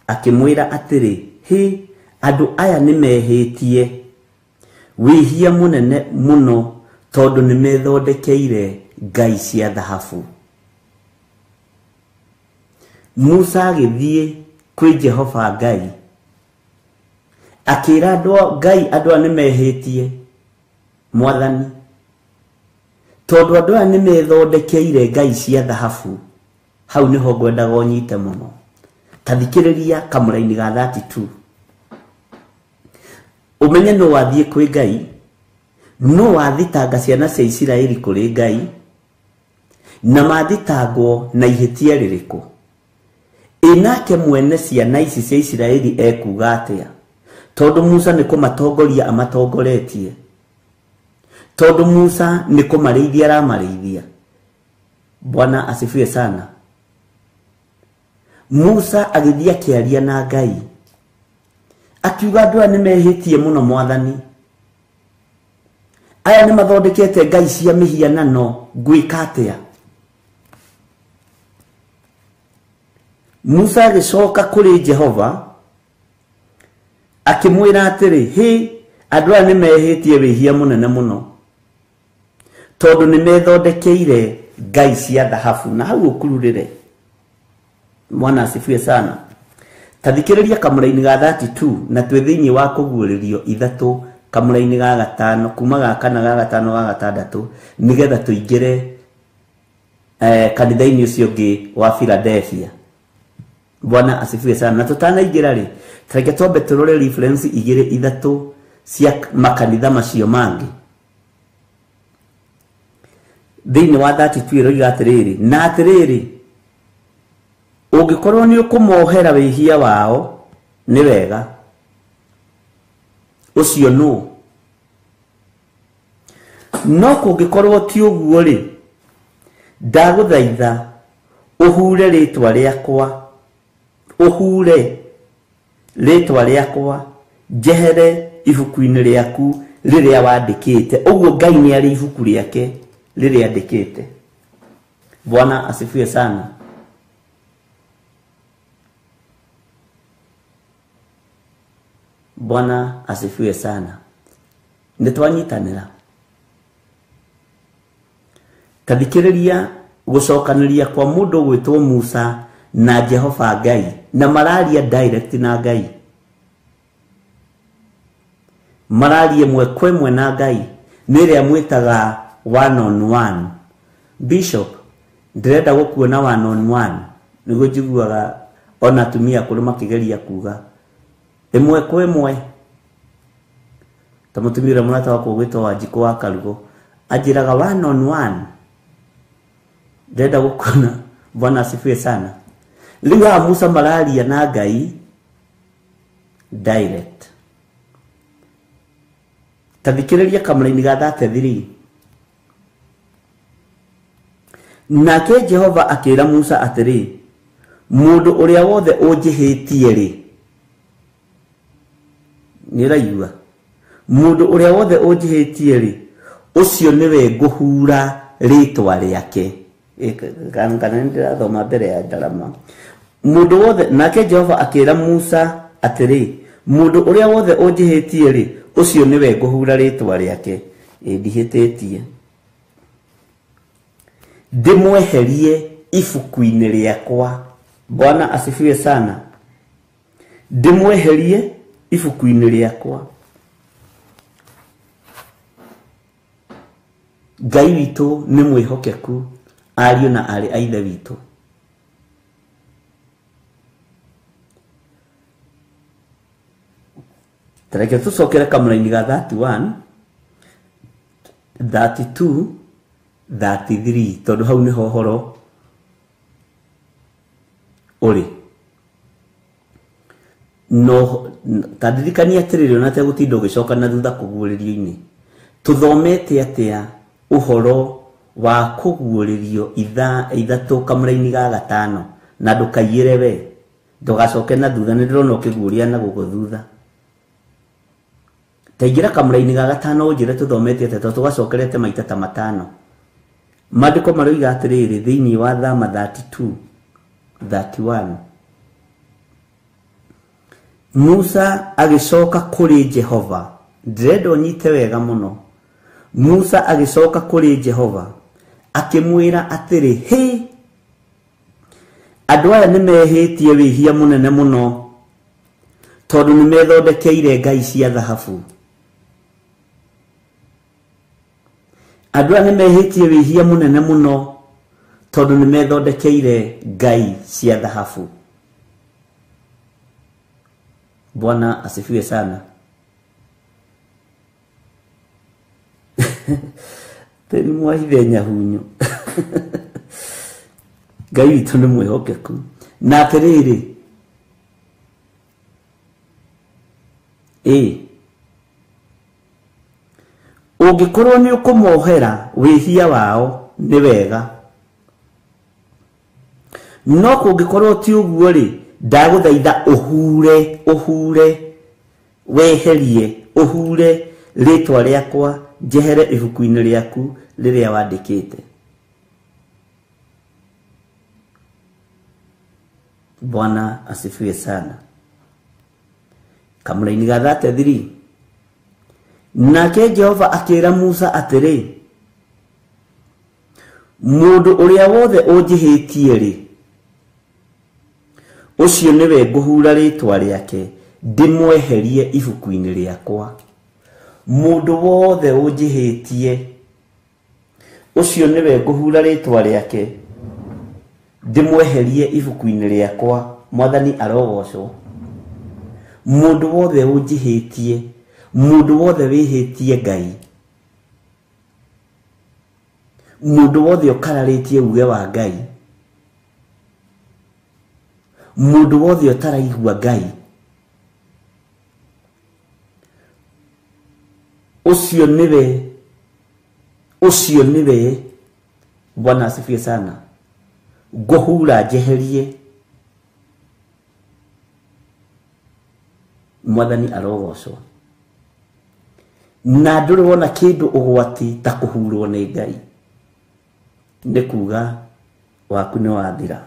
akĩmwĩra atĩrĩ, hĩ, andũ aya nĩmehĩtie wĩhia mũnene mũno, tondũ nĩmethondekeire ngai cia thahabu. Musa agĩthiĩ kwĩ Jehova Ngai akĩra andũ Ngai andũ aya nĩmehĩtie Mwathani, tondũ andũ aya nĩmethondekeire ngai cia thahabu. Hau niho ngwendaga ũnyite mũno. Ta thikĩrĩria kamũraini ga 32. Ũmenye no wathiĩ kwĩ Ngai, no wathitanga ciana cia Isiraeli kũrĩ Ngai, na mathitangwo na ihĩtia rĩrĩkũ? Ĩ nake mwene ciana ici cia Isiraeli ekuga atĩa? Tondũ Musa nĩ kũmatongoria amatongoretie, tondũ Musa nĩ kũmarĩithia aramarĩithia. Bwana asifiwe sana. Musa agĩthiĩ akĩaria na Ngai, akiuga andũ aya nĩmehĩtie mũno mwathani, aya nĩmathondekete ngai cia mĩhianano, ngwĩka atĩa? Musa agĩcoka kũrĩ Jehova akĩmwĩra atĩrĩ, hĩ, andũ aya nĩmehĩtie wĩhia mũnene mũno, tondũ nĩmethondekeire ngai cia thahabu. Na hau ũkururĩre. Mwana asifiwe sana. Ta thikĩrĩria kamũraini ga 32 na twĩ thĩinĩ wa kũguũrĩrio ithatũ kamũraini ga gatano kuma ga kana ga gatano ga gatandatũ nĩgetha tũingĩre kanitha-inĩ ũcio ũngĩ wa Philadelphia. Bwana asifiwe sana. Na tũtanaingĩra rĩ, tareke twambe tũrore reference igĩrĩ ithatũ cia makanitha macio mangĩ. Thĩinĩ wa 32 ĩroiga atĩrĩrĩ, na atĩrĩrĩ, ũngĩkorwo nĩ ũkũmohera wĩhia wao nĩ wega, ũcio nũ? No kũngĩkorwo ti ũguo rĩ, ndagũthaitha ũhure rĩtwa rĩakwa, ũhure rĩtwa rĩakwa njehere ibuku-inĩ rĩaku rĩrĩa wandĩkĩte. Ũguo Ngai nĩ arĩ ibuku rĩake rĩrĩa andĩkĩte. Bwana asifiwe sana. Bwana asifiwe sana. Nĩ twanyitanĩra. Ta thikĩrĩria gũcokanĩria kwa mũndũ gwĩtwo Musa na Jehova Ngai, na mararia direct na Ngai, mararia ĩmwe kwa ĩmwe na Ngai, nĩ ĩrĩa mwĩtaga one on one. Bishop, ndĩrenda gũkuona one on one, nĩguo njiguaga ona atumia akũrũ makĩgeria kuga ĩmwe kwa ĩmwe. Ta mũtumia ũrĩa mũrata wakwa ũgwĩtwo Wanjikũ wa Karugo anjĩraga one on one, ndĩrenda gũkuona. Bwana asifiwe sana. Rĩu haha Musa mararia na Ngai direct. Ta thikĩrĩria kamũraini ga 33. Nake Jehova akĩra Musa atĩrĩ, mũndũ ũrĩa wothe ũnjĩhĩtie rĩ, nĩ ũraigua? Mũndũ ũrĩa wothe ũnjĩhĩtie rĩ, ũcio nĩwe ngũhura rĩtwa rĩake. Kana nĩndĩrathoma mbere ya ndarama. Mũndũ wothe, nake Jehova akĩra Musa atĩrĩ, mũndũ ũrĩa wothe ũnjĩhĩtie rĩ, ũcio nĩwe ngũhura rĩtwa rĩake. Ĩ ndihĩtĩtie, ndĩmweherie ibuku-inĩ rĩakwa. Bwana asifiwe sana. Ndĩmweherie ibuku-inĩ rĩakwa. Ngai witũ nĩ mwĩhokeku, ariũ na aarĩ a ithe witũ. Tareke tũcokere kamũraini ga 31, 32, 33, tondũ hau nĩho ũhoro ũrĩ. No ta ndirikania atĩrĩrĩ, ona tegũtinda ũgĩcoka na thutha kũguũrĩrio-inĩ, tũthomete atĩa ũhoro wa kũguũrĩrio ithatũ kamũraini ga gatano? Na ndũkaiyĩre we, ndũgacoke na thutha, nĩ ndĩrona ũkĩguũria na gũkũ thutha. Ta ingĩra kamũraini ga gatano ũnjĩre tũthomete atĩa, tondũ tũgacokerete maita ta matano. Maandĩko maroiga atĩrĩrĩ thĩinĩ wa Thama 32, 31, Musa agĩcoka kũrĩ Jehova. Ndĩrenda ũnyite wega mũno. Musa agĩcoka kũrĩ Jehova akĩmwĩra atĩrĩ, hĩ, andũ aya nĩmehĩtie wĩhia mũnene mũno, tondũ nĩmethondekeire ngai cia thahabu. Andũ aya nĩmehĩtie wĩhia mũnene mũno, Tondu nĩ methondekeire ngai cia thahabu. Bwana asifiwe sana. Teni mwahithe nyahunyu. Ngai witũ nĩ mwĩhokeku. Na atĩrĩrĩ, ũngĩkorwo nĩ ũkũmohera wĩhia wao nĩ wega, no kũngĩkorwo ti ũguo rĩ, ndagũthaitha ũhure weherie ũhure rĩtwa rĩakwa njehere ibuku-inĩ rĩaku rĩrĩa wandĩkĩte. Bwana asifiwe sana. Kamũraini ga 33. Nake Jehova akĩra Musa atĩrĩ, mũndũ ũrĩa wothe ũnjĩhĩtie rĩ, ũcio nĩwe ngũhura rĩtwa rĩake ndĩmweherie ibuku-inĩ rĩakwa. Mũndũ wothe ũnjĩhĩtie ũcio nĩwe ngũhura rĩtwa rĩake ndĩmweherie ibuku-inĩ rĩakwa. Mwathani arogocwo. Mũndũ wothe ũnjĩhĩtie, mũndũ wothe wĩhĩtie Ngai, mũndũ wothe ũkararĩtie uge wa Ngai, mũndũ wothe ũtaraigua Ngai, ũcio nĩwe Bwana asifiwe sana, ngũhura njeherie. Mwathani arogocwo. Na ndũrĩ wona kĩndũ ũgwati ta kũhurwo nĩ Ngai, nĩ kuga waku nĩ wathira.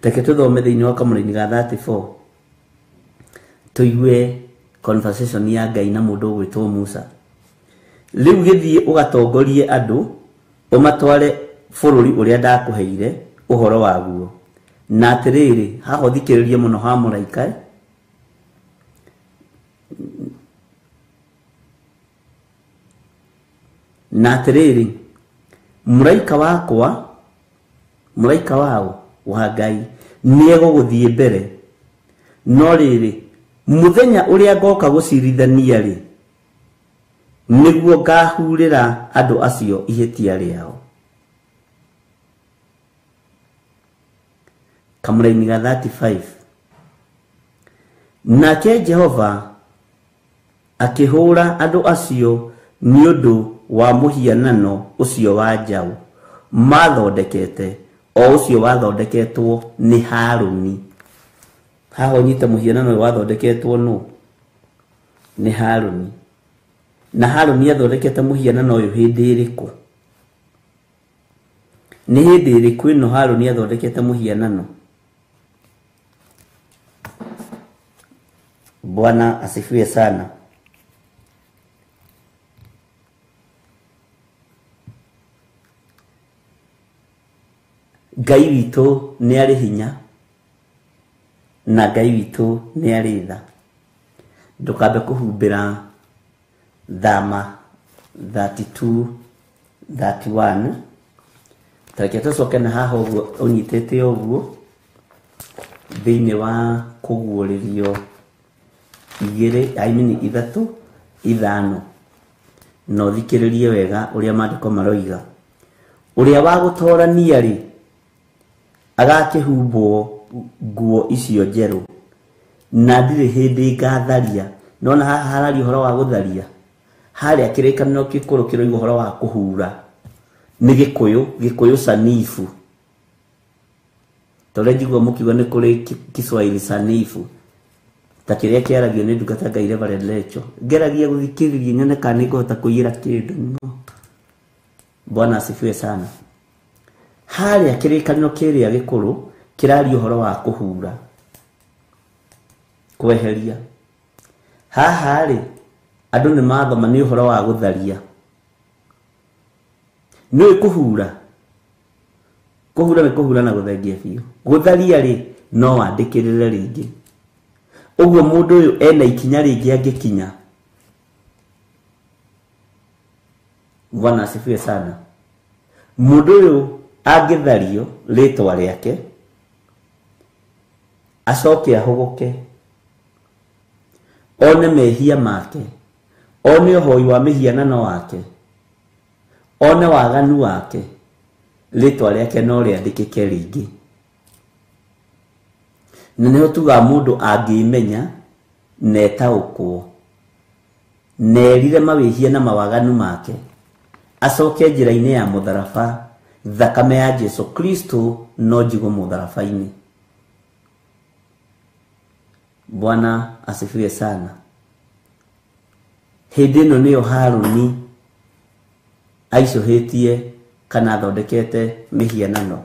Reke tũthome thĩinĩ wa kamũraini ga 34 tũigue conversation ya Ngai na mũndũ ũgwĩtwo Musa. Rĩu gĩthiĩ ũgatongorie andũ ũmatware bũrũri ũrĩa ndakũheire ũhoro waguo. Na atĩrĩrĩ, haha ũthikĩrĩrie mũno ha mũraika. Na atĩrĩrĩ, mũraika wakwa, mũraika wao wa Ngai nĩegũgũthiĩ mbere, no rĩrĩ, mũthenya ũrĩa ngoka gũcirithania rĩ, nĩguo ngahurĩra andũ acio ihĩtia rĩao. Kamũraini ga 35. Nake Jehova akĩhũra andũ acio nĩ ũndũ wa mũhianano ũcio wa njaũ mathondekete, o ũcio wathondeketwo nĩ Harũni. Haha ũnyite mũhianano ũyũ wathondeketwo nũ? Nĩ Harũni. Na Harũni athondekete mũhianano ũyũ hĩndĩ ĩrĩkũ? Nĩ hĩndĩ ĩrĩkũ ĩno Harũni athondekete mũhianano? Bwana asifiwe sana. Ngai witũ nĩ arĩ hinya na Ngai witũ nĩ arĩ tha. Ndũkambe kũhumbĩra thama 32 31. Tareke tũcoke na haha ũguo ũnyitĩte ũguo thĩinĩ wa kũguũrĩrio 2 I mean 3 5, na ũthikĩrĩrie wega ũrĩa maandĩko maroiga. Ũrĩa wa gũtorania rĩ, agakĩhumbwo nguo icio njerũ, na ndirĩ hĩndĩ ngatharia. Nona haha hararia ũhoro wa gũtharia, harĩa kĩrĩkanĩro gĩkũrũ kĩroiga ũhoro wa kũhura. Nĩ Gĩkũyũ, Gĩkũyũ sanifu. Tondũ njigua mũkiuga nĩ kũrĩ Kiswahili sanifu ta kĩrĩa kĩaragio nĩ ndungata Ngai Reverend Lecho. Ngeragia gũthikĩrĩria nyone kana nĩngũhota kũiyĩra kĩndũ. No Bwana asifiwe sana. Harĩa kĩrĩkanĩro kĩrĩa gĩkũrũ kĩraria ũhoro wa kũhura, kweheria. Haha rĩ, andũ nĩ mathoma nĩ ũhoro wa gũtharia. Nĩ kũhura, kũhura nĩ kũhura na gũthengia biũ. Gũtharia rĩ, no wandĩkĩrĩre rĩngĩ. Ũguo mũndũ ũyũ ena ikinya rĩngĩ angĩkinya. Bwana asifiwe sana. Mũndũ ũyũ angĩthario rĩtwa rĩake acoke ahũgũke one mehia make, one ũhoi wa mĩhianano wake, one waganu wake, rĩtwa rĩake no rĩandĩkĩke rĩngĩ. Na nĩho tugaga mũndũ angĩmenya na etaũkwo na erire mawĩhia na mawaganu make, acoke njĩra-inĩ ya mũtharaba, thakame ya Jesu Kristo no njigwo mũtharaba-inĩ. Bwana asifiwe sana. Hĩndĩ ĩno nĩyo Harũni aicũhĩtie kana athondekete mĩhianano.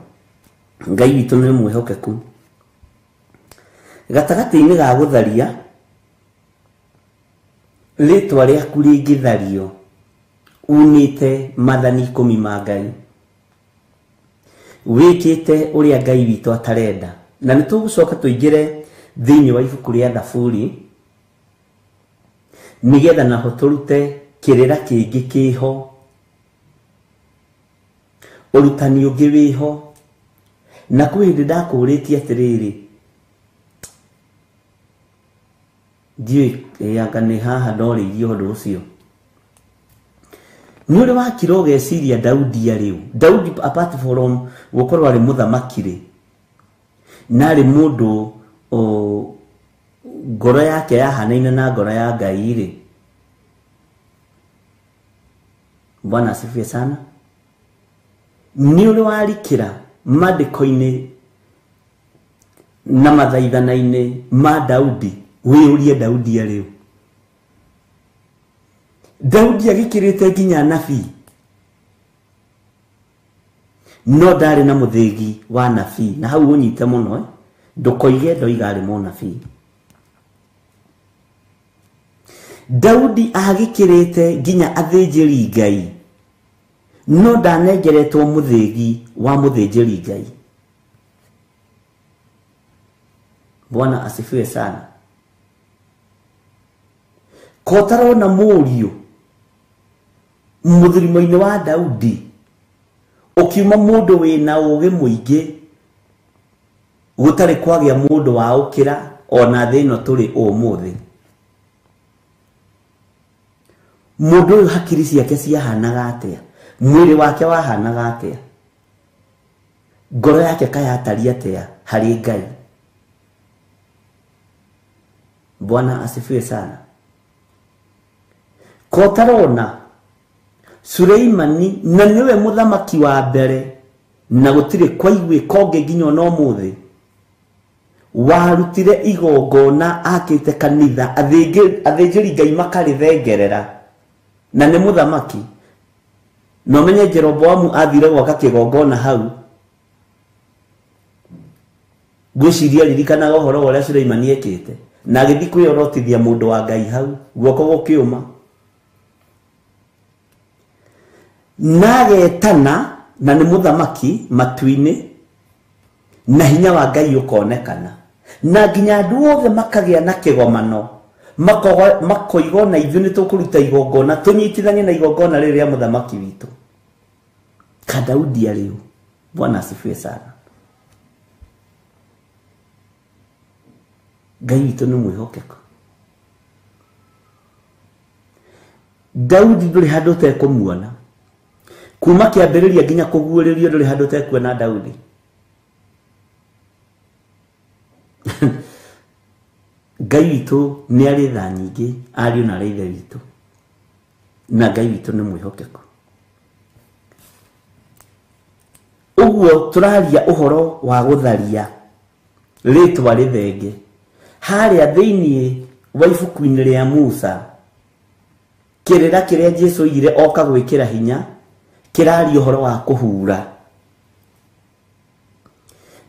Ngai witũ nĩ mwĩhokeku. Gatagatĩ-inĩ ga gũtharia, rĩtwa rĩaku rĩngĩthario unĩte mathani 10 ma Ngai, wĩkĩte ũrĩa Ngai witũ atarenda. Na nĩ tũgũcoka tũingĩre thĩinĩ wa ibuku rĩa Thaburi nĩgetha naho tũrute kĩrĩra kĩngĩ kĩho, ũrutani ũngĩ wĩho. Na kwĩ hĩndĩ ndakũũrĩtie atĩrĩrĩ, ndiũĩ anga nĩ haha ndorĩirie ũndũ ũcio. Nĩ ũrĩ wakira ũgeciria Daudi arĩ ũ? Daudi apart from gũkorwo arĩ mũthamaki rĩ, na arĩ mũndũ ngoro yake yahanaine na ngoro ya Ngai rĩ. Bwana asifiwe sana. Nĩ ũrĩ warikĩra mandĩko-inĩ na mathaithana-inĩ ma Daudi wĩyũrie Daudi arĩ ũ? Daudi agĩkĩrĩte nginya nabii, no ndarĩ na mũthĩgi wa nabii. Na hau ũnyite mũno, ndũkoige ndoiga arĩ mũnabii. Daudi agĩkĩrĩte nginya athĩnjĩri Ngai, no ndanengeretwo mũthĩgi wa mũthĩnjĩri Ngai. Bwana asifiwe sana. Kotarona mũriũ mũthirimo-inĩ wa Daudi ũkiuma mũndũ wĩna ũũgĩ mũingĩ, gũtarĩ kwagĩa mũndũ wa ũkĩra ona thĩ ĩno tũrĩ ũmũthĩ. Mũndũ ũyũ hakiri ciake ciahanaga atĩa? Mwĩrĩ wake wahanaga atĩa? Ngoro yake kayatari atĩa harĩ Ngai? Bwana asifiwe sana. Kotarona Suleimani na niwe mũthamaki wa mbere na gũtirĩ kwaiguĩka ũngĩ nginya ona ũmũthĩ warutire igongona akĩte kanitha athĩnjĩri Ngai makarĩthengerera, na nĩ mũthamaki. Na ũmenye Jeroboamu athire gwaka kĩgongona hau, ngwĩciria ririkanaga ũhoro wa ũrĩa Suleimani ekĩte, na agĩthiĩ kwĩyorotithia mũndũ wa Ngai hau guoko gũkĩũma, na agetana na nĩ mũthamaki matu-inĩ, na hinya wa Ngai ũkonekana, na nginya andũ othe makagĩa na kĩgomano, makoiga ona ithuĩ nĩ tũkũruta igongona, tũnyitithanie na igongona rĩrĩ rĩa mũthamaki witũ. Ka Daudi arĩ ũ? Bwana asifiwe sana. Ngai witũ nĩ mwĩhokeku. Daudi ndũrĩ handũ ũtekũmuona kuma kĩambĩrĩria nginya kũguũrĩrio, ndũrĩ handũ ũtekuona Daudi. Ngai witũ nĩ arĩ tha nyingĩ, ariũ na arĩ ithe witũ, na Ngai witũ nĩ mwĩhokeku. Ũguo tũraria ũhoro wa gũtharia rĩtwa rĩthenge harĩa thĩinĩ wa ibuku-inĩ rĩa Musa, kĩrĩra kĩrĩa Jesu oigire oka gwĩkĩra hinya kĩraria ũhoro wa kũhura.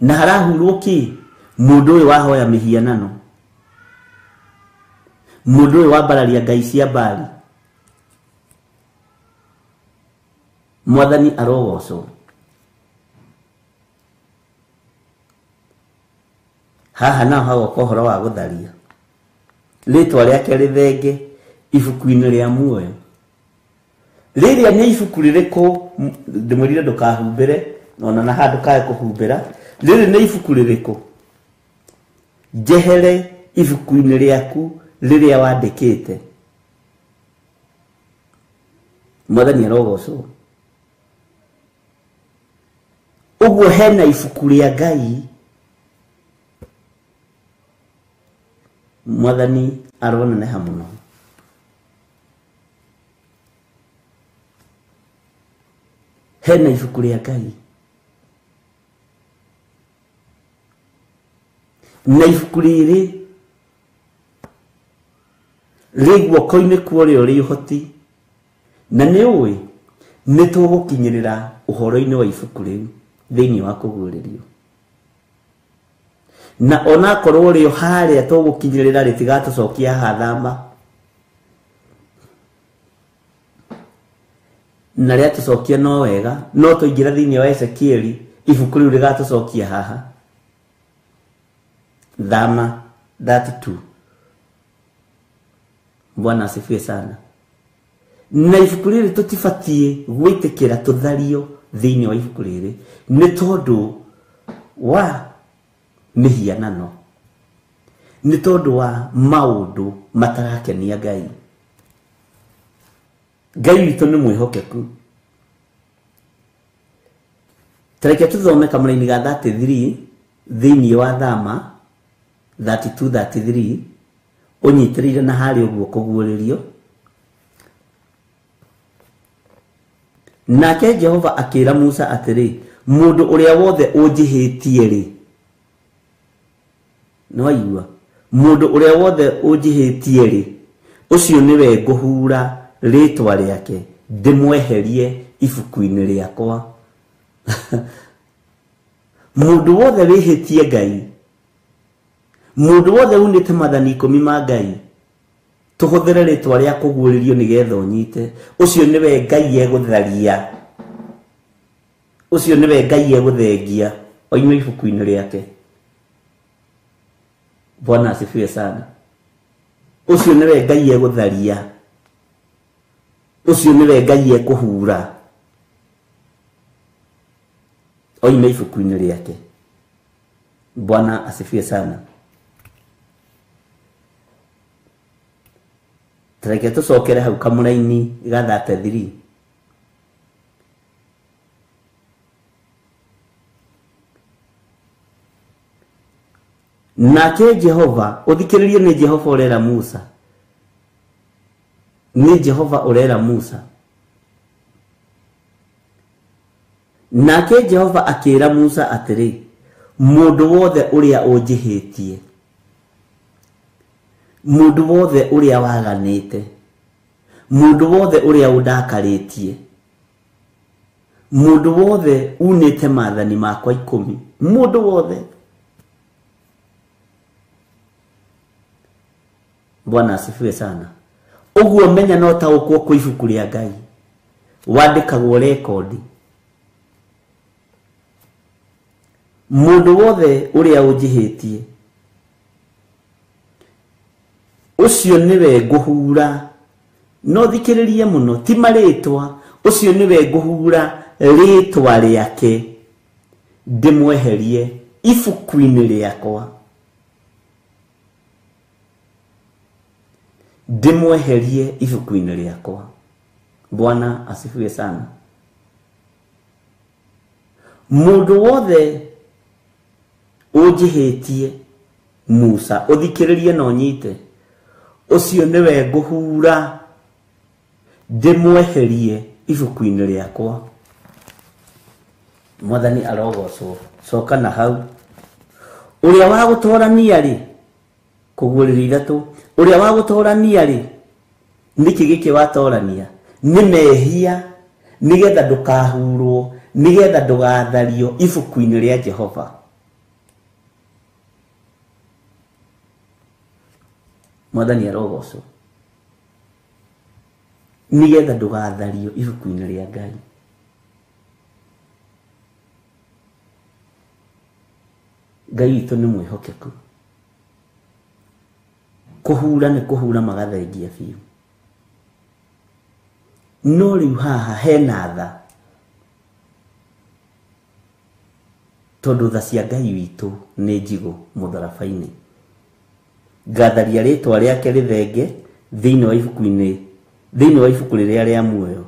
Na harahurwo kĩ? Mũndũ ũyũ wahoya mĩhianano, mũndũ ũyũ wambararia ngai cia Baali. Mwathani arogocwo. Haha naho hagoka ũhoro wa gũtharia rĩtwa rĩake rĩthenge ibuku-inĩ rĩa muoyo. Rĩrĩa nĩ ibuku rĩrĩkũ ndĩmwĩrire ndũkahumbĩre ona na handũ kae kũhumbĩra. Rĩrĩ nĩ ibuku rĩrĩkũ njehere ibuku-inĩ rĩaku rĩrĩa wandĩkĩte. Mwathani arogocwo. Ũguo hena ibuku rĩa Ngai. Mwathani aroneneha mũno. Hena ibuku rĩa Ngai. Na ibuku rĩrĩ rĩ guoko-inĩ kwa ũrĩa ũrĩ ũhoti. Na nĩ ũĩ nĩ tũgũkinyĩrĩra ũhoro-inĩ wa ibuku rĩu thĩinĩ wa kũguũrĩrio. Na onakorwo rĩo harĩa tũgũkinyĩrĩra rĩtigatũcokia haha thama. Na rĩatũcokia no wega, no tũingĩra thĩinĩ wa Ezekieli ibuku rĩu rĩgatũcokia haha. Thama 32. Bwana asifiwe sana. Na ibuku rĩrĩ tũtibatiĩ gwĩtĩkĩra tũthario thĩinĩ wa ibuku rĩrĩ nĩ tondũ wa mĩhianano, nĩ tondũ wa maũndũ matarakenia Ngai. Ngai witũ nĩ mwĩhokeku. Tareke tũthome kamũraini ga 33 thĩinĩ wa Thama 32 33 ũnyitĩrĩire na harĩa ũguo kũguũrĩrio. Nake Jehova akĩra Musa atĩrĩ, mũndũ ũrĩa wothe ũnjĩhĩtie rĩ, nĩwaigua, mũndũ ũrĩa wothe ũnjĩhĩtie rĩ, ũcio nĩwe ngũhura rĩtwa rĩake ndĩmweherie ibuku-inĩ rĩakwa. Mũndũ wothe wĩhĩtie Ngai, mũndũ wothe unĩte maathani 10 ma Ngai, tũhũthĩre rĩtwa rĩa kũguũrĩrio nĩgetha ũnyite, ũcio nĩwe Ngai egũtharia, ũcio nĩwe Ngai egũthengia oime ibuku-inĩ rĩake. Bwana asifiwe sana. Ũcio nĩwe Ngai egũtharia, ũcio nĩwe Ngai ekũhura oime ibuku-inĩ rĩake. Bwana asifiwe sana. Tareke tũcokere hau kamũraini ga 33. Nake Jehova, ũthikĩrĩrie nĩ Jehova ũrera Musa. Nĩ Jehova ũrera Musa. Nake Jehova akĩra Musa atĩrĩ, mũndũ wothe ũrĩa ũnjĩhĩtie, mũndũ wothe ũrĩa waganĩte, mũndũ wothe ũrĩa ũndakarĩtie, mũndũ wothe unĩte maathani makwa 10, mũndũ wothe. Bwana asifiwe sana. Ũguo menya no taũkwo kwa ibuku rĩa Ngai wandĩkagwo rekondi. Mũndũ wothe ũrĩa ũnjĩhĩtie, ũcio nĩwe ngũhura. No thikĩrĩrie mũno, ti marĩtwa, ũcio nĩwe ngũhura rĩtwa rĩake ndĩmweherie ibuku-inĩ rĩakwa. Ndĩmweherie ibuku-inĩ rĩakwa. Bwana asifiwe sana. Mũndũ wothe ũnjĩhĩtie Musa, ũthikĩrĩrie na ũnyite, ũcio nĩwe ngũhura ndĩmweherie ibuku-inĩ rĩakwa. Mwathani arogocwo. Coka na hau. Ũrĩa wa gũtorania rĩ, kũguũrĩria 3, ũrĩa wa gũtorania rĩ, nĩkĩ gĩkĩ watorania? Nĩ mehia, nĩgetha ndũkahurwo, nĩgetha ndũgathario ibuku-inĩ rĩa Jehova. Mwathani arogocwo. Nĩgetha ndũgathario ibuku-inĩ rĩa Ngai. Ngai witũ nĩ mwĩhokeku. Kũhura nĩ kũhura magathengia biũ. No rĩu haha hena tha, tondũ tha cia Ngai witũ nĩ njigũ mũtharaba-inĩ. Ngatharia rĩtwa rĩake rĩthenge thĩinĩ wa ibuku-inĩ, thĩinĩ wa ibuku rĩrĩa rĩa muoyo,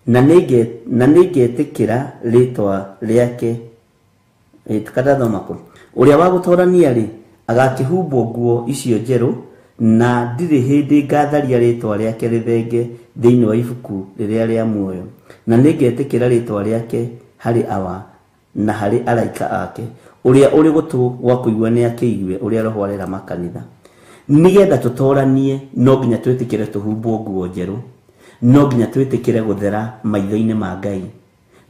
na nĩngetĩkĩra rĩtwa rĩake. Tukadathoma kũ ũrĩa wa gũtorania rĩ agakĩhumbwo nguo icio njerũ, na ndirĩ hĩndĩ ngatharia rĩtwa rĩake rĩthenge thĩinĩ wa ibuku rĩrĩa rĩa muoyo, na nĩngetĩkĩra rĩtwa rĩake harĩ Awa na harĩ araika ake. Ũrĩa ũrĩ gũtũ gwa kũigua nĩ akĩigue ũrĩa Roho arera makanitha. Nĩgetha tũtoranie no nginya twĩtĩkĩre tũhumbwo nguo njerũ, no nginya twĩtĩkĩre gũthera maitho-inĩ ma Ngai,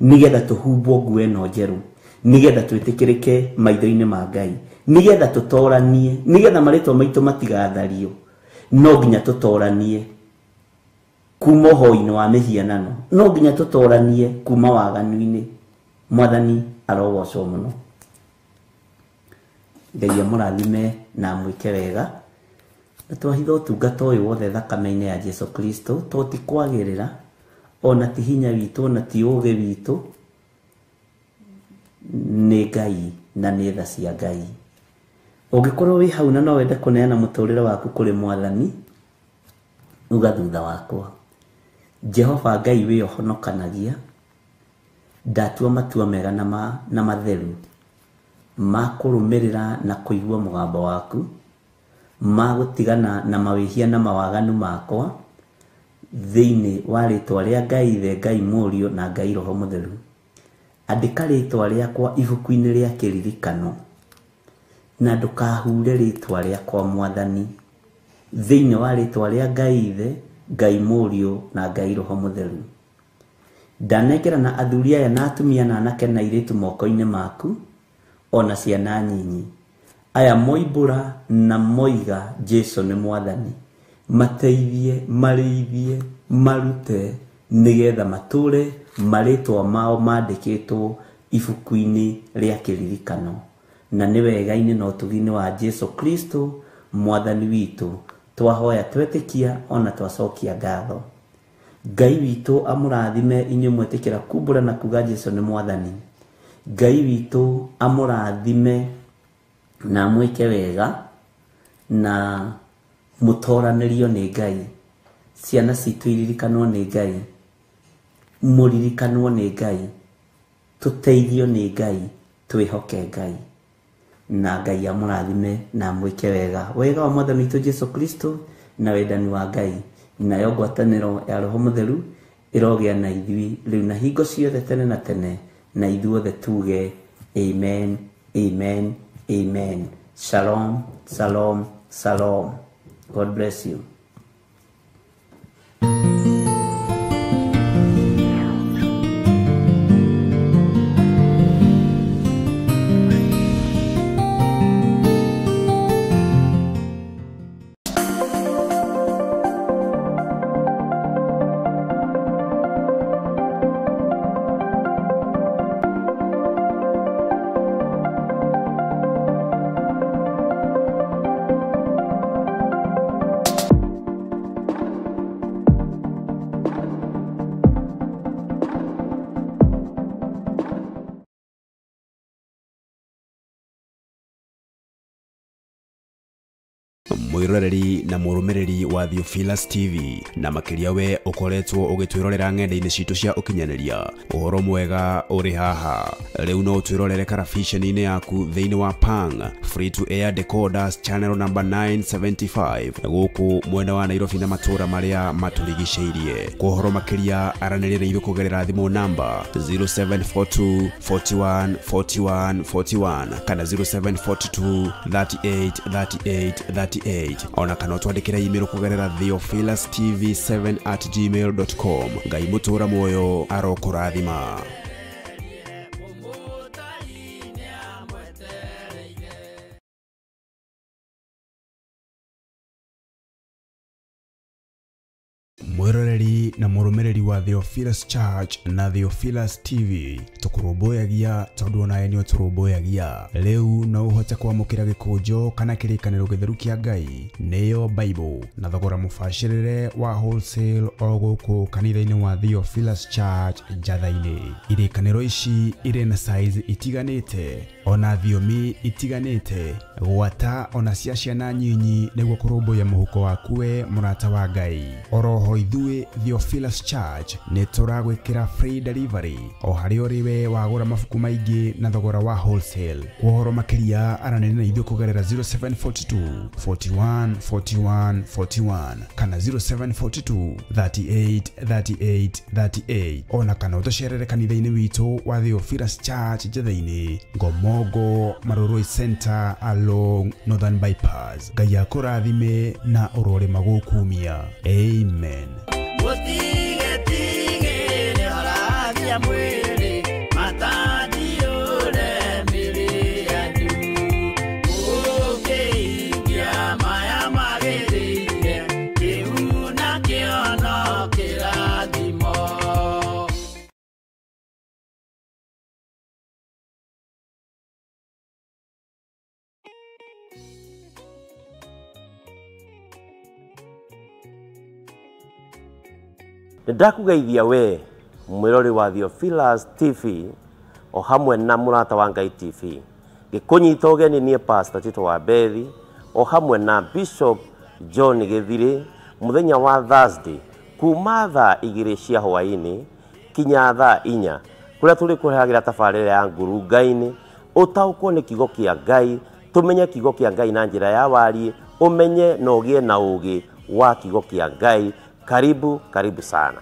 nĩgetha tũhumbwo nguo ĩno njerũ, nĩgetha twĩtĩkĩrĩke maitho-inĩ ma Ngai, nĩgetha tũtoranie, nĩgetha marĩtwa maitũ matigathario. No nginya tũtoranie kuma ũhoi-inĩ wa mĩhianano, no nginya tũtoranie kuma waganu-inĩ. Mwathani arogocwo mũno. Ngai amũrathime na amwĩke wega. Na twahitha ũtungata ũyũ wothe thakame-inĩ ya Jesu Kristo, to ti kwagĩrĩra, ona ti hinya witũ, ona ti ũũgĩ witũ, nĩ Ngai na nĩ tha cia Ngai. Ũngĩkorwo wĩ hau na no wende kũneana mũtũrĩre waku kũrĩ Mwathani, uga thutha wakwa: Jehova Ngai wĩ ũhonokanagia, ndatua matua mega na matheru ma kũrũmĩrĩra na kũigua mũgambo waku, ma gũtigana na mawĩhia na mawaganu makwa, thĩinĩ wa rĩtwa rĩa Ngai Ithe, Ngai Mũriũ na Ngai Roho Mũtheru. Andĩka rĩtwa rĩakwa ibuku-inĩ rĩa kĩririkano, na ndũkahure rĩtwa rĩakwa Mwathani, thĩinĩ wa rĩtwa rĩa Ngai Ithe, Ngai Mũriũ na Ngai Roho Mũtheru. Ndanengerana athuri aya na atumia na anake na airĩtu moko-inĩ maku, ona ciana nyinyi, aya moimbũra na moiga Jesu nĩ Mwathani, mateithie, marĩithie, marute, nĩgetha matũre marĩtwa mao mandĩkĩtwo ibuku-inĩ rĩa kĩririkano. Na nĩ wega-inĩ na ũtugi-inĩ wa Jesu Kristo Mwathani witũ twahoya twetĩkia ona twacokia ngatho. Ngai witũ amũrathime inyuĩ mwetĩkĩra kumbũra na kuga Jesu nĩ Mwathani. Ngai witũ amũrathime na amwĩke wega, na mũtoranĩrio nĩ Ngai. Ciana citũ iririkanwo nĩ Ngai, mũririkanwo nĩ Ngai, tũteithio nĩ Ngai, twĩhoke Ngai. Na Ngai amũrathime na amwĩke wega. Wega wa Mwathani witũ Jesu Kristo na wendani wa Ngai nayo ngwatanĩro ya Roho Mũtheru ĩrogĩa na ithuĩ rĩu na hingo ciothe tene na tene, na ithuothe tuge amen, amen, amen. Shalom, shalom, shalom. God bless you. Mwiroreri na mũrũmĩrĩri wa Theophilus TV, na makĩria we ũkoretwo ũgĩtwĩrorera ng'enda-inĩ citũ cia ũkinyanĩria, ũhoro mwega ũrĩ haha. Rĩu no ũtwĩrorere karabiceni-inĩ yaku thĩinĩ wa Pang Free to Air Decoders channel number 975 gũkũ mwena wa Nairobi na matũũra marĩa matũrigicĩirie. Kwa ũhoro makĩria aranĩria na ithuĩ kũgerera thimũ namba 0742 41 41 41 kana 0742 38 38 38, ona kana twandĩkĩre email kũgerera theophilustv7@gmail.com. Ngai mũtũũra muoyo arokũrathima. Mwiroreri na mũrũmĩrĩri wa Theophilus Church na Theophilus TV, tũkũrũmbũyagia tondũ onawe nĩ ũtũrũmbũyagia. Rĩu no ũhote kwamũkĩra gĩkũnjo kana kĩrĩkanĩro gĩtheru kĩa Ngai, nĩyo Bible, na thogora mũbacĩrĩre wa wholesale o gũkũ kanitha-inĩ wa Theophilus Church Njatha-inĩ. Irĩkanĩro ici irĩ na size itiganĩte ona thiomi itiganĩte, gwata ona cia ciana nyinyi, nĩguo kũrũmbũiya mũhuko waku we mũrata wa Ngai. Oroho ithuĩ Theophilus Church nĩ tũragwĩkĩra free delivery o harĩa ũrĩ we wagũra mabuku maingĩ na thogora wa wholesale. Kwa ũhoro makĩria aranĩria na ithuĩ kũgerera 0742 41 41 41 kana 0742 38 38 38, ona kana ũtũcerere kanitha-inĩ witũ wa Theophilus Church Njatha-inĩ, Ngomongo Marurui Center along Northern Bypass. Ngai akũrathime na ũrore magũkumia. Amen. Nĩndakũgeithia we mwĩrori wa Theophilus TV o hamwe na mũrata wa Ngai TV, ngĩkũnyita ũgeni niĩ Pastor Tito wa Bethi o hamwe na Bishop John Gĩthirĩ mũthenya wa Thursday kuma thaa 2 cia hwaĩ-inĩ kinya thaa 4, kũrĩa tũrĩkũrehagĩra tabarĩra ya ngurunga-inĩ ũtaũkwo nĩ kiugo kĩa Ngai, tũmenye kiugo kĩa Ngai na njĩra ya wariĩ, ũmenye na ũgĩe na ũũgĩ wa kiugo kĩa Ngai. Karibu, karibu sana.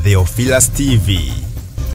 Theophilus TV,